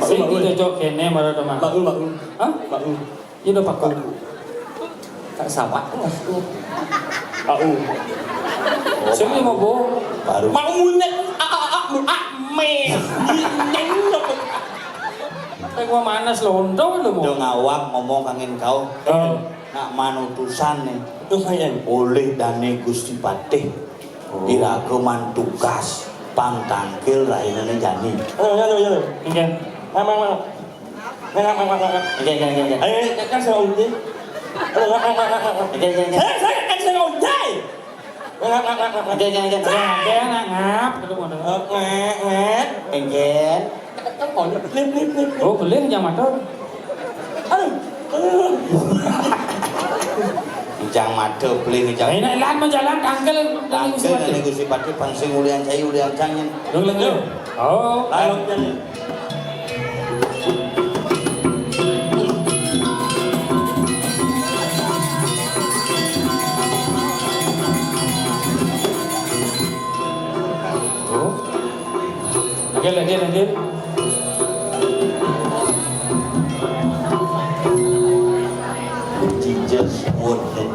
Sing dicocok kene marang teman. Mbak U, Mbak U. Hah? Mbak U. Iya, udah pakai. Mbak U. Tak sawat, Mas. Mbak U. Sing ini mau, Bu. Baru. Mau munyek, a, a, a, mu, a, me. Neng, apa? Kayak gua manas lontong lu, Bu. Udah ngawak ngomong kangen kau. Oh. Nak manutusan nih. Tuh, saya. Oleh dane Gusti Patih. Oh. Iraga man tugas pang tangkil rainane jani. Halo, halo, halo. Nggih. Mang, mang, mang. Mang, mang, mang, mang, mang. Nggih, nggih, nggih, nggih. Ayo, kan saya uji. Halo, mang, mang, mang, mang, mang. Nggih, nggih, nggih. Saya, saya kan saya uji. Mang, mang, mang, mang, mang. Nggih, nggih, nggih. Nggih, nak ngap, gitu, ngono. Oh, ngek, ngek. Nggih. Kan, kan, oh, lip, lip, lip, lip. Oh, beling jam matur. Aduh. Ijang mada beli ijang. Lah, enak lan menjalan tangkel. Tangkel ngene Gusti Patih bang sing ulian cai ulian cangin. Lho, lho, lho. Oh, lalu. Oh. Lagi, lagi, lagi. Jijos wonten.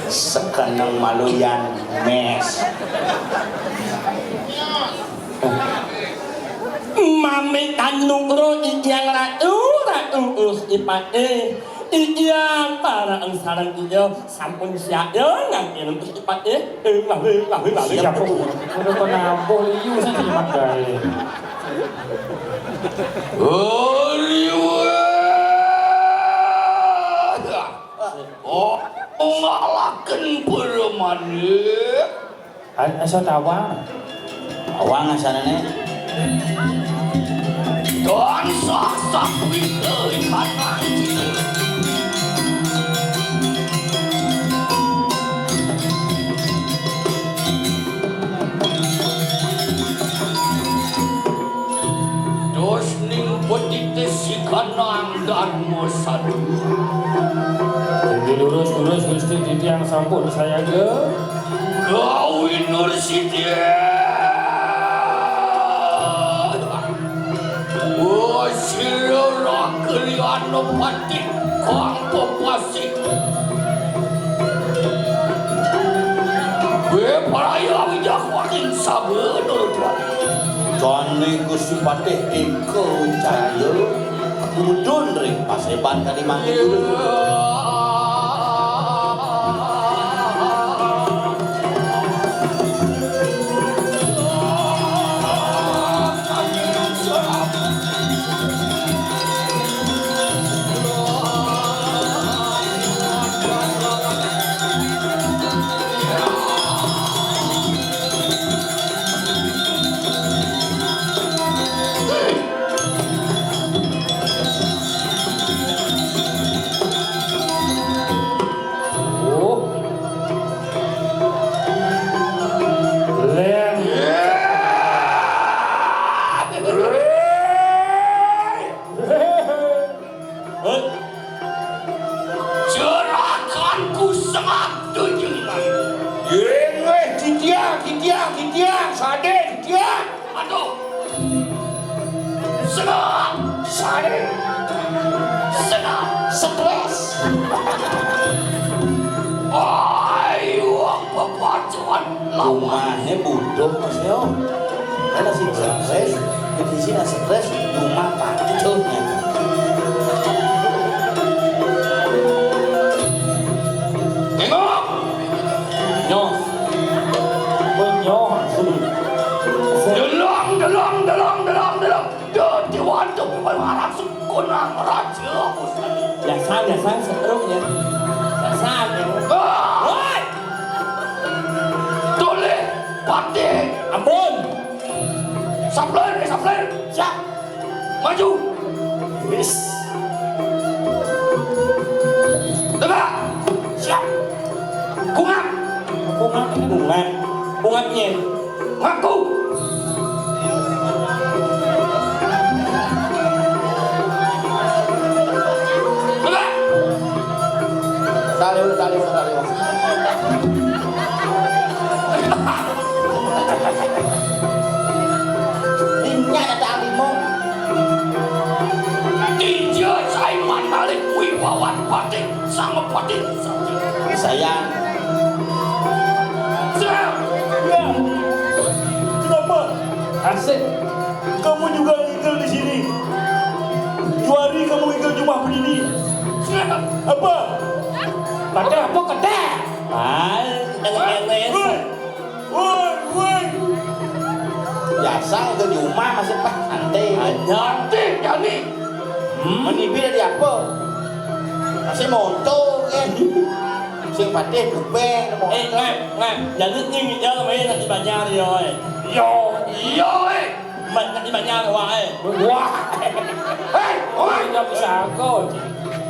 Sekeneng maluyan mes. Mami tanukro ikyang ratu, ratu us ipate. Ikyang para engsarang iya. Sampun siap ya, nang ilmu cepat ya. Eh, wah, wah, wah, wah, wah, siap, ya, Bu. Udah kena ampuh liu sih, Mas, guys. Oh, liu. Oh, ngalaken permane. Ayo, ayo, tawang. Awang asanane. Tansah sakwita ikan mati. Dos ning petitis ikan nang dan mosadu. Jadi lurus-lurus Gusti titiang sampun sayaga. Kawinur Sidya. Wasira kaliyan pati kang pepasih. Wé paraya wijak waking sabenur. Jane Gusti Patih Eka Jaya mudhun ring paseban kadi mangkin. Jerakanku sangat tujuh. Yéh, wéh, titiang, titiang, titiang, sadé, titiang. Aduh. Sangat, sadé. Sangat, stres. Ayo, apa Cuman lumahe butuh, Mas, yo. Karena si stres, di sini stres, cuma pacuhnya. Tengok! Nyoh. Nyoh. Delong, delong, delong, delong, delong. Dadi waduh, memang arang sukun nang raja. Biasa, biasa, setruk ya. Biasa, ya. Ah! Woi! Tolih, Patih. Ampun. Sapler, sapler. Siap. Maju. Wis. Tegak. Siap. Kungap. Kungap, kungap. Kungapnya. Ngaku. Tegak. Tali, tali, tali. Kamu juga ngigel di sini. Juari kamu ngigel jumah penini. Apa? Pada apa kedek? Ay, eles. Woi, woi, woi. Biasa ngigel jumah masih pas santai. Aja. Santai, Jani. Hmm? Menipi dari apa? Masih monto kan? Sing patih kuping, eh, ngap, ngap. Jadi tinggi dia main di banjar yo, eh. Yo, yo, eh. Banyak di banjar, wah, eh. Wah. Hei, oi. Nggak bisa aku.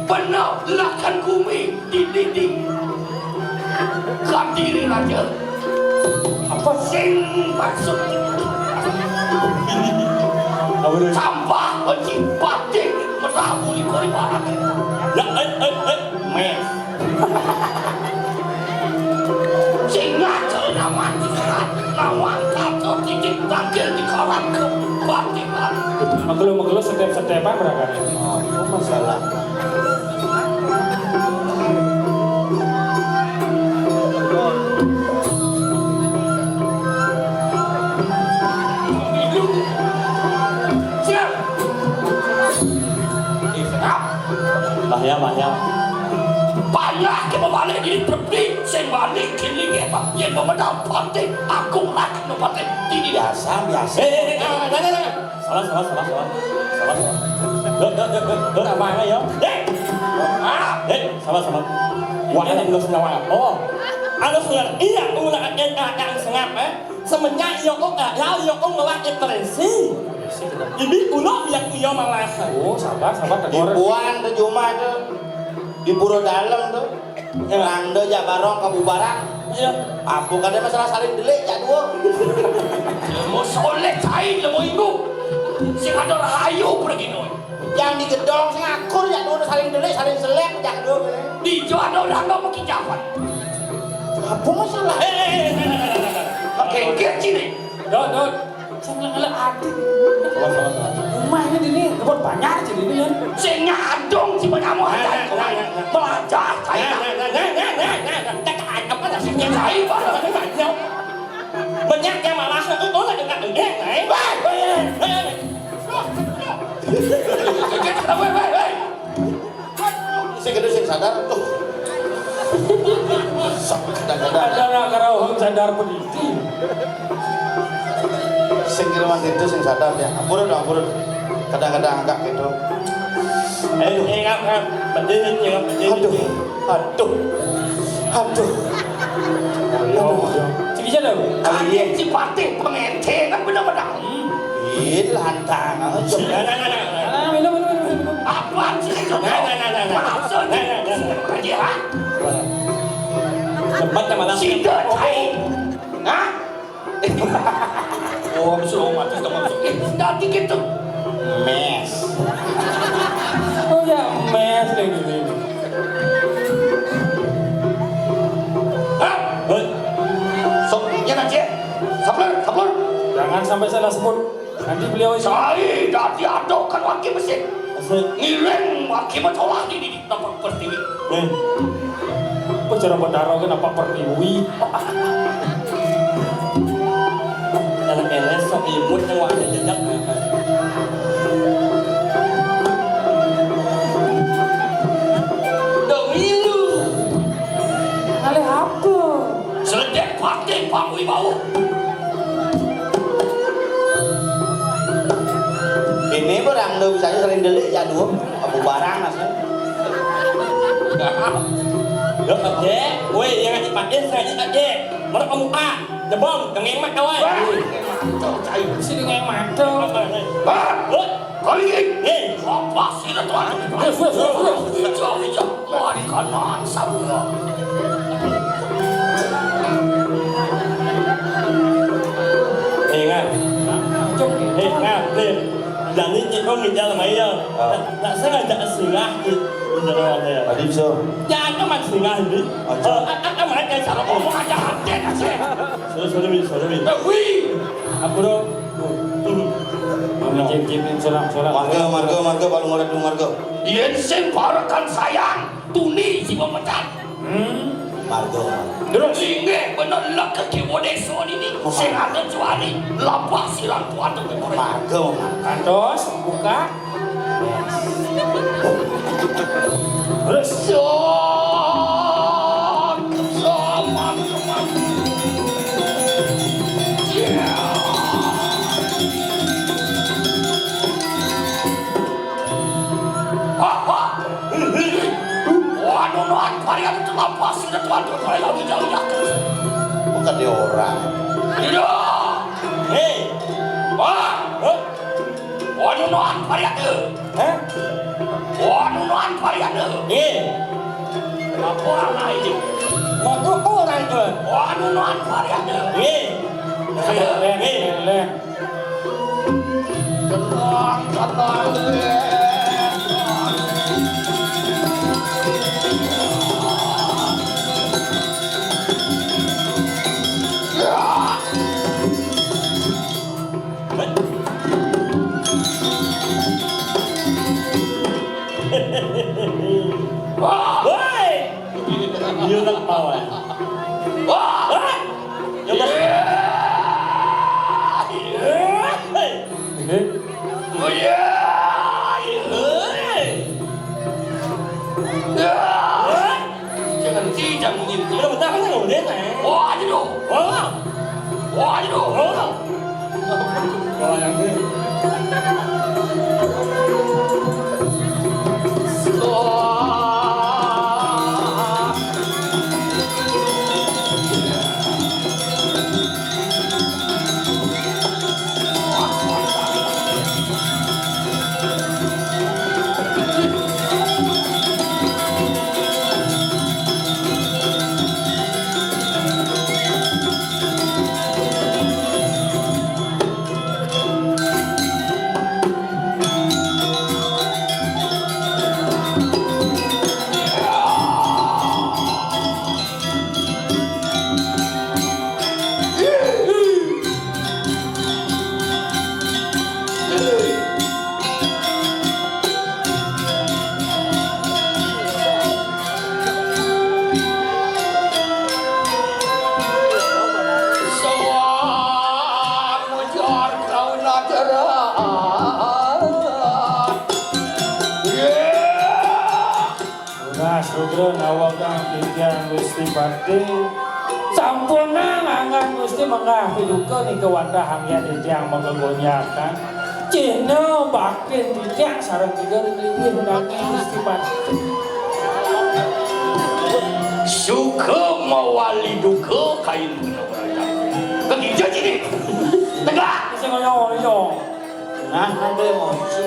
Benar, lakan bumi di dinding. Kadiri raja. Apa sing maksud? Apa dia? Sampah, benci, batin, merabu di kori barat. Ya, eh, eh, eh. Mes. Sing ngaco lawan diserat, lawan kaco titik tangkil di kolam kebatilan. Makelo-makelo setep-setepan barangkali. Oh, itu masalah. Siap. Bahaya, bahaya. Payah ke pembalik diri pergi, sing balik kini ke, yen pemedal pati, aku lagi no pati dini. Biasa, biasa. Eh, eh, eh, eh, eh, eh, eh. Salah, salah, salah, salah. Salah, salah. Lo, lo, lo, lo, lo, apa ya? Eh! Ah! Eh, salah, salah. Wah, ini lo senyawa. Oh. Anu, iya, ulah, eh, eh, eh, sengap, eh. Semenjak iya kok, eh, ya, iya kok ngelak, eh, teresi. Ini uno biar iya malah. Oh, sabar, sabar, tegur. Dibuang tuh cuma tuh. Di Pura Dalem tuh. Randa jak barong kabubaran. Iya. Apa kadang masalah saling delik jak dua. Mau soleh cai lemo ibu. Sing ada rahayu pergi noi. Yang di gedong sing akur jak dua saling delik, saling selek jak dua. Di jo ada orang mau kijapan. Apa masalah? Eh, eh, eh, eh, eh, eh, eh. Pakai kecil nih. Dot, dot. Sing ngelek-ngelek ati. Salah, salah, salah. Rumah ini dini, kebon banyak sih dini kan. Sing nyadong si penyamu. Nah, nah, nah, nah, nah. Belajar saya. Nah, nah, nah, nah, nah, nah, nah. Cek aja apa dah sih? Saya baru. Banyak yang malah itu tuh lagi nggak gede, eh. Weh, weh, weh. Weh, weh, weh. Sing gedhe sing sadar. Tuh. Sok kadang-kadang. Ada nak karo sadar peniti. Sing kira mandi itu sing sadar ya. Ampun dong, ampun. Kadang-kadang agak gitu. Eh, ingat, ingat. Betul, ingat, betul. Aduh, aduh, aduh. Aduh. Sing bisa dong. Kali ini si Patih pengentenan benar-benar. Ih, lantang aja. Nah, nah, nah, nah. Nah, minum, minum, minum, minum. Apaan sih itu? Nah, nah, nah, nah, nah. Maksudnya? Nah, nah, nah, nah. Aja, ha? Tempat yang mana? Sida, cai. Hah? Oh, suruh mati, sudah masuk. Eh, nanti gitu. Mes. Oh ya, mes lagi ini. Hah? Hei. Sok, ya, Najib. Sabar, sabar. Jangan sampai salah sebut. Nanti beliau ini. Saya dadi adokan waki mesin. Mesin. Ngiring waki mencolak ini di tempat pertiwi. Eh. Apa cara Betara ke nampak pertiwi? Anak L S sok imut yang wajah jejak. Dong ilu. Alih apa? Seledek pakai Pak Wibawa. Ini barang lo bisa aja sering delik ya dua. Apa barang asli? Dek, woi, yang ngaji Pak Dek, ngaji Pak Dek. Mereka muka, jebong, dengeng mat kawan. Wah, cai sini ngeng mata. Apa, eh? Bah, Hut. Kali ini. Eh. Apa sih lo tuan? Wes, wes, wes, wes. Hijau, hijau. Wah, di kanan, sabunga. Ingat. Ingat, Lim. Jani kita ngejar sama iya. Ah. Tak, tak sengaja singgah di, di dalam ada ya. Tadi bisa. Ya, itu mah singgah ini. Aja. Eh, a-, a-, aman ya, cara ngomong aja, hati aja. Sorry, sorry, Wi, sorry, Wi. Eh, Wi. Aku dong. Hmm. Cip, cip, cip, salam, salam. Marga, marga, marga, baru marga, marga. Yen sing parekan sayang, tuni si pemecat. Hmm. Marga, marga. Terus? Inggih, bener lek ke kiwa desa niki. Sing ada juari, lapak silang kuat. Marga, marga. Kantos, buka. Terus? Sok, sok, mantap, mantap. Ha, ha. Wah, nunuan varian itu apa sih? Tuan, tuan, tuan, lagi jauh ya. Bukan dia orang. Tidak. Hei. Wah. Hah? Wah, nunuan varian itu. Hah? Wah, nunuan varian itu. Hei. Apa orang itu? Aku orang itu. Wah, nunuan varian itu. Hei. Saya. Hei. Hei. Tenang, tenang. Woi! Iya, nak bawa. Wah! Hah? Ya, Mas. Hei. Hei. Oh, iya. Hei. Ya. Hei. Jangan cijang bunyi. Udah betah kan, udah, eh. Wah, aja dong. Wah. Wah, aja dong. Wah. Soang ujar kau nageran. Tunas Rudra nawakang titiang Gusti Patih. Sampunang anggan Gusti menggah piduka nika wantah anggen titiang makagonjakan. Cihna baktin titiang sareng tiga ring linggih undangan Gusti Patih. Suka mawali duka kain guna beraja. Kegija cini. Tegak. Sing ngoyo-ngoyo. Nah, ada emosi.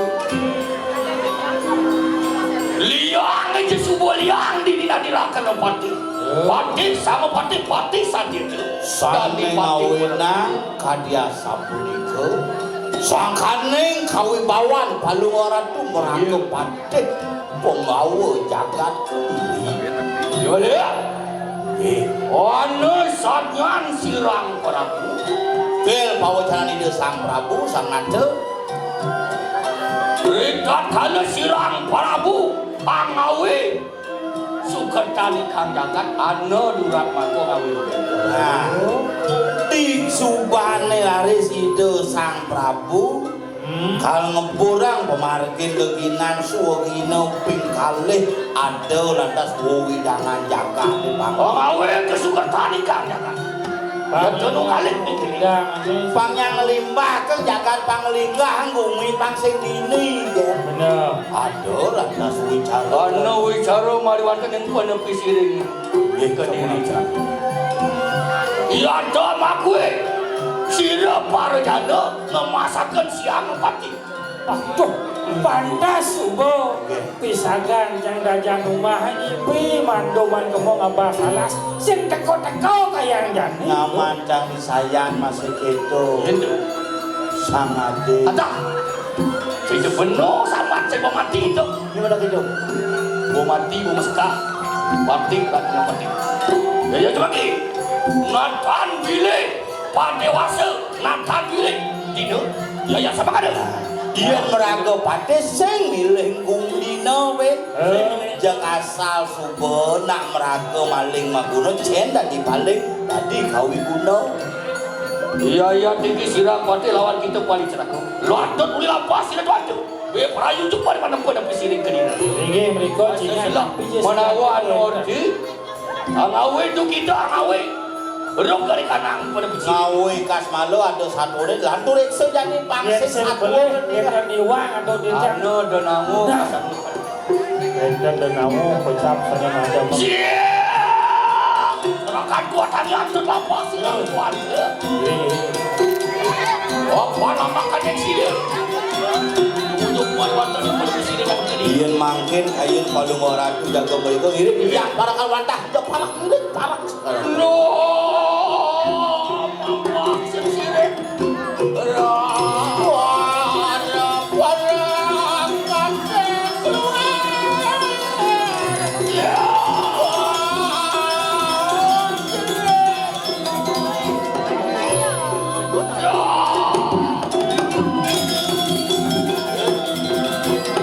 Liang aja subuh liang di dina dirakan patih. Patih sama patih, patih saja. Sane ngawinang kadi asapunika. Sangkaning kawibawan Palungguh Ratu meraga patih. Penggawa jagat Kediri. Iya, iya. Eh, ana sajan sirang Prabu. Kel pawacanan Ida Sang Prabu, Sang Nata. Ritatkala sirang Prabu pangawi sukertaning kang jagat, ana durat maka ngawi. Nah, di subane laris Ida Sang Prabu, Hmm. Kal ngepurang pamargin geginan suwegina ping kalih ada lantas wewidangan jagat di panggung. Oh, ngawe kesukertan ikang jagat. Pang- Ya, tunu kalih pikir. Pang yang limbah ke jagat pang linggah gumi pang sing dini, ya. Bener. Ada lantas wicara. Ana wicara maliwatan yang penepi siring. Nggih, Kediri. Iya, to makwe. Sira para jana ngemasaken siang pati. Aduh, pantas suba pisagan jang dajan umah ibi mandoman kemong abah salas sing teko-teko kayang jani. Nyaman cang sayan masih gitu. Gitu. Sangade. Adah. Sing beno sambat sing mati itu. Gimana gitu? Gua mati, gua meseka. Mati, mati, mati. Ya, ya, coba ki. Nathan bilik, padewasa, Nathan bilik. Dino, ya, ya, sama kada. Yén maraga patih sing milih gundina, wé. Eh. Jak asal suba nak maraga maling maguna, jén dadi paling, dadi kawiguna. Iya, iya, tinggi sira kuatir lawan kita kuali celaka. Lo atut uli lapas sira tuan tu. Wé prayu tu pada mana pun apa siring ke dina. Inggih, mriko Cina. Manawa anu orti. Angawe tu kita angawe. Rung kali kanang pada besi. Ngawe kas malu ada satu ni, lantur eksa jani pangsit sing satu boleh, ni. Kita niwang atau dia. Anu, ada namu. Nah. Enten dan namu, kocap sana ada. Siap! Rakan kuat hari atut lapas silang kuat. Apa nama kajeng sini? Untuk kuat wonten di sini kan tadi. Yen mangkin, ayen Palungguh Ratu jaga mriko ngirit, iya, para kawantah, ya, para ngirit, para. Loh, apa sing sini?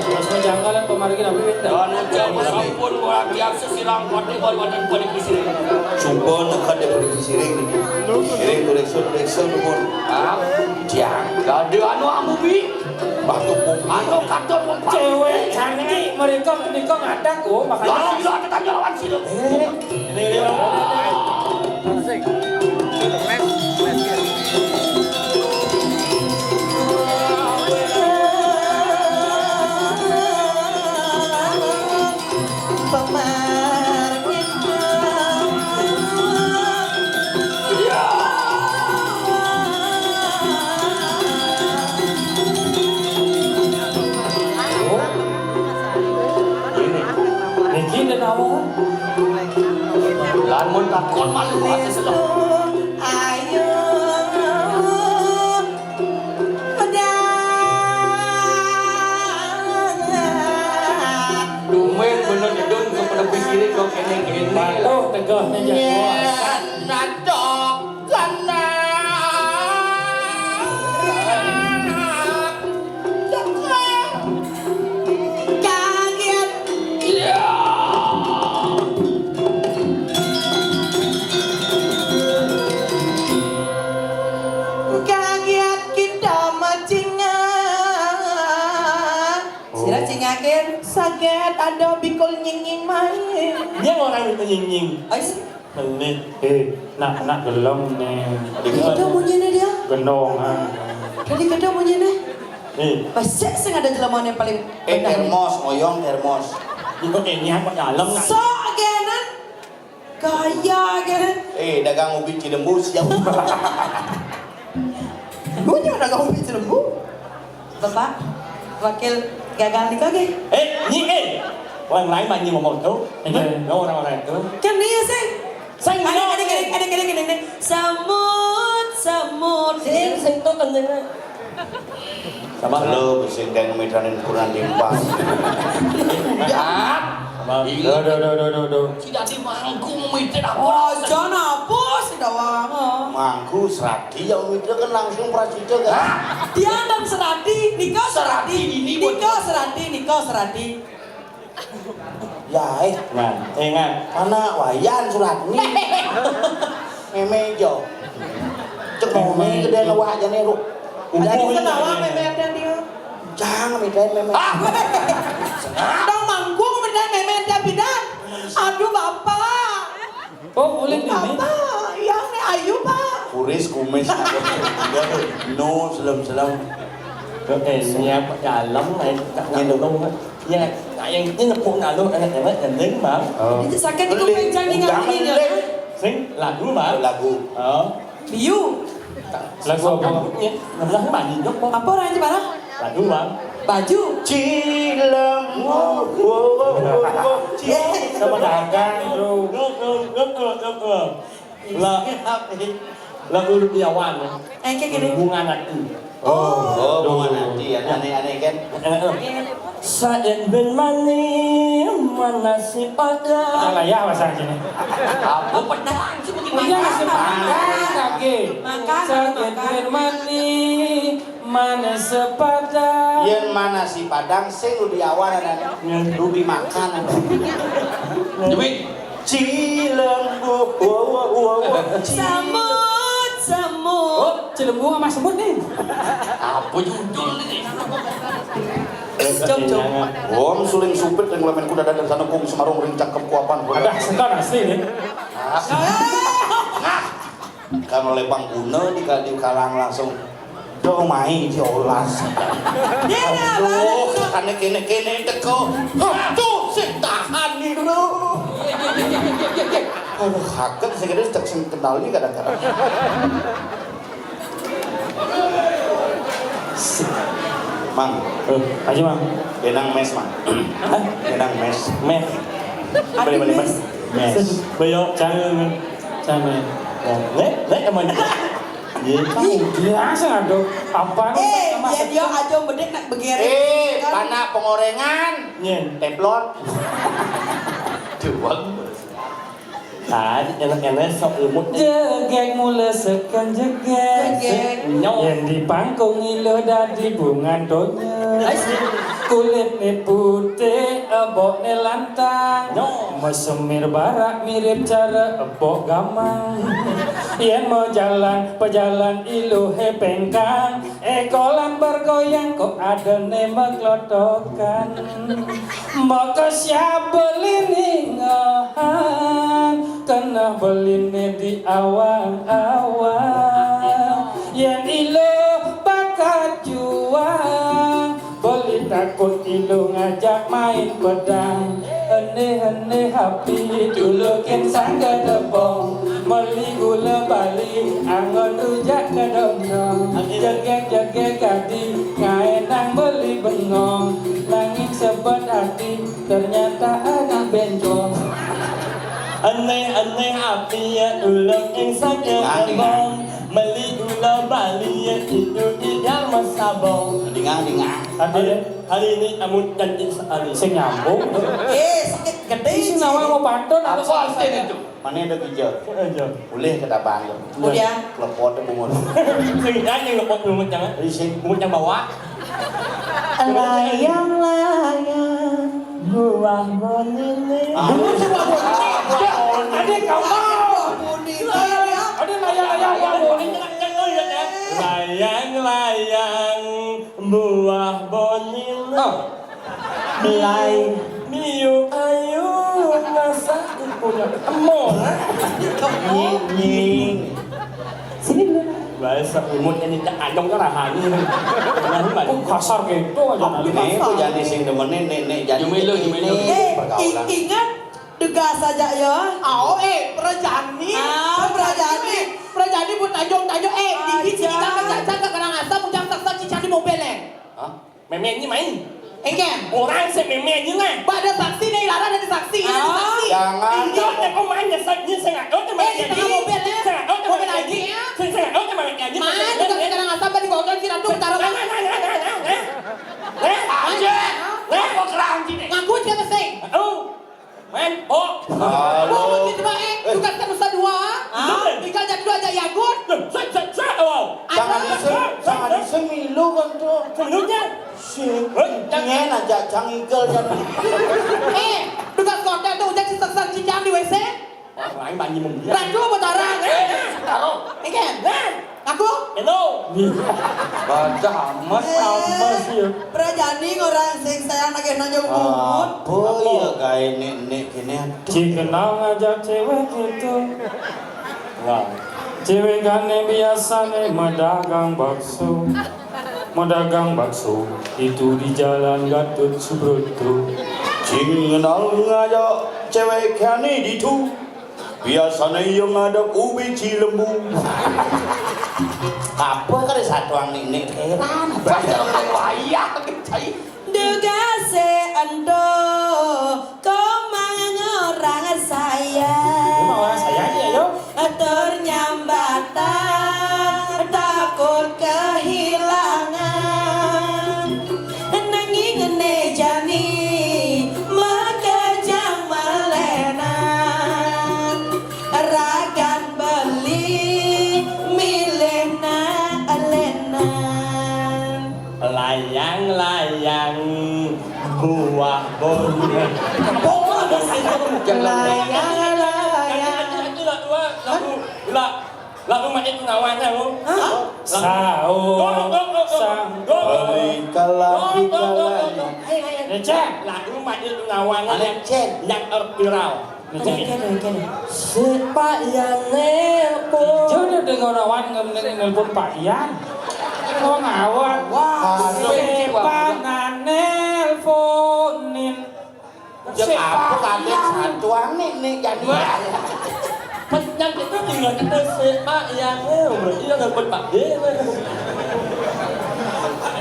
Mas, janggal yang kemarin apa, Win? Anu, jam sampun, ora biasa silang kote, baru ada pada di sini. Sumpah, dekat di pada di sini. Ini direksi, direksi, pun. Ah, janggal. Ada anu, amu, Bi. Batu kumpul. Anu, kantor kumpul. Cewek cantik, mereka, mereka ngadak, oh, makanya. Lah, sila, kita lawan sila. Eh. Niki ndenawa. Lamun takon malu ati sedeng. Ayo pedang. Dumeng bener jedun ke penepi sirik kok kene-kene. Patuh tegehnya jagoan. Yen nadok kena. Kaget. Kaget kita macingan. Sira cingakin. Saget ada bikul nyinging main. Dia orang itu nyinging. Ais. Ini, eh, nak, nak gelem nih. Tadi kada bunyinya dia. Gendongan. Tadi kada bunyinya. Eh. Pasti sing ada jelema yang paling. Eh, benar. Termos, ngoyong termos. Iku kayaknya apa dalam, nak? Sok genan. Gaya genan. Eh, dagang ubi Cilembu siap. Gue juga dagang ubi Cilembu. Bapak, wakil gagal nih kok, eh. Eh, nyi, eh. Orang lain mah nyi ngomong tuh. Iya. Lo orang-orang itu. Kan dia sih. Saya ada, ada, ada, ada, ada, ada, ada. Samut, samut. Sing, sing tuh kencengnya. Sama lo, sing kayak ngemitranin kurang timpang. Ah, sama. Iya. Duh, duh, duh, duh, duh, duh. Tidak dimanggung mitir apa? Oh, jangan apa sih, dawang. Mangku serati ya, Umi, dia kan langsung prasida kan. Hah? Dia dan serati, Niko serati, Serati ini Niko buat serati, Niko serati. Ya, eh. Nah, ingat. Mana Wayan Suratni? Meme jo. Cek mau meme gede ngewak jane ru. Tadi ketawa meme ada dia. Jangan mitain meme. Ah! Dong manggung mitain meme ada bidan. Aduh, Bapak. Oh, boleh ini? Apa? Yang nih ayu, Pak. Kuris kumis. No, selam-selam. Oke, siap dalam, eh, tak Ini. Ngandung, kan? Ya, yang ini nepuk nalu, enak-enak, gendeng, Bang. Oh. Itu sakit, itu Lin, pencang di udah ngambilnya, lin. Kan? Sing, lagu, Bang. Lagu. Oh. Biu. Lagu apa? Ya, ngelah mandi, Jok, Bang. Apa orang aja, Bang? Lagu, Bang. Baju. Cilemu. Sama dagang, bro. Lah, lah urip liawan. Eh, kayak gini. Hubungan aku. Oh, oh, hubungan hati ya. Aneh-aneh kan? Eh, eh. Saen ben mani mana si pada. Salah ya bahasa sini. Apa pedang sih bagaimana? Iya, masih makan lagi. Makan, Saen makan. Ben mani Mana sepadang. Yén mana si Padang sing lu diawan, anak. Lu dimakan, anak. Duit. Cilembu, wow, wow, wow, wow. Semut, semut. Oh, Cilembu sama semut nih. Apa judul ini? Jom, jom. Wong suling sumpit yang lemen kuda dan sana kung semarung ring cangkem kuapan. Ada setan asli nih. Ah. Kan lebang guna di, di kalang langsung. Dong main diolas. Aduh, kane kene-kene teko. Aduh, sing tahan nih lu. Aduh, kaget sing kene tak sing kenal nih kadang-kadang. Mang, eh, aja, Mang. Benang mes, Mang. Hah? Benang mes. Mes. Beli, beli mes. Mes. Bayo, jangan, jangan. Nek, nek, emang. Iya, kamu biasa, aduh. Apa? Eh, dia, dia aja bedek nak begerik. Eh, kan? Panak pengorengan. Nyen. Teflon. Duang. Tadi enak-enak sok lumut. Jegek mula sekan jegek. Jegek. Nyong. Yang di pangkung iluh dadi bungan donya. Ais. Kulit ni putih, ebok ni lantang. Nyong. Mesemir barak mirip cara ebok gamang. Yen mau jalan, pejalan iluh he pengkang. Ekolan bergoyang kok ada ne meklotokan. Maka siapa lini ngohan, kena beline di awang-awang. Yen ilo bakat juang, beli takut ilo ngajak main pedang. Hene-hene api, tulukin sangga tepung. Meli gula Bali, angon rujak kedondong. Jegek-jegek adi, ngaenang beli bengong. Nanging sebet ati, ternyata anak bencong. Hene-hene api, ya, tulukin sangga tepung. Meli gula Bali, ya, itu tidak masabong. Dengar, dengar. Hari, hari ini amun janji sehari. Sing nyambung. Eh, sakit gede. Sing nawang mau pantun, apa artinya itu? Mana ada gija? Aja. Boleh kata bang. Udah. Lepot bungut. Sing aja lepot bungut jangan. Rising. Bungut yang bawa. Layang-layang buah bonile. Ah. Ada kamu. Ada layang-layang buah bonile. Layang-layang buah bonile. Oh. Belai. Miu ayu masak punya emol. Nying, nying. Sini dulu. Bahasa umut ini tak ajong kan rahani. Nah, ini mah. Kok kasar gitu aja. Aku kasar. Nek, aku jadi sing demen nek, nek jadi. Jumelo, jumelo. Eh, pergaulan. Ingat, tegas aja ya. Oh, eh, perajani. Ah, perajani. Perajani buat tajong-tajong. Eh, di sini kita kerja-kerja ke Karangasem, ujang saksa cicak di mobil, eh. Hah? Méménnya main. Engkén. Orang sih méménnya lah. Ba ada saksi nih, Lara ada saksi, ada saksi. Jangan. Iya, teh kok main nyesek nyesek nggak tahu teh main jadi. Mobil ya. Saya nggak tahu teh main jadi. Saya nggak tahu teh main jadi. Mana juga kita nggak sampai di bawah si Ratu taruh. Nah, nah, nah, nah, nah, nah. Nah, aja. Nah, kok kerang sini? Ngaku siapa sih? Oh. Men, oh. Halo. Mau bikin coba, eh, tugaskan Nusa Dua. Ah? Tinggal jadi dua aja ya, Gun. Loh, saya, saya, saya, oh. Jangan disem, jangan disem milu kan tuh. Sebelumnya. Sing, jangan aja cang igel jangan. Eh, tugas konten tuh udah diseksek cincang di W C. Orang lain banyak mungkin. Ratu apa Tara? Eh, taruh. Engkén. Nah. Aku? Hello. Baca amas, amas ya. Perajani orang sing sayang nagih nanya bungut. Apa ya gawe nek-nek kene? Cik kenal ngajak cewek gitu. Wah. Cewek gane biasane medagang bakso. Medagang bakso itu di Jalan Gatot Subroto. Cing kenal ngajak cewek gane ditu. Biasane yo ngadep ubi cilembu. Apa kare satuang nek-nek heran. Wayah kecai. Dugase ento komang orang saya. Emang orang saya aja, yo. Atur nyambatan takut kehilangan. Nanging ne jani makejang melenan. Ragan beli milih nak lenan. Layang-layang buah boni. Apa ora ada sing ngomong? Layang-layang. Itu lagu, lagu, lagu Mak Itu Nawan, lo. Hah? Saur. Go, go, go, go. Sang. Go, go, go. Beli kalah di kalanya. Ayo, ayo. Lecet. Lagu Mak Itu Nawan. Mana, Cen? Yang viral. Kene, kene, kene. Sik Pak Yan nelpon. Jono dengar awan ngemeng nelpon Pak Yan. Wong awan. Wah, sepanan nelponin. Cek apa kate satuan nih, nih, jadi. Penyang itu tinggal kita sik Pak Yan nelpon. Iya, nelpon Pak Yan.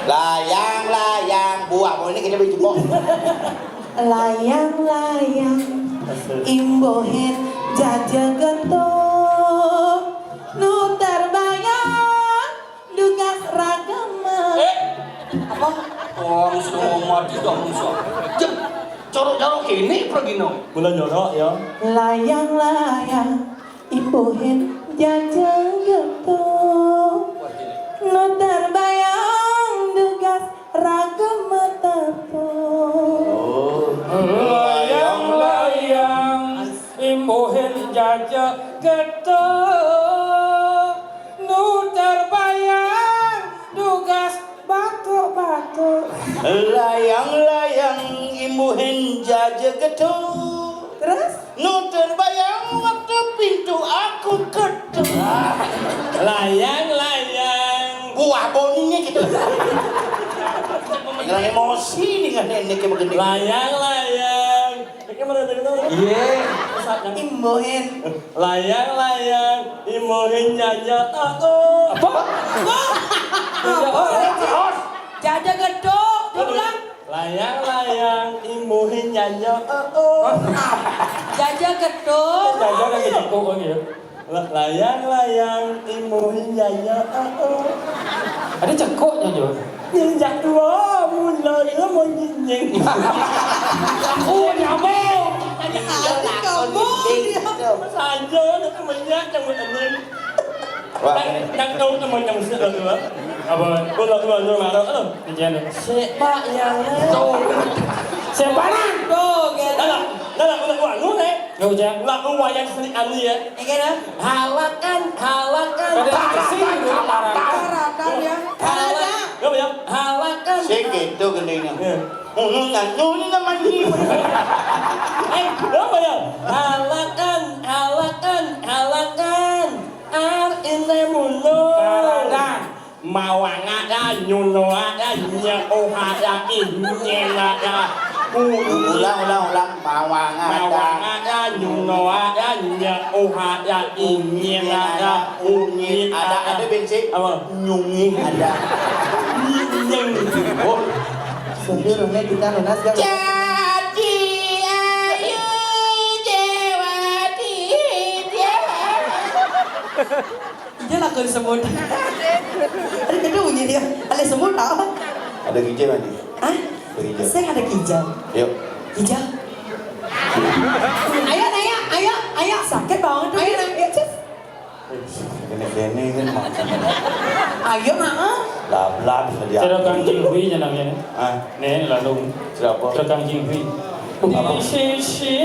Layang, layang, buah mau ini kita beli jempol. Layang-layang, imbuhin jaja getut, nu terbayang dugas ragama. Eh, apa? Wong sudah mau mati, sudah musuh. Jep, corok-corok ini pergi, no. Bulan jorok, ya. Layang-layang, imbuhin jaja getut, nu terbayang dugas ragama tepuk. Oh. Layang-layang, imbuhin jaja getut, nu terbayang dugas batuk-batuk. Layang-layang, imbuhin jaja getut. Terus? Nu terbayang waktu pintu aku ketuk. Layang-layang. Buah boninya gitu. Jangan emosi dengan nenek kayak begini. Layang-layang. Ini mana ada kenal? Iya. Imbuhin. Layang-layang, imbuhin jaja, oh, oh. Apa? Apa? Apa? Jaja gedok, ulang. Layang-layang, imbuhin jaja, oh, oh. Jaja gedok. Jaja lagi cekok lagi ya. La-, layang-layang, imbuhin jaja, oh, oh. Ada cekoknya, Jo. Ninjak dua, mulai lo mau nyinjing. Oh, nyambung. Ada kamu. Saja, ada temennya, yang mau temen. Wah. Nang, nang tahu temen yang mesti ada dua. Apa? Ulah, ulah, ulah, marah, eh. Jangan. Sepak yang. Tuh. Sepanan. Tuh, gitu. Dah lah, dah lah, ulah, ulah, lu, nih. Nggak hujan. Lagu wayang Sri Ani ya. Iya, dah. Halakan, halakan. Pada sini dulu, Pak. Halakan ya. Halakan. Apa ya? Halakan. Sing gitu gendingnya. Iya. Ngunu nganu ini namanya. Eh, apa ya? Halakan, halakan, halakan. Ar ine muno. Halakan. Mawanga ya, nyunoa ya, nyeoha ya, inyena ya. Ulang, ulang, ulang. Mawanga ya. Mawanga ya, nyunoa ya, nyeoha ya, inyena ya. Unyi ada, ada bensin. Apa? Nyungi ada. Nyeng. Oh. Sebelumnya kita lunas, Gang. Jadi ayu Dewa Ditya. Ija lagu semut. Ada kedua bunyi dia. Ada semut tau? Ada kijang ada. Hah? Ada kijang. Saya ada kijang. Yuk. Kijang. Ayo, ayo, ayo, ayo. Sakit banget. Ayo, ayo, cus. Ini, ini kan makan. Ayo, heeh. Lablab saja. Cara Kang Jing Hui jenengnya. Ah. Nih, lalu. Siapa? Cara Kang Jing Hui. Apa? Di sisi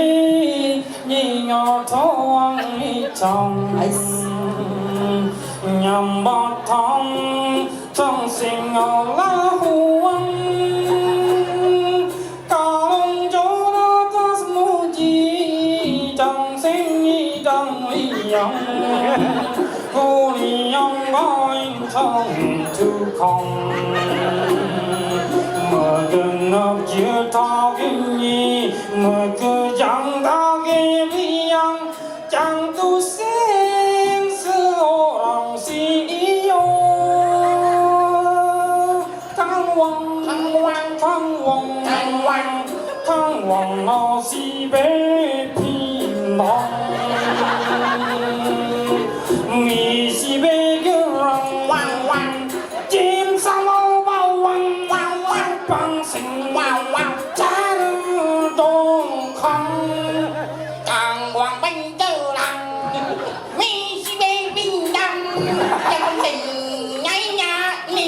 Nyi nyoto wong icong. Ais. Nyambatang tong sing lahuang. Kalong joro tas muji tong sing idang liyang. Kuliang baing tong tukang. Magenap juta gini, makejang tagi liyang. Chang tu sing seorang si iyo. Tang wang, tang wang, tang wang, tang wang, tang wang, no si be pin dong. Mi si be ge rang wang wang. Jin sang lo bao wang wang wang. Pang sing wang wang. Char dong khang. Tang wang bánh tơ lăng. Mi si be pin dong. Chang bánh tơ nhảy nhả mi.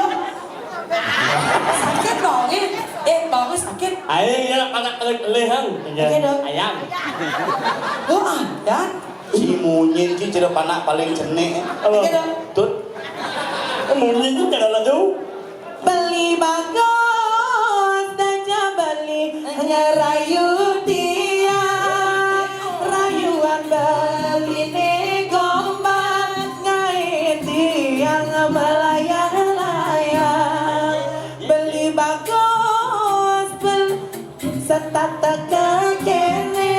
Ayo. Sakit, Bang. Eh, Bang, sakit. Aing nya anak eleh-elehan. Oké, dong. Ayam. Oh, ada. Si Munyin ki cenah panak paling cenik. Oké, dong. Tut. Munyin itu cara lagu. Beli bagus, daja beli ngerayu tiang. Rayuan beli ni gombal, ngai tiang melayang-layang. Beli bagus, beli Setata kéné,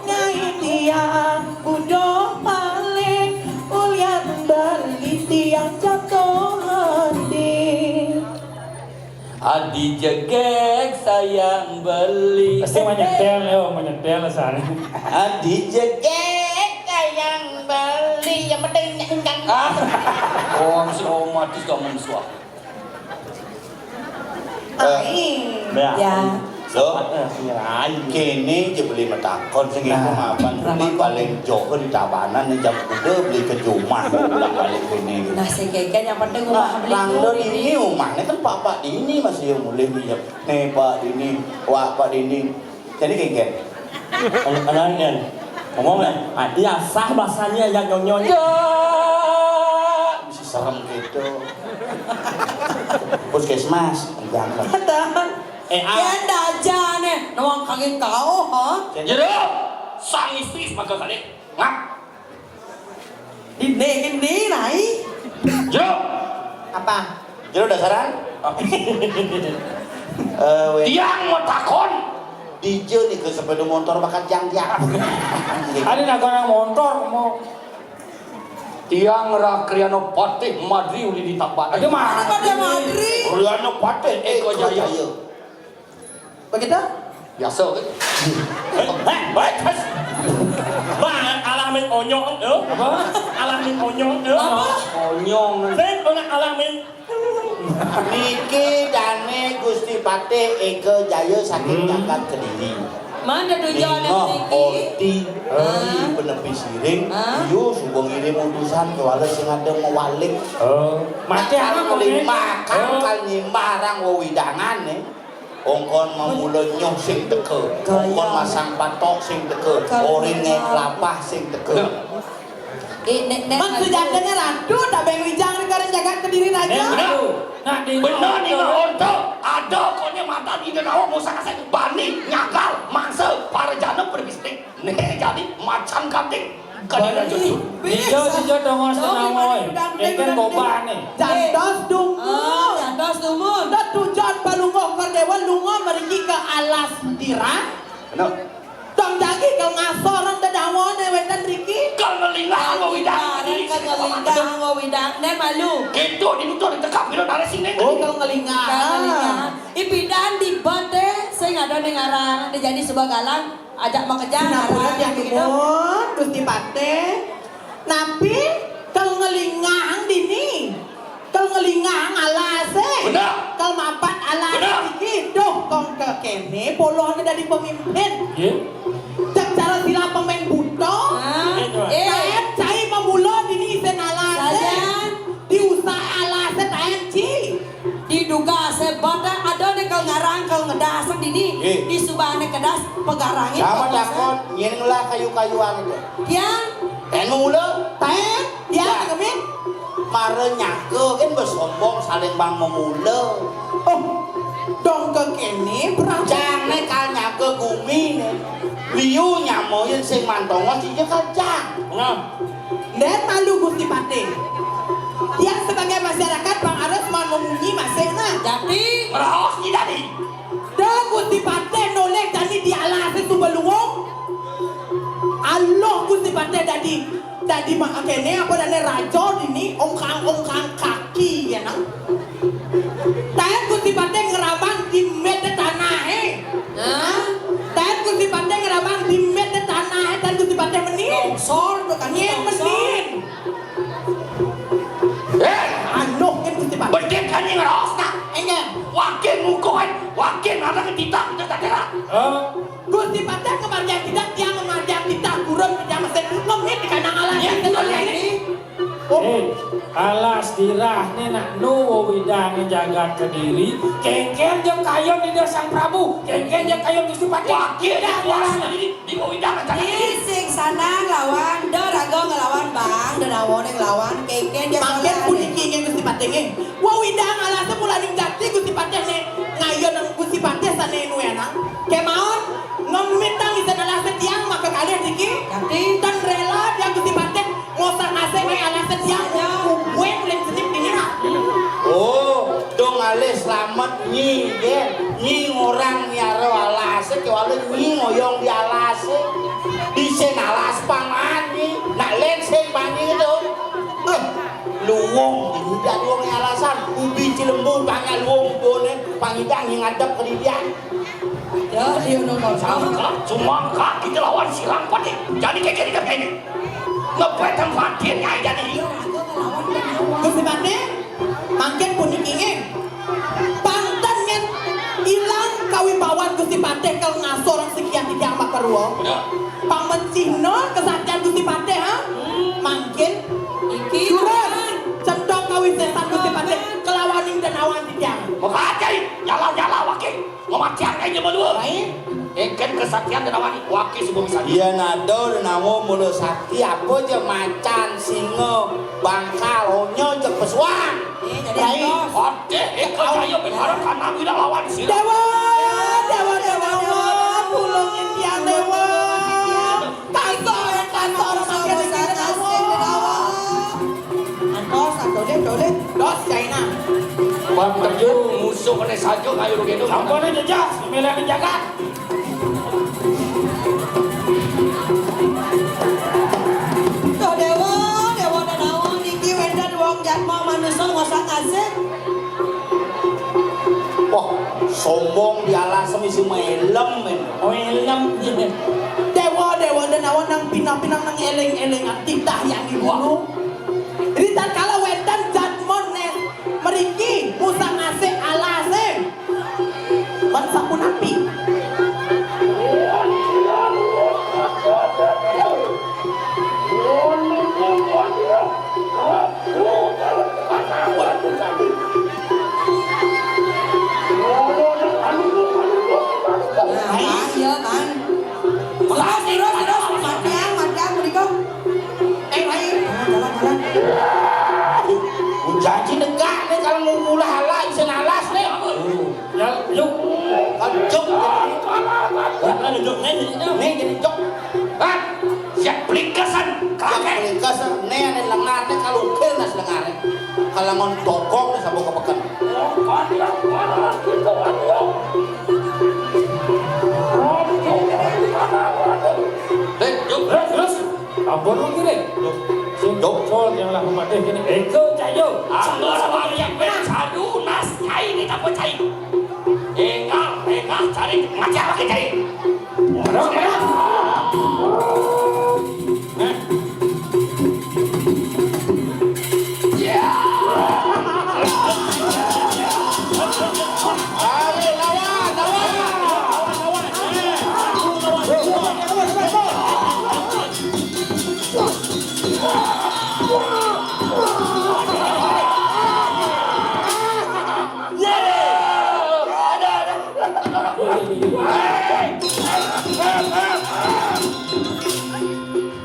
ngai tiang budoh paling, ulian beli tiang jatuh hati. Adi jegég sayang beli. Pasti mau nyetel, yo, mau nyetel sana. Adi jegég sayang beli, yang penting nyanyikan. Ah. Oh, si Oma tuh gak mau suah. Aing. Ya. Lo, kéné ja beli metakon sing itu mapan beli paling jauh di Tabanan nih jam kuda beli ke jumah ulang balik kéné gitu. Nah, si Keken yang penting rumah beli. Langdon ini rumahnya kan Pak Pak Dini masih yang mulai minyak. Nih Pak Dini, Wak Pak Dini. Jadi Keken. Kalau kenal kan, ngomong ya, ah, iya sah bahasanya ya nyonyon. Ya, bisa serem gitu. Puskesmas, jangan. Kata. Eh, ah. Kenda aja nih, nawang kagak tahu, ha? Jero, sang istri sebagai kali. Ngap. Di deh, di nai. Jero. Apa? Jero dasaran. Eh, wé. Tiang mau takon. Di jero nih ke sepeda motor bakat jang tiang. Ada nak orang motor mau. Tiang Rakriano Patih Madri uli di Tabat. Aduh, Mana Patih Madri? Madri? Kriano Patih Eka Jaya. Begitu? Biasa kan? Eh, eh, eh, eh. Bang, alamin onyong, eh? Apa? Alamin onyong, eh? Apa? Onyong. Sing kena alamin. Niki dane Gusti Patih Eka Jaya saking Hmm. Jagat Kediri. Mana tujuan Ningeh niki? Oti, Ah. Oti penepi siring, Ah. Iyo suba ngirim utusan kewala sing ada mawalik. Oh. Mati Kal apa ngelimbah, kone? Kal Oh. Kal nyimbah arang wewidangane. Ongkon mamula nyoh sing teka. Kaya. Ongkon masang patok sing teka. Kaya. Orin ngai kelapah sing teka. Bener. Eh, nek, nek, Mak sujatine ratu tak beng wijang di kareng jagat Kediri raja. Nek, ratu. Nak di Bener ni, Mak Onto. Ada kone mata di denawa musa kasih. Bani, nyagal, mangsa, para jana berbistik. Nek jadi macam kating. Kadang Bani. Cucu. Bisa, Ijo, ijo, dongos Dong, tenang, oi. Dang, Eken dang, gobah dang. Ni. Jantos dumun. Ah, jantos dumun. Dah tujuan palungguh Kordewa lunga merigi ke alas dirah. Bener. Dong jagi kal ngasor ente dawane wetan riki. Kal ngelingang wewidang. Kal ngelingang wewidang. Ne malu. Itu di mutu ditekap kilo dari sini. Oh, kal ngelingang. Kal ngelingang. Ipidan di bate sing ada ning arang. Dia jadi suba galang ajak makejar. Sinapura arang tiang gitu. Dumun, Gusti Patih. Napi kal ngelingang dini? Kal ngelingang alase. Bener. Kal mapat alase Bener. Iki. Duh, kong kekene polohne dadi pemimpin. Nggih. Cak cara sila pemain buta. Ah, Nggih, Tuan. Eh. Taen cai mamula dini isen alase. Sajan. Diusah alase taen ci. Diduga sebab ada ne kal ngarang kal ngedas dini. Nggih. Di subane kedas pegarange. Sama pedas. Takon, nyen ngelah kayu-kayuan itu. Tiang. Taen mamula. Taen, tiang, Ya. Kemit. Mara nyaga kan besombong saling bang mamula. Oh, dong kekene, berarti. Jane kal nyaga gumi ne. Liu nyamain sing mantongo sija kal jang. Nah. Dan malu Gusti Patih. Tiang sebagai masyarakat bang harus mau memunyi masih nah. Jadi. Meraos ni tadi. Dah Gusti Patih noleh jani di alase suba luwung. Aloh Gusti Patih dadi, dadi ma-, kene apa dane raja dini, ongkang-ongkang kaki ya nang. Taen Gusti Patih ngerabang di med tanahe. Hah? Taen Gusti Patih ngerabang di med tanahe, taen Gusti Patih menin. Longsor tu kan. Nyen longsor. Menin. Eh, anu kan Gusti Patih. Bedik kan yang ngeros nak. Enggak. Wakil muka kan, wakil nada ke titah kita tak kira. Eh? Gusti Patih ngemarjang titah, tiang ngemarjang titah, gurun tiang masih ngemit di kandang alas. Ya, betul ya, ini. Oh. Eh, alas dirah ni nak nu widang jagat Kediri, kengken jeng kayun Ida Sang Prabu, kengken jeng kayun Gusti Patih. Wakil dah kuasa ini. Di Wawidang aja. Ih, sing sanang lawan, da raga ngelawan bang, da nawa ne ngelawan, kengken dia. Mangkin salah puniki ne. Nggih Gusti Patih nggih. Wawidang alase mulaning jati Gusti Patih ne, ngayun Gusti Patih sane nuenang. Kemaon, ngemitang isan alase tiang maka kalih niki. Jati. Ten rela tiang Gusti Patih, ngosang asih ngai alase tiang, kubuin uling senip dini nak. Oh, dong alih slamet nyi, nggih. Nyi ngorang miara alase, kewala nyi ngoyong di alase. Di sen alas pangan nyi, nak len sen pangan nyi gitu. Eh, luwung, tidak luwung yang alasan. Ubi cilembu pangan luwung bone, pangidang yang ngadep ke didian. Ya, dia nonton. Sangka, cuma kak kita lawan silang patik. Jadi kayak gini, kayak gini. Ngepet tempat dia nyai jadi. Gusti Patih, mangkin puniki nggih. Panten ngen ilang kawibawan Gusti Patih kal ngaso orang sekian tiang makarua. Ya. Pang mencihna kesaktian Gusti Patih, ha? Mangkin. Iki. Terus, cendok kawisesan Gusti Patih kelawaning denawan tiang. Makajai, nyala-nyala wakil. Ngamatian aja mah dua. Baik. Eken kesaktian dan awani. Waki subuh bisa. Iya nado dan awo mulu sakti apa aja macan, singa, bangkal, onyo, jeung pesuang. Eh, jadi Baik. Antos. Oke, eko ayo berharap karena udah lawan sila. Dewa, dewa, dewa, dewa, tulungin tiang dewa. Kasar, kasar, makin bikin dewa. Antos, antos, deh, deh. Dos, China. Bang Tejo, musuh kena sajo, ayo lu gendong. Sampun aja, Jas. Pemilihan jagat. Tuh, dewa, dewa, dewa. Sombong di alas misi melem, men. Melem. Dewa, dewa, dan awan nang pinang-pinang nang eling-eling titah yang ibu. Jadi tatkala wénten jadmon neh mriki musang asik alase. Man sapunapi? Nah, iya, kan. Terus, terus, terus, matiang, matiang, berikut. Eh, baik. Jalan, jalan, jalan. Janji negak nih kalau mau mulai halal bisa nalas nih. Ya, yuk. Kan jok. Bukan jok nih jadinya. Nih jadi jok. Kan siap pelingkasan. Kakek pelingkasan. Nih ada lengarnya kalau ukir nas lengarnya. Kalau ngon tokong nih sama kepeken. Dek, yuk, terus, terus. Ampun, Wong Giring. Sing Cok. Col yang lah mematih kini. Eko, Cak, yo. Ampun, Wong Giring. Sadu, nas, cai, kita pun cai. Enggak, enggak, cari, ngajar lagi cari. Orang, orang. Eh.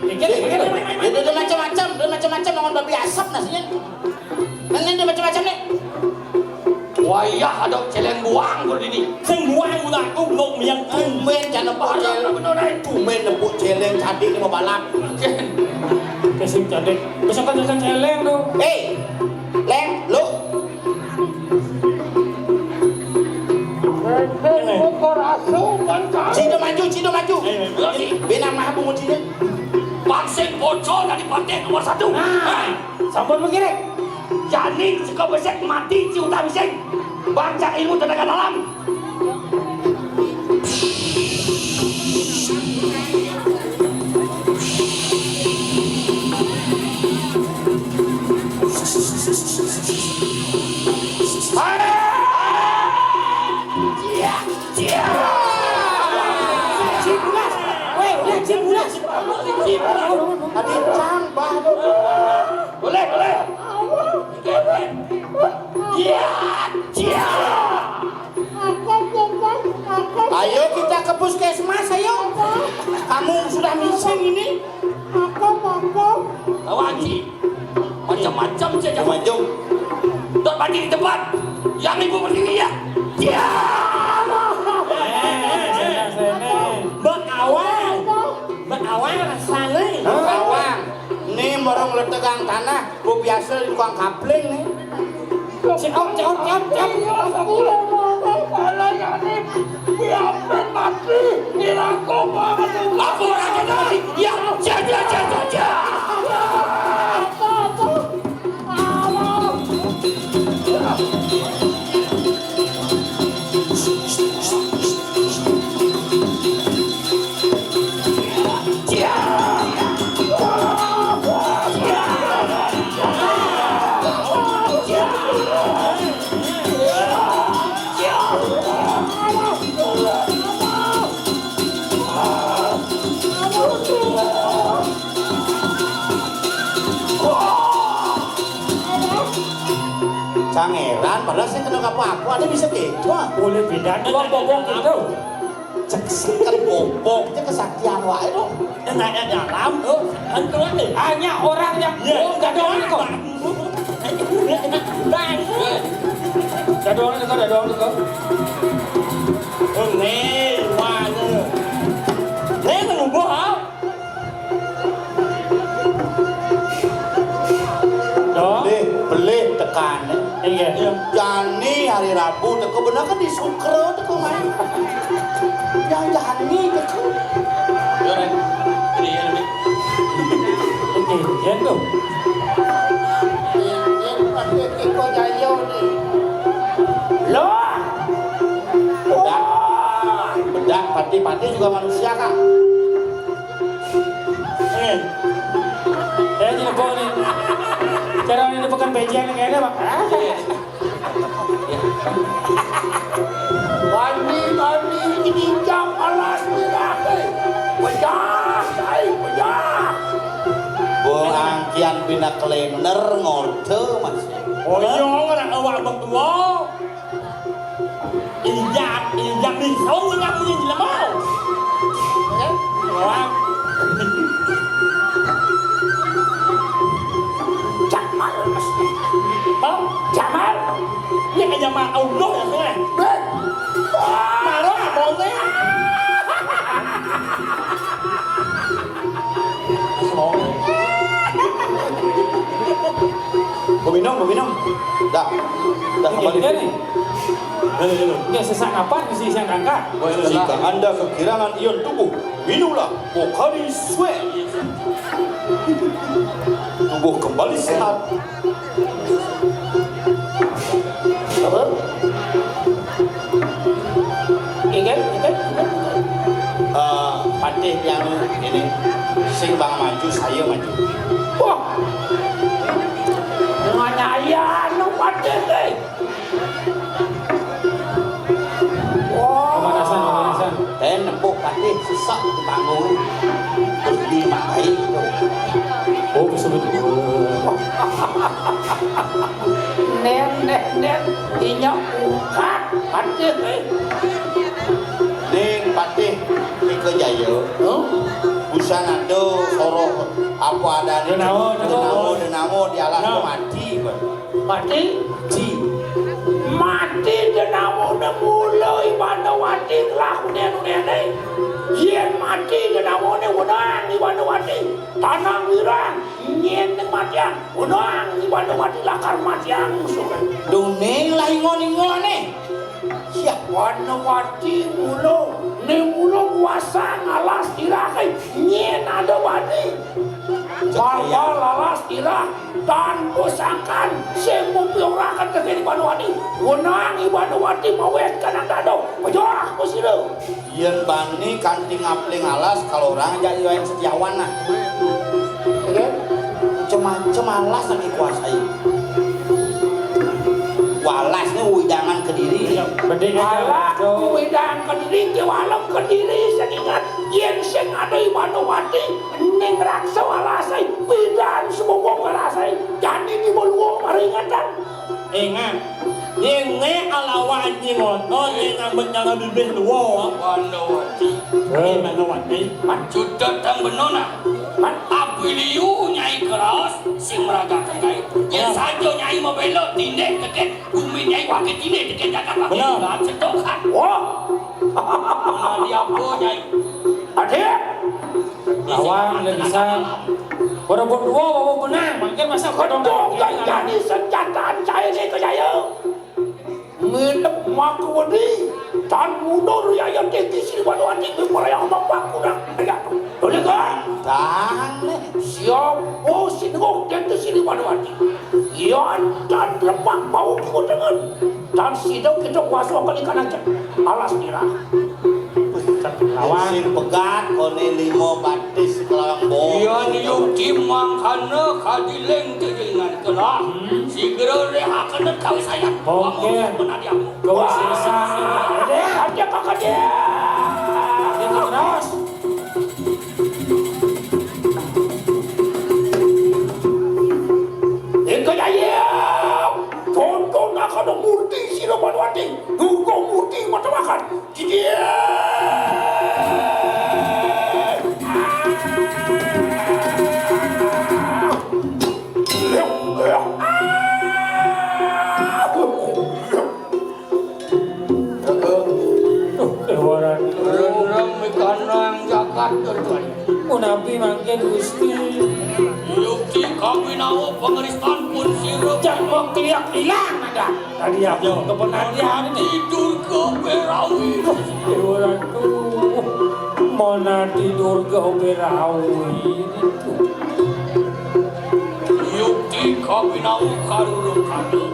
Pikir, pikir. Ya, dia, dia macam-macam, dia macam-macam, lawan babi asap nasinya. Nang ini macam-macam nih. Wayah ada celeng buang kok ini. Sing buang ulah aku blok miang. Tumben jangan nepuk celeng. Bener, eh. Tumben nepuk celeng, cadik ni mau balap. Kesing cadik. Besok kan celeng tuh. Eh, Leng, lu. Sida maju, sida maju. Ayo, ayo. Benang mah bungut sini. Vaksin bocor dari partai nomor satu. Nah. Sampun mengkiring. Jani saka besek mati ci utah bising. Bancak ilmu tenaga dalam. Hai! Cia, cia. Cibulas. Weh, udah cibulas. Tadi cang, Bah. Boleh, boleh. Iya, iya. Ayo kita ke puskesmas, ayo. Kamu sudah mising ini. Awak, Ji. Macam-macam saja. Maju. Dot bagi di tempat. Yang ibu berdiri ya. Iya. Mbak Awang. Mbak Awang, sana. Mbak Awang. Ini orang letegang tanah. Gua biasa di tukang kapling nih. Cekok, cekok, cekok, cekok. Apa orang itu? Ya, ya, ya, ya, ya. Cangeran, padahal saya kena apa-apa, ada bisa gitu, ah. Boleh beda dua bobong gitu. Cek sekel bobong, cek kesaktian wae loh. Enaknya dalam tuh, kan tuh nih. Hanya orang yang, iya, oh, enggak ada orang kok. Bang. Enggak ada orang kok, enggak ada orang kok. Oh, nih, mana? Nih, nunggu, ha? Dong. Pelih, pelih tekane. Iya. Jani hari Rabu teko bener kan di Sukro teko main. Yang Jani teko. Yo, Ren. Ini ya, Ren. Oke, ya tuh. Iya, iya, pakai teko jayo nih. Loh. Ini juga manusia, Kak. Eh, saya jadi bawa nih. Cara ini bukan bejian kayaknya, Pak. Ah, Bani, bani, ini jam alas ni dah. Pejah, ai, pejah. Bo angkian pina kalender ngorte, Mas. Oh, iya, orang awak berdua. Injak, injak di saung, injak punya jelema. Eh, orang. Jamal, Mas. Bang, Jamal. Ini kan Jamal Allah ya, Mas. Eh. Marah, abangnya. Mau minum, mau minum. Dah. Dah, kembali. Ini dia nih. Ini sesak napas, mesti siang angkat. Jika Anda kehilangan ion tubuh, minumlah Pocari Sweat. Tubuh kembali sehat. Apa? Ingat, ingat, ingat. Eh, Patih yang ini, sing bang maju, saya maju. Wah. Nganyaya anu Patih, eh. Wah. Pemanasan, pemanasan. Eh, nempuk Patih, sesak di panggung. Terus dimakai gitu. Oh, bisa betul. Nen, nen, nen. Inya ungkat. Patih, eh. Ning Patih Eka Jaya. Huh? Busan ada soroh apa adanya. Denawa, denawa. Denawa, denawa di alas. Nah. Mati, Bang. Mati? Ci. Mati denawane mula Ibandawati nglaku nenu-nene. Yen mati denawane wenang Ibandawati, tanang wirang, nyen ning matian, wenang Ibandawati lakar matian musuhe. Duning lah ingon-ingone. Yah, Ibandawati mula, ne mula kuasa ngalas tirahe, nyen ada bani. Bakal lalas irah tanpa sangkan, sing mumpi ora keteke Ibandawati. Wenang Ibandawati mawet kanang dado. Pejah ku sira. Yen bani kanthi ngapling alas, kalau orang jak iwak Setiawan nah. Oke? Macem-macem alas yang dikuasai. Walasnya wewidangan Kediri. Iya, bener. Alah, wewidangan Kediri, kewalem Kediri, sing ingat. Yen sing ada Ibandawati, ning raksa walase, pidan semua walase, jani di luwung maringatan. Ingat, yen ne alawa anjing ngono, yen ngambek nyala bibih luwung. Ibandawati. Eh. Ibandawati. Mat. Cutet tang beno nah. Mat. Api liu Nyai Kraos, sing meragakan Nyai. Yen saja Nyai mabela, tindik teked, bumi Nyai wakil tindik teked Jakarta. Benar. Cetok kan. Wah. Nah, dia apa, Nyai? Adik. Lawan, dia bisa. Pada buat dua, bawa menang. Makin masa kau dong. Betul, yang jadi senjata saya ni ke saya. Nginep makudi, tan mundur ya, ya, Deki Sri Wadawati, di para yang bapak kuda. Ya, boleh kan? Tang, nih. Siapa sing ngok Deki Sri Wadawati? Yan tan lepak bau kudengan. Tan sida kita kuasa kali kan aja. Alas nira. Lawan. Sing pegat, kone lima batis kelambong. Yan yukti mangkana kadiling tejingan kelah. Hmm. Sigra rehakana kawisayan. Oke. Menadi aku. Kau sisa. Dek, aja kakak dia. Dia terus. Eka Jaya. Tonton akan murti sira Banwati. Durga murti mata makan. Duh, Déwa Ratu. Rendang mikanang jagat terjadi. Punapi mangkin Gusti? Yukti kawinawa pangeristan pun sira. Cak kok kliak ilang ada. Tadi apa? Kepenantian ini. Tidur ke Berawi. Déwa Ratu. Mana tidur ke Berawi itu? Yukti kawinawa karurung kami.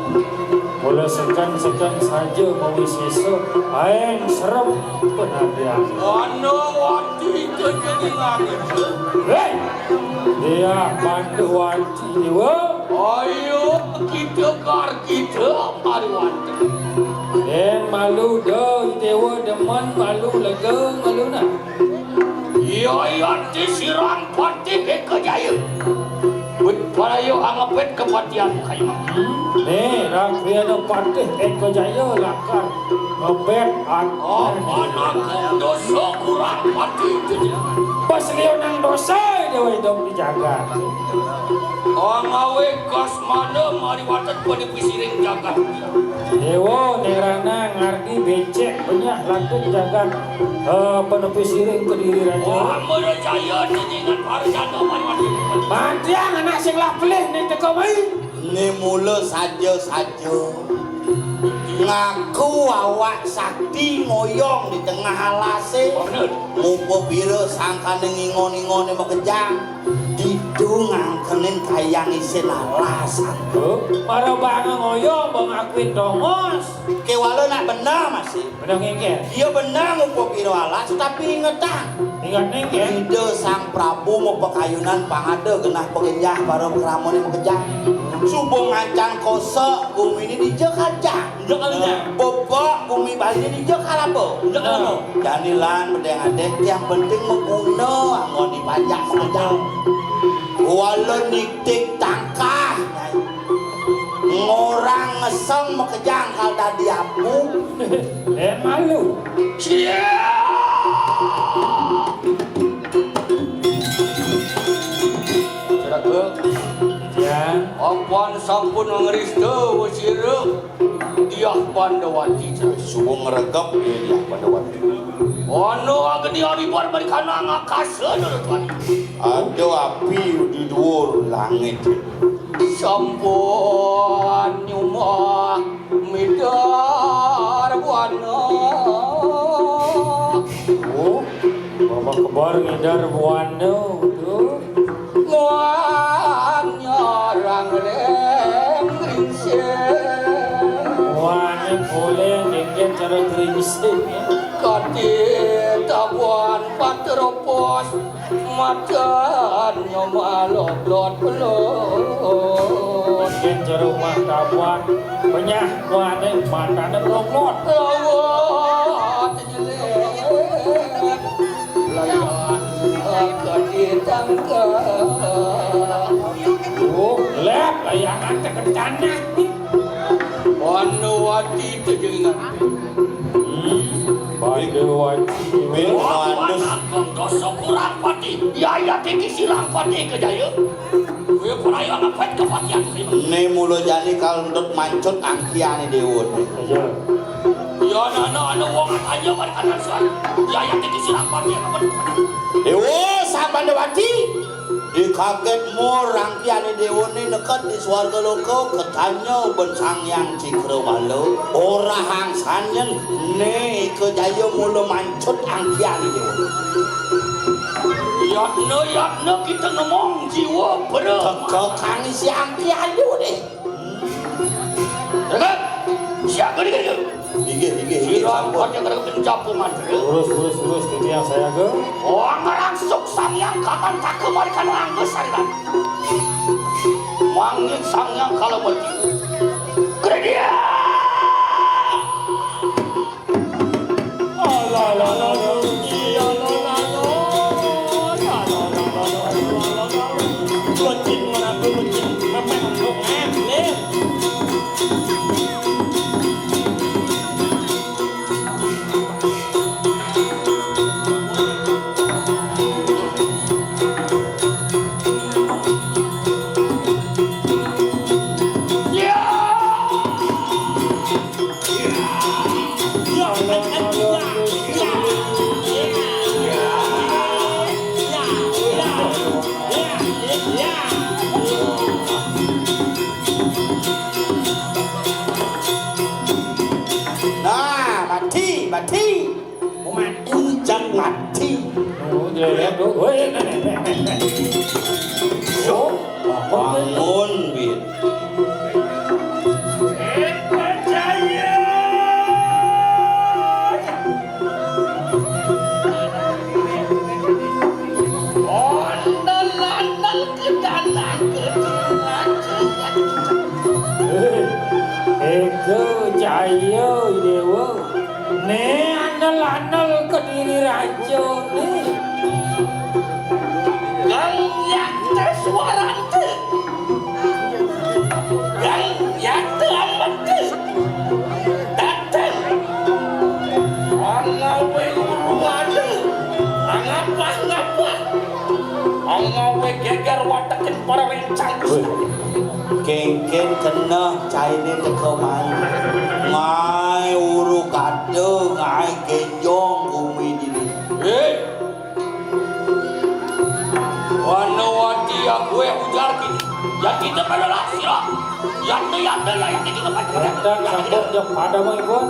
Lesekan-sekan saja mawisésa, aéng serem penampilan. Ana wati kejenengan itu. Héi! Dia bantu wati, Déwa. Ayo kita kar kita malu wati. Yén malu da, Déwa demen malu lega malu nah. Iya, iya, disirang patih Eka Jaya. Wit paraya angepet kepatihan kayu. Né, rakyat patih Eka Jaya lakar ngepet at-, apa nanggung dosa kurang patih itu? Pas liunang dosa, Déwa hidup di jagat. Angawe kas mana mari watet pada pisiring jagat. Déwa nirana ngardi becek benyah latut jagat, eh, penepi siring Kediri Raja. Wah, merejaya ningan para janda mari mati. Mantiang anak sing lah pelih ning teka mai. Né mula saja-saja. Ngaku awak sakti ngoyong di tengah alasé. Bener. Mumpung pira sangkané ngingon-ingoné makejang. Ditu ngangkenin kayang isin alas. Hah? Para banga ngoyong, bang akuin dongos. Kéwala nak bener masih. Bener ngéngkén. Iya bener ngumpul pira alas, tapi ingetang. Inget ngéngkén. Ida Sang Prabu mapakayunan pangada genah pagenjah para kramané makejang. Suba ngancan kosa, guminé dija kajang. Ndak kali ya. Bebek bumi Bali ini dia kalapa. Ndak kalapa. Jani lan bedeng adek yang penting maguna anggon dipajak saja. Wala niktik tangkah. Ngorang ngeseng makejang kal dadi apu. Eh, malu. Cia! Ceraka. Ya. Apan sampun ngrista wasira. Diah Pandawati terus. Suwung ngregep ya Diah Pandawati. Ana agni aribar mrikana ngakasa, Naraswati. Ada api di dhuwur langit. Sampun nyumah midar buana. Oh, Bapak Kebar ngidar buana, betul. Muan nyorang ring gringsing. Muan boleh ngéngkén cara gringsing. Kati tabuan patropos, madan nyomaloblot-blot. Ngéngkén cara mah tabuan, penyah muané matané bloblot. Lawat Layangan agak ditangkap. Oh, lep, layangan tekan tanah. Pandawati tejengan. Hmm, Pandawati. Wah, Wandus. Agung dosa kurang pati. Ya, ya, tinggi silang pati ke jaya. Kowe ora ya ngepet kepatihan kowe. Né mula jani kal entut mancut angkiane dewa. Iya. Ya ana ana wong aja pada kanan suara. Ya ya tinggi silang pati apa. Dewa Sambandawati. Dikaget mur angkiane dewane neked di swarga loka ketanya ben Sang Hyang Cakrawala. Ora hangsanyen né kejaya mula mancut angkiane dewa. Yatna, yatna kita ngomong jiwa bera. Teka kang isi angki ayu deh. Dengar, siaga di kaya. Inggih, inggih, inggih, sira sampun. Aja ngereketin japu mantra. Lurus, lurus, lurus, ini yang saya ke. Wah, ngerangsuk Sang Hyang Kaman tak kemarikan langges sariran. Mangin Sang Hyang Kalamerti. Kredia! Nah, mati, mati. Mati, jang mati. Oh, jelek, tuh. Woi. Oh, bangun, Bin. Cahya Dewa. Né andel-andel Kediri Raja né. Kang Yakti Suwarati. Kang Yakti Ameti. Dateng. Ana wé guru ada. Ngapa-ngapa. Ana wé geger watekin para rencang. Woi. Kéngkén keneh cainé teka mai. Ngai uru kada, ngai génjong bumi dini. Hei. Wanawati aku yang ujar kini. Yang kita pada lah sira. Yang tu, yang tu, yang kita pada. Kadang sambut yang pada mengikut.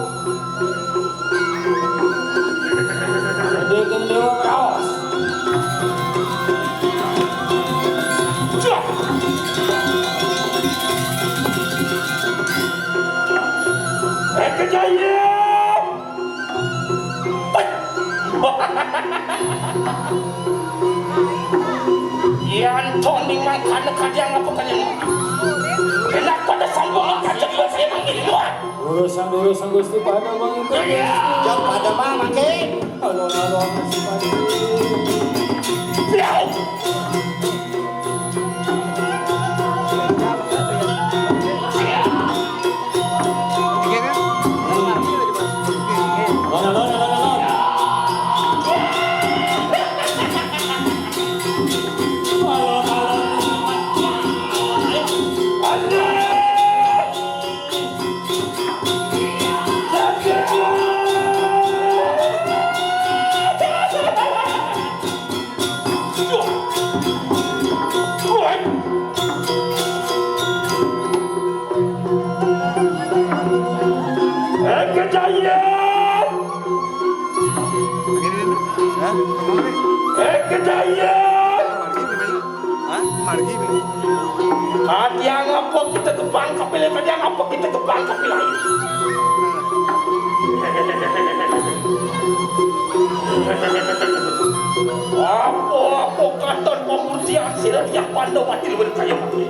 Jadi kena dewa raos. Eh, kejayaan. Yan to ning mangkana kadiang apa kadiang. Enak pada sambung kacang bos emang ini luar. Urusan-urusan Gusti pada mangkana. Iya. Jam pada mah makin. Alon-alon Gusti pada. Iya. Eh, kejayaan. Hah? Eh, kejayaan. Hah? Margi, Bang. Kadiang apa kita kebang kapilai, kadiang apa kita kebang kapilai. Apa-apa katon pemursian sira dia pandau mati luwih kaya mati.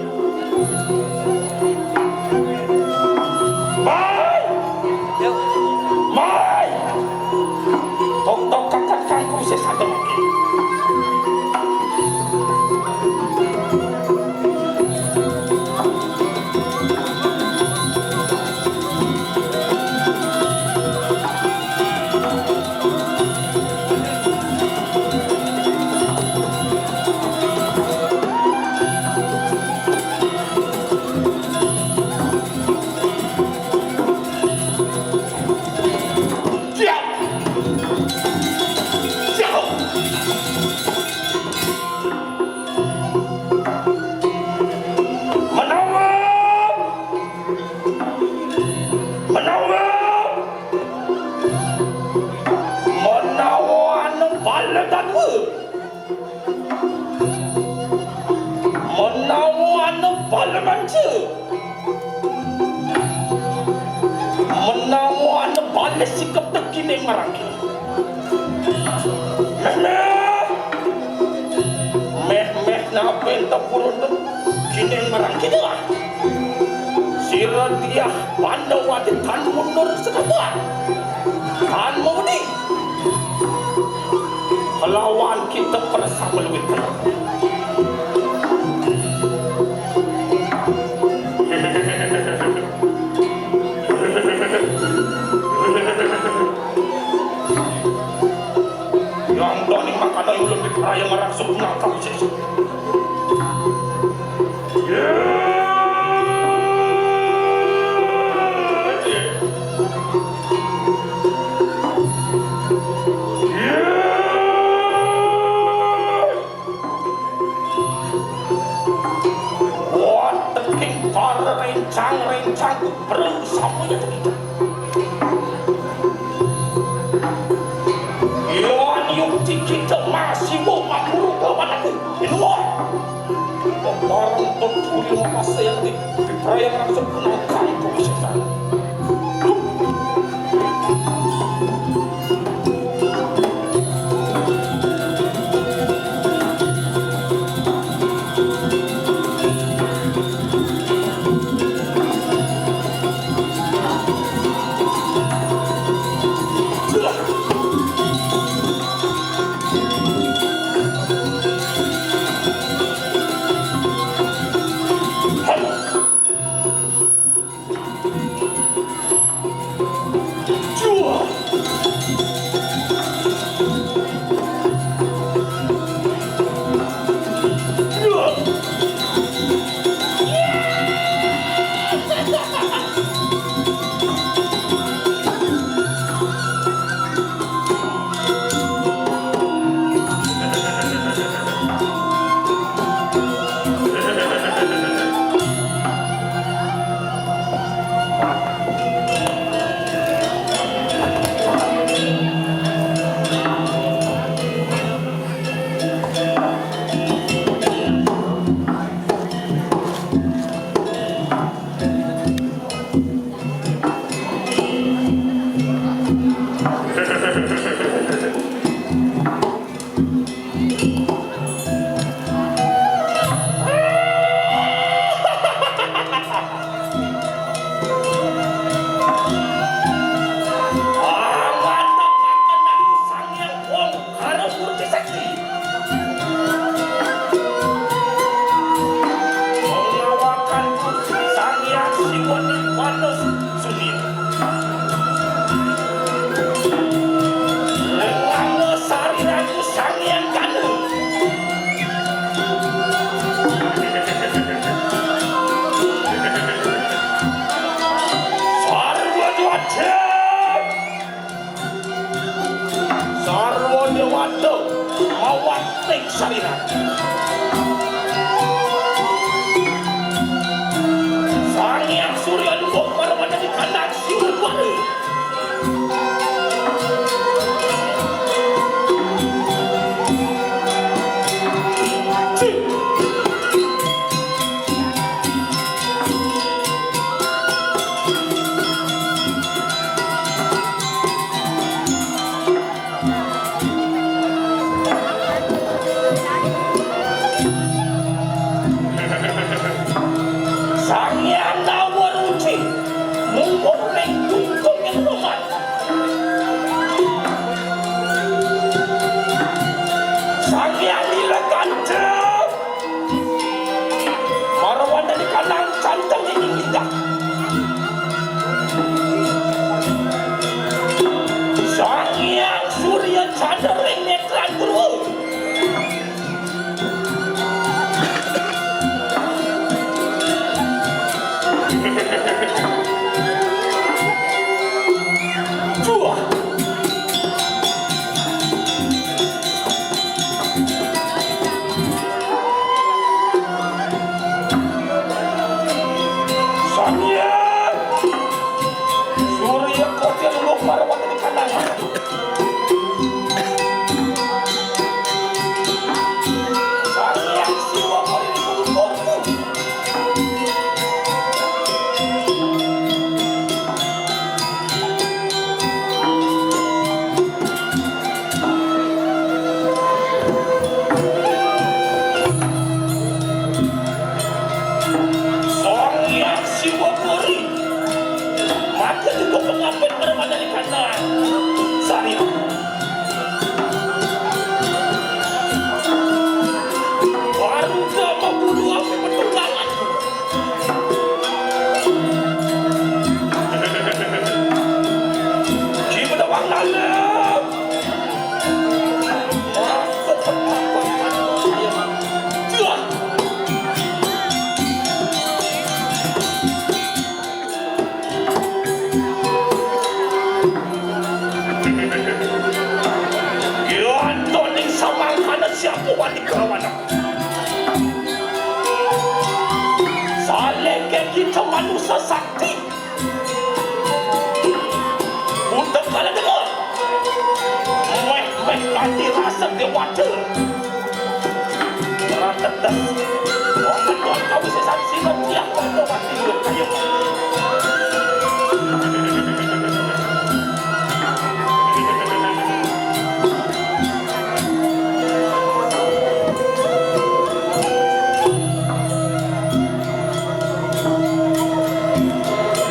Mai! Mai! Tok-tok kakat kangku sesada mati. Siap! Siap! Menawa! Menawa! Menawa anu bala dadwa. Menawa anu bala manca. Menawa anu bala sikep tekine marangke. Meh, meh. Meh, meh, napen tepurun tu kine marangke dah. Sira diah Pandawati tan mundur sekebat. Tan mudi. Kelawan kita perasa meluit. Yang doni makana ulun diperaya marang suku nangkap sesuk. Wah, teking para rencang-rencang ku perlu samanya tegitu. Yan yukti kita masih mau makuru ke mana ku. Inuwa. Barang pun puri masa yang di, di perayaan langsung penangkang ku bisa. Sarira. Sang Hyang Surya Luhur Parwana di kandang siwa juara. Sang Hyang Dawa Ruci mungkur ning tungkunging rumah. Sang Hyang Nilakanta marwantah di kandang cantang ing lidah. Sang Hyang Surya Candra ring netran purwa. Juah. Sang Hyang Surya Kodir Luhur Parwana di kandang. Sang Hyang Siwa Puri Pungkur. Sang Hyang Siwa Puri. Maka juga pengapit permata di kandang. Sari. Baru dah membunuh aku pertunggangan. Jiwa dawang dalam. Orang kepenapan. Jual. Antoning samangkana siapa wali kerawana. Salengke kita manusia sakti. Untuk kala dengar. Meh, meh, nanti rasa dewata. Ratetes. Wong ketuan kawis sesat silat tiang waktu mati dua kayu.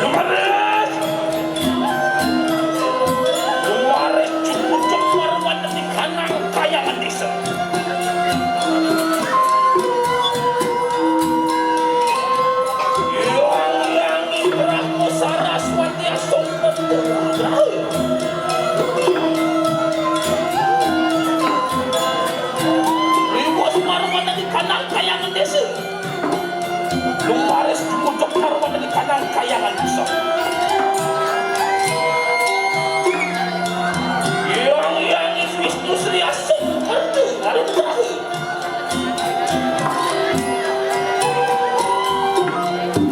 Lumaris. Lumaris cukup-cukup marwan di kanang kayangan desa. Yang, yang Ibrahim Saraswati Asung Betul. Riwos marwan di kanang kayangan desa. Lumaris kutuk marwana di kanang kayangan pusat. Yang, yang Wisnu Sri Asung Kertu Arum Rahu.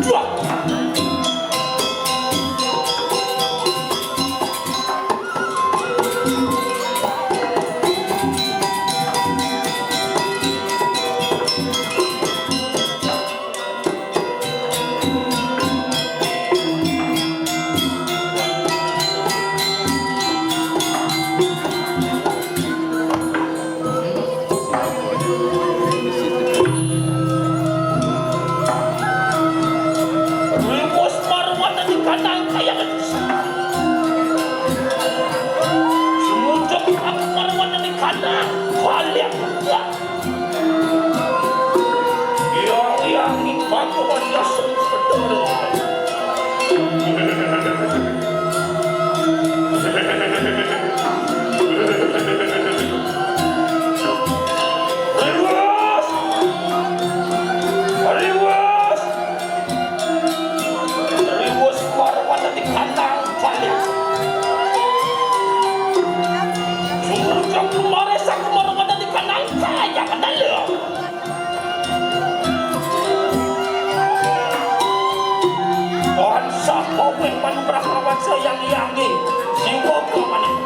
Juak. Riwos marwana di kanang kayangan. Sumujud aku marwana di kanang kayangan. Yang, yang iman kepada sumber. Riwos! Riwos! Riwos marwana di kanang Yang-yangi, jiwa pamaning.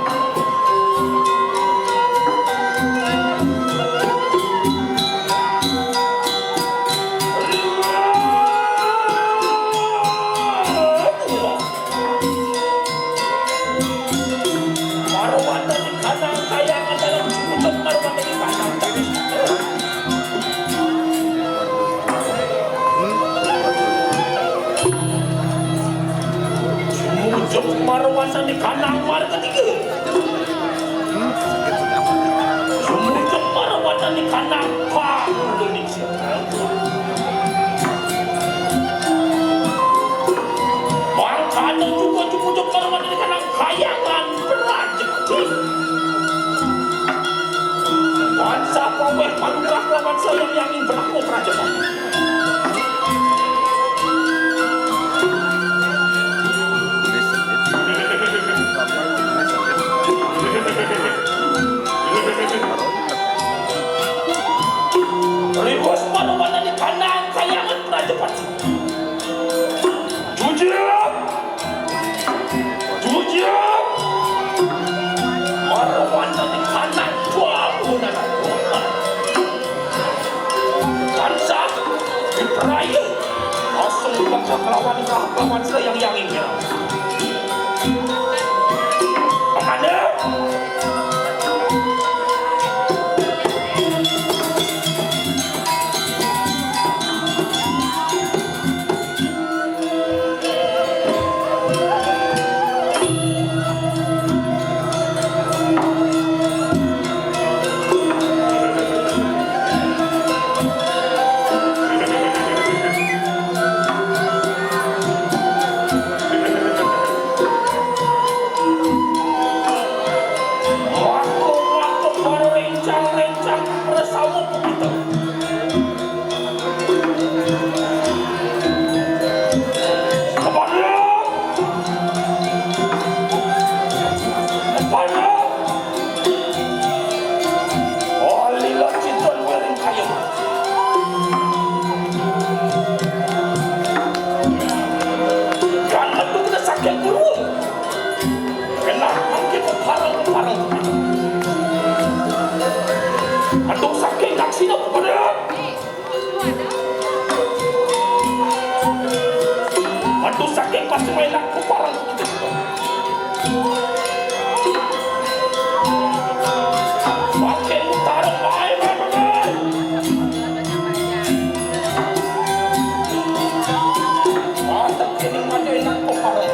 Marwantani kanang kayangan dalam jumujug marwantani kanang. Jumujug marwantani kanang marga tiga. Jumujug marwantani kanang pang Indonesia. Mangkana juga jumujug marwantani kanang kayangan Prajepti. Tansah paweh panugrah lawan sayang-yanging Brahma Prajepti. Riwes panuwananing kanang kayangan Prajepti. Jujur! Jujur! Marwantani kanang bangunan. Tansah dipraya. Asung bakal kelawan rahap lawan sayang-yanging. Makanya Waktu-waktu baru rencang-rencang bersama kita. Kepala! Kepala! Oh, lila kita luarin kayu. Jangan dulu kita sakit dulu. Kena mungkin parang-parang. Aduh, sakit nak sini, kepala. Aduh, sakit pas main aku parang gitu. Pakai utara, main, main, main. Ah, tak kena main aku parang.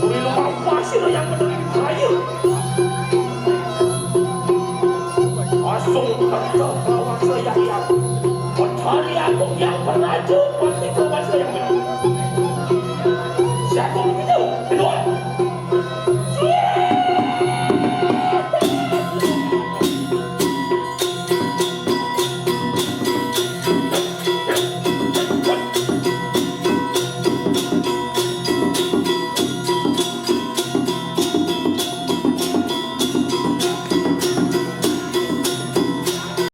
Uri lumapasi lo yang bener kaya. Asung kerja kawan saya yang Betari Agung yang beraja pasti kawan saya yang